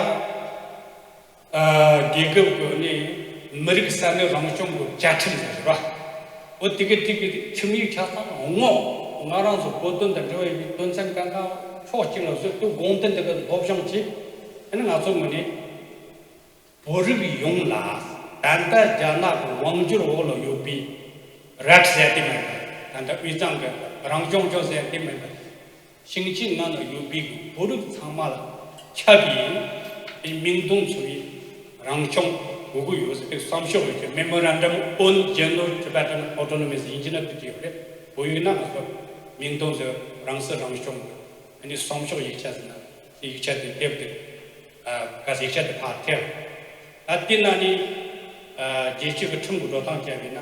ཨ་རྒྱལ་ཁབ་ཀྱི་ནི་མི་རིགས་ས་གནས་རང་སྐྱོང་གི་བཅའ་ཁྲིམས་ཟེར་ར། འོ་དེ་གི་དེ་གི་ཁྲིམས་ཡིག་ཆ་ཚང་ངོ་། ང་རང་ཚོ་བོད་དོན་དང་འབྲེལ་བ་ཡོད་པའི་དོན་ཚན་གང་གང་ཕྱོགས་གཅིག་ལ་བཟོས་ཏེ་དགོངས་དོན་དེ་གི་སློབ་སྦྱོང་བྱས། ཨ་ནི་ང་ཚོ་ངོས་ནས། བོད་རིགས་ཡོངས་ལ་ད་ལྟ་རྒྱ་ནག་གི་དབང་སྒྱུར་འོག་ལ་ཡོད་པའི་རལ་ཟེར་དེ་མིན་པ། ད་ལྟ་དབུས་གཙང་གི་རང་སྐྱོང་ལྗོངས་ཟེར་དེ་མིན་པ། ཞིང་ཆེན་ནང་ལ་ཡོད་པའི་བོད་རིགས་ཚང་མ་ལ་ཁྱབ་པའི་མིང་དོན་མཚུངས་པའི་རང་སྐྱོང་དགོས་ཀྱི་ཡོད་ཟེར་ཏེ་བསམ་ཤོག་ཡོད་ཀྱི། Memorandum on General Tibetan Autonomy ཟེར་ཡིན་གྱི་ན་དེ་ཅི་ཡོད་རེད། བོད་ཡིག་ན་ང་ཚོ་མིང་དོན་ཟེར་རང་སྲིད་རང་སྐྱོང་གི་ཨ་ནི་བསམ་ཤོག་ཡིག་ཆ་ཟེར་ན་དེ་ཡིག་ཆ་དེ་དེབ་དེ། ཨ་ག་ས་ཡིག་ཆ་དེ་ཕར་ཐེབས། ད་དེ་ན་ནི་རྒྱལ་སྤྱི་གི་ཁྲིམས་ཀྱི་འགྲོ་སྟངས་བྱས་པས་ན།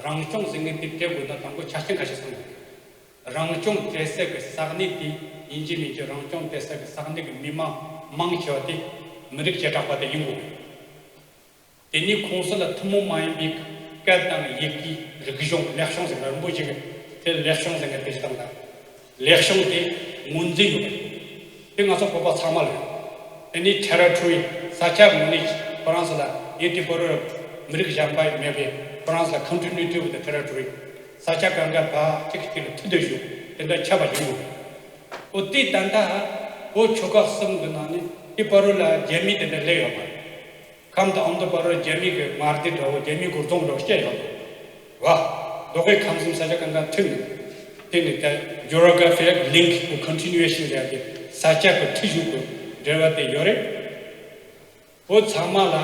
རང་སྐྱོང་ཟེར་མཁན་དེ་སྤྲད་དགོས་ན་དང་པོ་ཆ་རྐྱེན་ཁ་ཤས་ཚང་དགོས། རང་སྐྱོང་སྤྲད་སའི་གི་ས་གནས་དེ་ཡིན་གཅིག་མིན་གཅིག་རང་སྐྱོང་སྤྲད་སའི་གི་ས་གནས་ཀྱི་མི་མང་མང་ཆེ་བ་དེ་མི་རིགས་བྱེ་བྲག་པ་དེ་ཡིན་དགོས། དེ་ནས་ཁོང་ཚོ་ལ་ཐུན་མོང་མ་ཡིན་པའི་སྐད་དང་ཡི་གེ། རིག་གཞུང་། ལེགས་བྱུང་ཟེར་བ་རིན་པོ་ཆེ་གི་དེ་ལེགས་བྱུང་ཟེར་མཁན་དེ་ཞིག་དང་། ད་ལེགས་བྱུང་དེ་ངོས་འཛིན་ཡོད་པ་རེད། དེ་ང་ཚོ་བོད་པ་ཚང་མ་ལ་ཡོད། དེ་ནས་territory། ས་ཆ་ངོས་ནས་ཁོ་རང་ཚོ་ལ་ཡོད། དེ་བར་མི་རིགས་གཞན་པ་མེད་པས་ཁོ་རང་ཚོ་ལ་continuity of the territory། ས་ཆ་གང་ག་བ་གཅིག་གཅིག་ལ་མཐུད་དེ་བཞུགས། དེ་འདྲ་ཁྱབ་པ་ཡིན་དགོས། འོ་དེ་ད་ལྟ་བོད་ཆོལ་ཁ་གསུམ་གྱི་ནང་ནས་དེ་བར་ལ་རྒྱ་མི་དེ་འདྲ་སླེབས་ཡོད་པ་རེད། ཁམས་དང་ཨ་མདོ་བར་རྒྱ་མི་གི་དམར་དེ་འདྲ་བོ། རྒྱ་མི་གུར་ཚོང་འདྲ་བོ་སྐྱེས་ཡོད་པ། མདོ་དབུས་ཁམས་གསུམ་ས་ཆ་གང་ག་མཐུད་ནས། དེ་ནི་ད་geographic link གི་continuation རེད་དེ། ས་ཆ་གི་མཐུད་བཞུགས་གི་འབྲེལ་བ་དེ་ཡོད་རེད། བོད་ཚང་མ་ལ་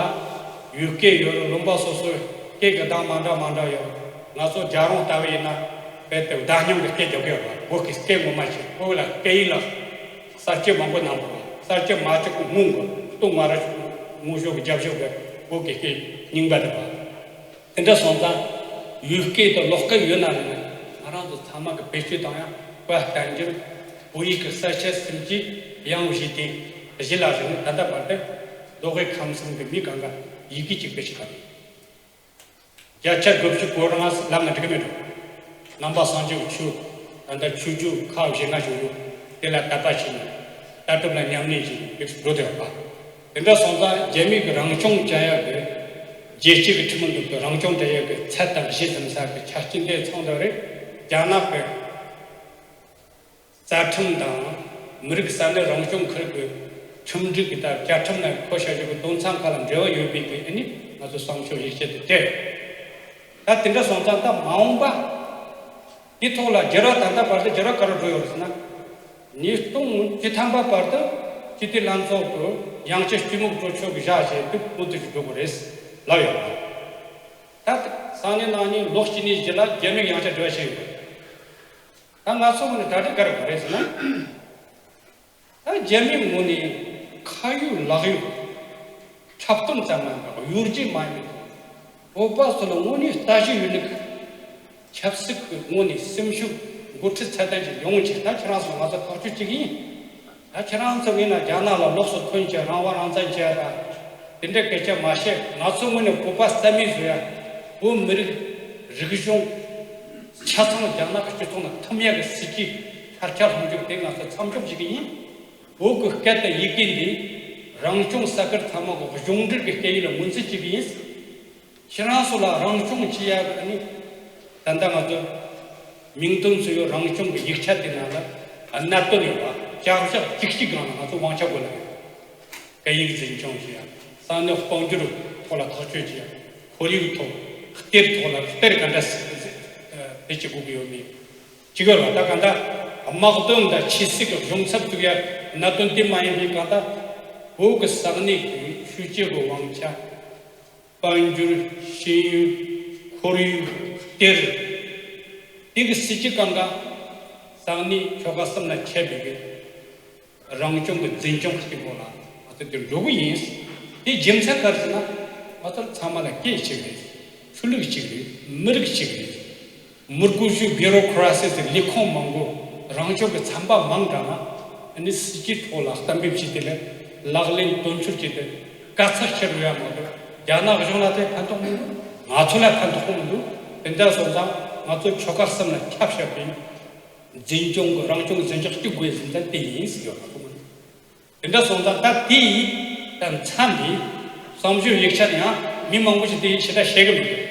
ཡུལ་སྐད་ཡོད་རེད། ལུང་པ་སོ་སོའི་སྐད་ཀྱི་གདངས་མ་འདྲ་མ་འདྲ་ཡོད། ང་ཚོ་རྒྱལ་རོང་ལྟ་བུ་ཡིན་ན་རྦད་དེ་བརྡ་རྙིང་གི་སྐད་རྒྱག་གི་ཡོད་རེད། བོད་ཀྱི་སྐད་ངོ་མ་ཞིག་བོད་ལ་སྐད་ཡིག་ལ་གསར་བཅོས་མང་པོ་གནང་དགོས། གསར་བཅོས་མ་བྱེད་གོང་སྔོན་གྱི་སྟོད་མངའ་རིས་སྔོན་ཤོག་གི་རྒྱབ་ཤོག་གི་བོད་ཀྱི་སྐད་རྙིང་པ་རེད་པ། དེ་འདྲ་སོང་ཙང་ཡུལ་སྐད་དང་ལོགས་སྐད་ཡོད་ན་མེད་ན་ང་རང་ཚོ་ཚང་མ་གི་བེད་སྤྱོད་བཏང་ཡ། བཀའ་བསྟན་འགྱུར། བོད་ཡིག་གི་གསལ་བཤད་གསུམ་གྱི་ཡང་གཞི་དེ་གཞི་ལ་བཞག་ནས། ད་ལྟ་བར་དུ་མདོ་དབུས་ཁམས་གསུམ་གྱི་མི་གང་ག་ཡི་གེ་གཅིག་པ་ཞིག་ག་རེད། བརྒྱ་ཆ་དགུ་བཅུ་གོ་ལྔ་ལབ་ན་འགྲིག་གི་མེད་འགྲོ། ནང་པ་སངས་རྒྱས་ཀྱི་ཆོས། ད་ལྟ་ཆོས་བརྒྱུད་ཁག་བཞི་ལྔ་ཞིག་ཡོད། དེ་ལ་དད་པ་བྱས་ནས་ལྟ་གྲུབ་ལ་ཉམས་ལེན་བྱས་ནས་འགྲོ་བསྡད་པ། དེ་འདྲ་སོང་ཙང་རྒྱ་མི་གི་རང་སྐྱོང་བྱ་ཡག་གི་རྒྱལ་སྤྱི་གི་ཁྲིམས་འདུག་གི་རང་སྐྱོང་བྱ་ཡག་གི་ཚད་དང་གཞི་འཛིན་ས་གི་ཆ་རྐྱེན་དེ་ཚང་དགོས་རེད། རྒྱ་ནག་གི་རྩ་ཁྲིམས་དང་མི་རིགས་ས་གནས་རང་སྐྱོང་ཁུལ་གྱི་ཁྲིམས་སྒྲིག་གི་ད་བཅའ་ཁྲིམས་ནང་འཁོད་བྱ་རྒྱུ་གི་དོན་ཚན་ཁག་ལ་འབྲེལ་བ་ཡོད་པའི་གི་ཨ་ནི་ང་ཚོ་བསམ་ཤོག་ཡིག་ཆ་དེ་སྤྲད། ད་དེ་འདྲ་སོང་ཙང་ད་མ་འོངས་པ་དེ་ཐོག་ལ་བསྒྱུར་བ་ད་ལྟ་བར་དུ་བསྒྱུར་བ་ག་རེ་འགྲོ་ཡོད་རེད་ཟེར་ན། ཉིས་སྟོང་བཅུ་ཐམ་པ་བར་དུ་སྤྱི་འཐུས་ལྷན་ཚོགས་ཀྱི་ཡང་སྤྱི་གཅིག་མོ་གྲོས་ཆོད་ཀྱི་བཞག་བྱས་དུས་མུ་མཐུད་ཀྱི་འགྲོ་དགོས་རེད་ལབ་ཡོད་རེད། ད་ས་གནས་ནང་ནས་ལོ་གཅིག་གཉིས་རྗེས་ལ་རྒྱ་མིས་ཡང་བསྐྱར་འབྲེལ་བ་བྱས་ཡོད། ད་ང་ཚོ་ངོས་ནས་གྲ་སྒྲིག་ག་རེ་དགོས་རེད་ཟེར་ན། ད་རྒྱ་མིའི་ངོས་ནས་ཁ་ཡོད་ལག་ཡོད། འཁྲབ་སྟོན་ཙམ་མ་ཡིན་པར་གཡོ་སྒྱུ་མ་ཡིན་པའི་བོད་པ་ཚོ་ལ་དངོས་གནས་ལྟ་ཞིབ་ཡོད་ནི་གི་ཆབ་སྲིད་ཀྱི་ངོས་ནས་སེམས་ཤུགས་འགོ་ཁྲིད་ཚད་ལྡན་ཅིག་ཡོང་ཆེད། ད་ཁྱེད་རང་ཚོ་ང་ཚོ་ཐག་གཅོད་བྱེད་ཀྱི་ཡིན། ད་ཁྱེད་རང་ཚོ་ངོས་ནས་རྒྱ་ནག་ལ་ལོགས་སུ་ཐོན་བྱས་རང་དབང་རང་བཙན་བྱས་ཡ་དང་དེ་འདྲའི་སྐད་ཆ་མ་བཤད། ང་ཚོ་ངོས་ནས་བོད་པ་རྩ་མེད་བཟོ་ཡ། བོད་མི་རིགས་རིག་གཞུང་ཆ་ཚང་རྒྱ་ནག་གི་སྤྱི་ཚོགས་ནང་ཐིམ་ཡ་གི་སྲིད་ཇུས་ཕར་ཁྱབ་ལྷོང་རྒྱུ་དེ་ང་ཚོ་མཚམས་འཇོག་བྱེད་ཀྱི་ཡིན། བོད་ཀྱི་སྐད་དང་ཡི་གེ་འདི་རང་སྐྱོང་ས་ཁུལ་ཚང་མ་གི་གཞུང་འབྲེལ་གྱི་སྐད་ཡིག་ལ་ངོས་འཛིན་བྱེད་ཀྱི་ཡིན། ཁྱེད་རང་ཚོ་ལ་རང་སྐྱོང་བྱེད་ཡག་གི་ནི་ད་ལྟ་ང་ཚོ་མིང་དོན་མཚུངས་ཡོད་རང་སྐྱོང་གི་ཡིག་ཆ་དེ་ནང་ལ་གནད་དོན་ཡོད་པ་བྱ་གཞག་གཅིག་གཅིག་སྒང་ལ་ང་ཚོ་དབང་ཆ་དགོས་ལ། སྐད་ཡིག་འཛིན་སྐྱོང་བྱེད་ཡག་ས་གནས་དཔལ་འབྱོར་ཐོག་ལ་ཐག་གཅོད་བྱེད་ཡག་ཁོར་ཡུག་ཐོག་གཏེར་ཐོག་ལ་གཏེར་ག་འདྲ་བེད་སྤྱོད་དགོས་ཀྱི་ཡོད་མེད། གཅིག་ཡོད་ལ། ད་གང་ལྟར་དམག་དོན་དང་ཆབ་སྲིད་ཀྱི་གཞུང་ཚབ་བཙུགས་ཡ་གནད་དོན་དེ་མ་ཡིན་པའི་གང་ལྟར་བོད་ཀྱི་ས་གནས་ཀྱི་ཆོས་བརྒྱུད་ཀྱི་དབང་ཆ། དཔལ་འབྱོར། ཤེས་ཡོན། ཁོར་ཡུག་གཏེར། དེ་གི་སྲིད་ཇུས་གང་ག་ས་གནས་ཆོལ་ཁ་གསུམ་ལ་ཁྱབ་པའི་གི་རང་སྐྱོང་གི་འཛིན་སྐྱོང་གི་སྟེང་ལ་ང་ཚོ་དེར་འགྲོ་གི་ཡིན། དེ་རྒྱུ་མཚན་ག་རེ་ཟེར་ན། ང་ཚོར་ཚང་མ་ལ་སྐད་གཅིག་རེད། ཆོས་ལུགས་གཅིག་རེད། མི་རིགས་གཅིག་རེད། མི་དགོས་ཤུགས་བྷི་རོ་ཀ་ར་སི་ཟེར་ལས་ཁུངས་མང་པོ། རང་སྐྱོང་གི་ཚན་པ་མང་དྲགས་ན་ཨ་ནི་སྲིད་ཇུས་ཐོག་ལ་གཏན་འབེབས་བྱས་ཏེ་ལས་ལག་ལེན་དོན་འཁྱོལ་བྱས་ཏེ་དཀའ་ཚེགས་ཆེ་རུ་ཡ་མ་གཏོགས་རྒྱ་ནག་གཞུང་ལ་དེ་ཕན་ཐོགས་མི་འདུག་ང་ཚོ་ལ་ཕན་ཐོགས་མི་འདུག་དེ་འདྲ་སོང་ཙང་ང་ཚོ་ཆོལ་ཁ་གསུམ་ལ་ཁྱབ་བཞག་པའི་འཛིན་སྐྱོང་གི་རང་སྐྱོང་འཛིན་སྐྱོང་གཅིག་དགོས་ཟིན་ཙང་དེ་ཡིན་ཟེར་ཡོད་ང་ཚོ་ངོས་ནས། དེ་འདྲ་སོང་ཙང་ད་དེ་ཡི་ད་མཚམས་འདི་བསམ་ཤོག་ཡིག་ཆ་ནི་ཡང་མི་མང་པོ་ཞིག་དེ་ཡི་ཞེ་དྲག་ཤེས་གི་མི་འདུག་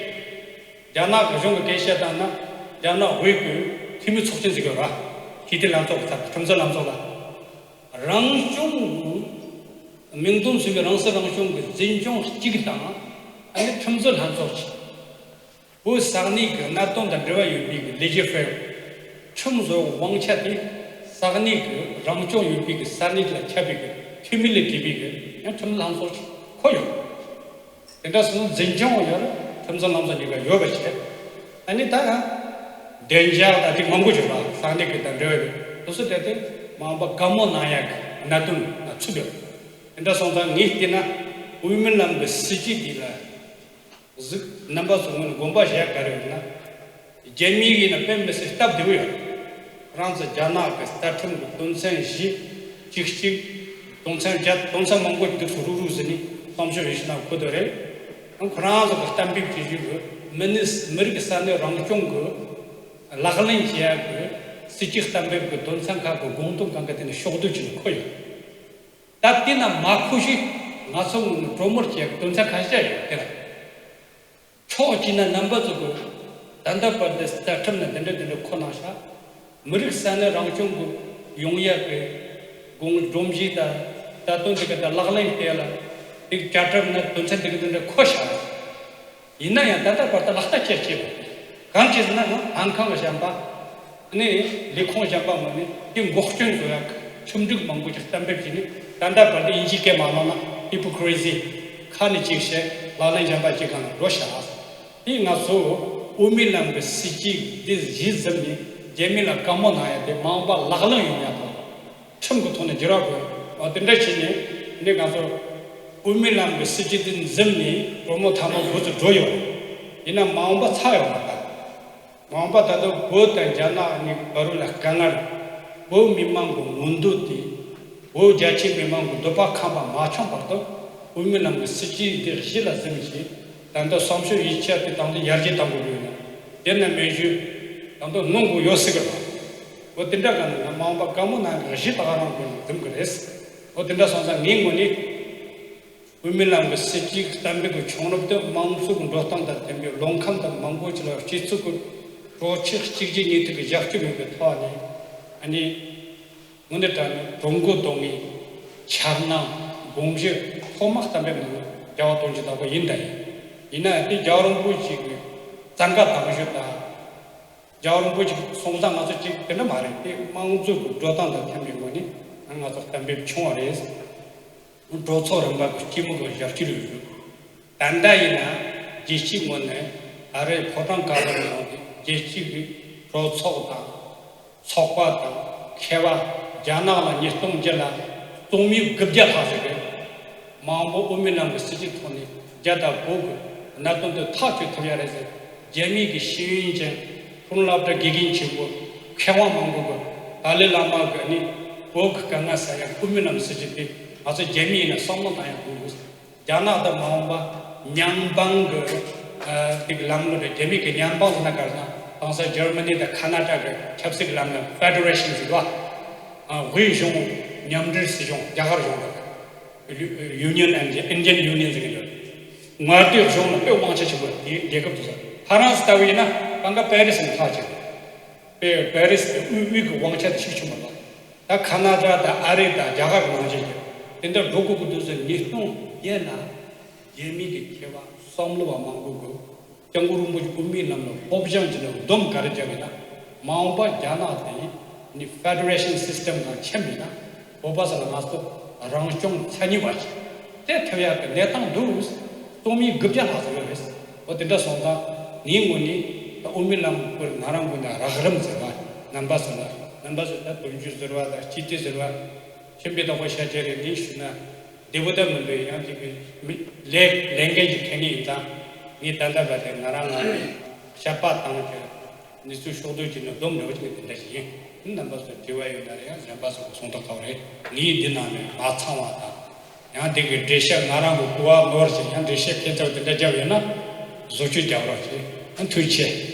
རྒྱ་ནག་གི་གཞུང་གི་སྐད་བཤད་སྟངས་ན་རྒྱ་ནག་དབུས་ཀྱི་འཐུས་མི་ཚོགས་ཆེན་ཟེར་གི་ཡོད་ར། སྤྱི་འཐུས་ལྷན་ཚོགས་ཀྱི་ཚབ་ཁྲིམས་བཟོ་ལྷན་ཚོགས་ལ་རང་སྐྱོང་གི་མིང་དོན་མཚུངས་པའི་རང་སྲིད་རང་སྐྱོང་གི་འཛིན་སྐྱོང་གཅིག་དང་ཨ་ནི་ཁྲིམས་བཟོ་ལྷན་ཚོགས་གཅིག་བོད་ས་གནས་ཀྱི་གནད་དོན་དང་འབྲེལ་བ་ཡོད་པའི་གི་ལེ་ཇི་ཧྥེ་རལ་ཁྲིམས་བཟོ་དབང་ཆ་དེ་ས་གནས་ཀྱི་རང་སྐྱོང་ཡོད་པའི་གི་ས་གནས་ལ་ཁྱབ་པའི་གི་འཐུས་མི་ལས་བྲིས་པའི་གི་ཡང་ཁྲིམས་ལྷན་ཚོགས་ཤིག་ཁོ་ཡོད། དེ་འདྲ་སོང་འཛིན་སྐྱོང་ཡོད་ཁྲིམས་བཟོ་ལྷན་ཚོགས་གཉིས་ཀ་ཡོད་པ་བྱས། ཨ་ནི་ད་ཡང་བདེ་འཇགས་དང་དེ་མང་པོ་ཡོད་པ་ས་གནས་ཀྱི་དང་འབྲེལ་བ་ཡོད་དུ་སུ་དེ་དེ་མང་པོ་དགའ་མོ་གནང་ཡག་གི་གནད་དོན་ལ་ཚུད་ཡོད། དེ་འདྲ་སོང་ཙང་ངས་བལྟས་ན་ དབུ་མའི་ལམ་གྱི་སྲིད་བྱུས་འདི་ལ་གཟིགས། རྣམ་པ་ཚོ་ངོས་ནས་དགོངས་པ་བཞེས་ག་རེ་ཡོད་ན། རྒྱ་མི་གིས་ན་དཔེ་མི་སྲིད་སྟབས་བདེ་བོ་ཡོད། ཁོ་རང་ཚོ་རྒྱ་ནག་གི་རྩ་ཁྲིམས་ཀྱི་དོན་ཚན་བཞི་གཅིག་གཅིག་དོན་ཚན་བརྒྱད། དོན་ཚན་མང་པོ་འདུག་སུ་རུག་རུག་ཟེར་ནས་བསམ་ཤོག་ཡོད་ཤི་ན་ཁོ་ཐོ་རེད། ཁོ་རང་ཚོ་གི་གཏན་འབེབས་བྱེད་རྒྱུ་གི་མི་ནི་མི་རིགས་ས་གནས་རང་སྐྱོང་གི་ལག་ལེན་བྱེད་ཡག་གི་སྲིད་ཇུས་གཏན་འབེབས་ཀྱི་དོན་ཚན་ཁག་གི་དགོངས་དོན་གང་ག་དེ་ནས་ཕྱོགས་བསྡུས་བྱས་ནས་འཁོད་ཡོད། ད་དེ་ན་མ་འཁོད་ཞིག་ང་ཚོ་ངོས་ནས་གྲོས་མོལ་བྱེད་དོན་ཚན་ཁ་ཤས་ཡོད་དེ་ལ། ཕྱོགས་གཅིག་ན་རྣམ་པ་ཚོ་གི་ད་ལྟ་བར་དུ་རྩ་ཁྲིམས་ན་འདི་འདྲ་འདི་འདྲ་འཁོད་གནང་ཤག་མི་རིགས་ས་གནས་རང་སྐྱོང་གི་ཡོང་ཡག་གི་དགོངས་སྒྲོམ་གཞི་དང་རྩ་དོན་འདི་ག་ད་ལག་ལེན་བསྟར་ལ་འདི་བཅའ་ཁྲིམས་ན་དོན་ཚན་འདི་ག་འདི་འདྲ་འཁོད་ཤག་ཡིན་ན་ཡང་ད་ལྟ་བར་དུ་ལག་བསྟར་བྱེད་ཀྱི་གང་ཅི་ཟེར་ན་ནང་ཁང་གི་གཞན་པ་ནི་ལས་ཁུངས་གཞན་པ་ངོས་ནས་དེ་འགོག་རྐྱེན་བཟོ་ཡག་ཁྲིམས་སྒྲིག་མང་པོ་ཞིག་གཏན་འབེབས་བྱས་ནས། ད་ལྟ་བར་དུ་དབྱིན་ཇིའི་སྐད་མ་ནང་ན་ཧི་པོ་ཀི་རེ་སི་ཁ་ནས་གཅིག་བཤད་ལག་ལེན་གཞན་པ་གཅིག་གང་ལ་འགྲོ་བཞག་དེ་ང་ཚོ་དབུ་མའི་ལམ་གྱི་སྲིད་ཇུས་འདི་གཞི་འཛིན་ནས་རྒྱ་མི་ལ་བཀའ་མོལ་གནང་ཡག་དེ་མ་འོངས་པ་ལག་ལེན་ཡོང་ཡག་དང་། ཁྲིམས་ཀྱི་ཐོག་ནས་བསྒྱུར་བ་དགོས། འོ་དེ་འདྲ་བྱས་ནས་ནི་ང་ཚོ་དབུ་མའི་ལམ་གྱི་སྲིད་ཇུས་དེ་འཛིན་ནས་གྲོས་མོལ་ཐ་མ་འགོ་ཚུགས་འགྲོ་ཡོད་རེད། ཡིན་ན་མ་འོངས་པ་ཚར་ཡོད་མ་རེད། མ་འོངས་པ་ད་དུང་བོད་དང་རྒྱ་ནག་གཉིས་བར་ལ་དཀའ་ངལ། བོད་མི་མང་གི་མངོན་འདོད་དེ། བོད་རྒྱ་ཆེ་མི་མང་གི་འདོད་པ་ཁེངས་པ་མ་བྱུང་བར་དུ་དབུ་མའི་ལམ་གྱི་སྲིད་ཇུས་འདི་གཞི་ལ་འཛིན་བྱས། ད་ལྟ་བསམ་ཤོག་ཡིག་ཆ་དེ་དང་དུ་ཡར་རྒྱས་གཏང་དགོས་ཡོད་ན། དེ་ན་མེད་ཞུ་དང་དུ་གནང་དགོས་ཡོད་སྲིད་གི་རེད། འོ་དེ་འདྲ་ག་ན་ན་མ་འོངས་པ་བཀའ་མོལ་གནང་གི་གཞི་ད་ག་རང་དགོས་ན་འཛིན་གི་རེད། འོ་དེ་འདྲ་སོང་ཙང་ངའི་ངོས་ནས། དབུ་མའི་ལམ་གྱི་སྲིད་ཇུས་གཏན་འབེབས་ཀྱི་བྱུང་རབས་དེ་དམངས་གཙོ་གི་འགྲོ་སྟངས་དང་མཐུན་པའི་བློ་ཁམས་དང་མང་པོ་ཅིག་ལ་སྤྱི་ཚོགས་ཀྱི་གྲོས་ཆོད་གཅིག་གྱུར་གཉིས་མཐུད་ཀྱི་རྒྱབ་སྐྱོར་ཡོད་པའི་ཐོག་ནས། ཨ་ནི་དངོས་གནས་དྲང་གནས་གྲོས་འགོ་འདོན་མཁན་འཆར་སྣང་དགོངས་གཞི་ཐོག་མ་གཏན་འབེབས་གནང་བ་རྒྱལ་བ་དོན་གྱི་བདག་པོ་ཡིན་ད་ཡིན། ཡིན་ན་ཡང་དེ་རྒྱལ་བ་རིན་པོ་ཆེ་གི་བཙན་བཀའ་དང་ཞུ་དང་། རྒྱལ་བ་རིན་པོ་ཆེ་གསུང་སྟངས་ང་ཚོ་གཅིག་དེ་འདྲ་མ་རེད། དེ་དམངས་གཙོ་གི་འགྲོ་སྟངས་དང་མཐུན་པའི་ངོས་ནས་ང་ཚོ་གཏན་འབེབས་བྱུང་བ་རེད། གྲོས་ཚོགས་རིམ་པ་གི་སྤྱི་མི་གི་ཞབས་ཕྱི་རེད། ད་ལྟ་ཡིན་ན་རྒྱལ་སྤྱིའི་ངོས་ནས་ད་རེས་ཕོ་བྲང་དཀར་པོའི་ནང་དུ་རྒྱལ་སྤྱི་གི་གྲོས་ཚོགས་དང་ཚོགས་པ་དང་མཁས་པ་རྒྱ་ནག་ལ་ཉིས་སྟོང་བརྒྱད་ལ་རྩོམ་ཡིག་དགུ་བརྒྱ་ལྷག་ཞིག་རེད། མ་འོངས་པ་དབུ་མའི་ལམ་གྱི་སྲིད་ཇུས་ཐོག་ནས་རྒྱ་དང་བོད་ཀྱི་གནད་དོན་དེ་ཐག་གཅོད་ཐུབ་ཡ་རེད་ཟེར། རྒྱ་མི་གི་ཤེས་ཡོན་ཅན་ཁྱོན་སློབ་གྲྭ་དགེ་རྒན་ཆེན་པོ་མཁས་དབང་མང་པོ་གི་ཏཱ་ལའི་བླ་མ་གི་ནི་བོད་ཀྱི་དཀའ་ངལ་སེལ་ཡ་དབུ་མའི་ལམ་སྲིད་ཇུས་དེ་ང་ཚོ་རྒྱ་མི་ཡིན་ན་བསམ་བློ་བཏང་ཡ་དགོས་འདུག་རྒྱ་ནག་དང་མ་འོངས་པ་མཉམ་འབྲེལ་གྱི་ཨ་དེ་གི་ལམ་ལུགས་རེད། རྒྱ་མི་གི་མཉམ་འབྲེལ་ཟེར་ན་ག་རེ་ཟེར། དེང་སང་ཇར་མ་ནི་དང་ཁ་ན་ཌ་གི་ཆབ་སྲིད་ཀྱི་ལམ་ནས་ཕེ་ཌེ་རེ་ཤན་ཟེར་བ། ཨ་དབུས་གཞུང་མཉམ་འབྲེལ་སྲིད་གཞུང་རྒྱ་གར་གཞུང་དང་། Union and Indian Union ཟེར་གྱི་ཡོད། མངའ་སྡེ་གཞུང་ལ་དཔེ་དབང་ཆ་ཆེན་པོ་རྒྱལ་རྒྱལ་ཁབ་དེ་ཚོ། ཧྥ་རན་སི་ལྟ་བུ་ཡིན་ན་གང་ག་པེ་རི་སི་ནས་ཐག་བཅད། པེ་པེ་རི་སི་དེ་དབུས་དབུས་ཀྱི་དབང་ཆ་དེ་ཞིག་བྱུང་མ་རེད། ད་ཁ་ན་ཌ་དང་ཨ་རི་དང་རྒྱ་གར་གྱི་ནང་བཞིན་གྱི་དེ་འདྲ་འགྲོ་དགོས་ཀྱི་འདུག་ཟེར། ཉིས་སྟོང་བརྒྱད་ན་རྒྱ་མི་གི་མཁས་པ་བསམ་བློ་བ་མང་པོ་གིས་སྐྱབས་མགོན་རིན་པོ་ཆེ་དབུ་མའི་ལམ་ལ་སློབ་སྦྱོང་བྱས་ནས་སྡོམ་ག་རེ་བརྒྱབ་ཡིན་ན། མ་འོངས་པ་རྒྱ་ནག་དེ་ནི་ཕེ་ཌེ་རེ་ཤན་སིས་ཊེམ་ནང་ཁྱབ་ཡིན་ན། བོད་པ་ཚོ་ལ་ང་ཚོ་རང་སྐྱོང་མཚན་ཉིད་པ་ཞིག་སྤྲད་ཐུབ་ཡག་གི་གནས་སྟངས་འདུག་རྩོམ་ཡིག་དགུ་བརྒྱ་ལྷག་ཙམ་ཡོད་རེད། འོ་དེ་འདྲ་སོང་ཙང་ངའི་ངོས་ནས་ད་དབུ་མའི་ལམ་སྐོར་ང་རང་ངོས་ནས་རགས་རིམ་ཟེར་བ། རྣམ་པ་ཚོ་ལ་རྣམ་པ་ཚོས་ད་དོན་གཅོད་ཟེར་བ་དང་སྤྱི་འཐུས་ཟེར་བ། ཁྱིམ་པའི་བདག་པོ་ཤ་ཆེ་རེད། ངས་ཞུས་ན་བདེ་པོ་ད་མི་འདུག་ཡང་ཅིག་གི་མི་ལས་ལས་འགན་ཅིག་འཁྱེར་ངེས་ཡིན་ཙང་། ངས་ད་ལྟ་བར་དུ་ང་རང་ང་རང་ཞབས་པ་བཏང་བྱས་གནས་ཚུལ་ཕྱོགས་བསྡུས་བྱས་ནས་སྡོམ་འདྲ་བོ་ཅིག་དེ་འདྲ་ཞིག་ཡིན། རྣམ་པ་ཚོས་དྲི་བ་ཡོད་ན་རེད། ཡང་གཞན་པ་ཚོ་གསུང་ཐོག་ཁ་བ་རེད། ངས་འདི་ནང་ནས་མ་ཚང་བ་དང་། ཡང་དེ་གི་འགྲེལ་བཤད་ང་རང་གི་གོ་བ་ནོར་ཞིག་ཡང་འགྲེལ་བཤད་ཁྱད་མཚར་དེ་འདྲ་བརྒྱབ་ཡོད་ན་བཟོ་བཅོས་རྒྱག་རོགས་བྱེད། ཐུགས་རྗེ་ཆེ།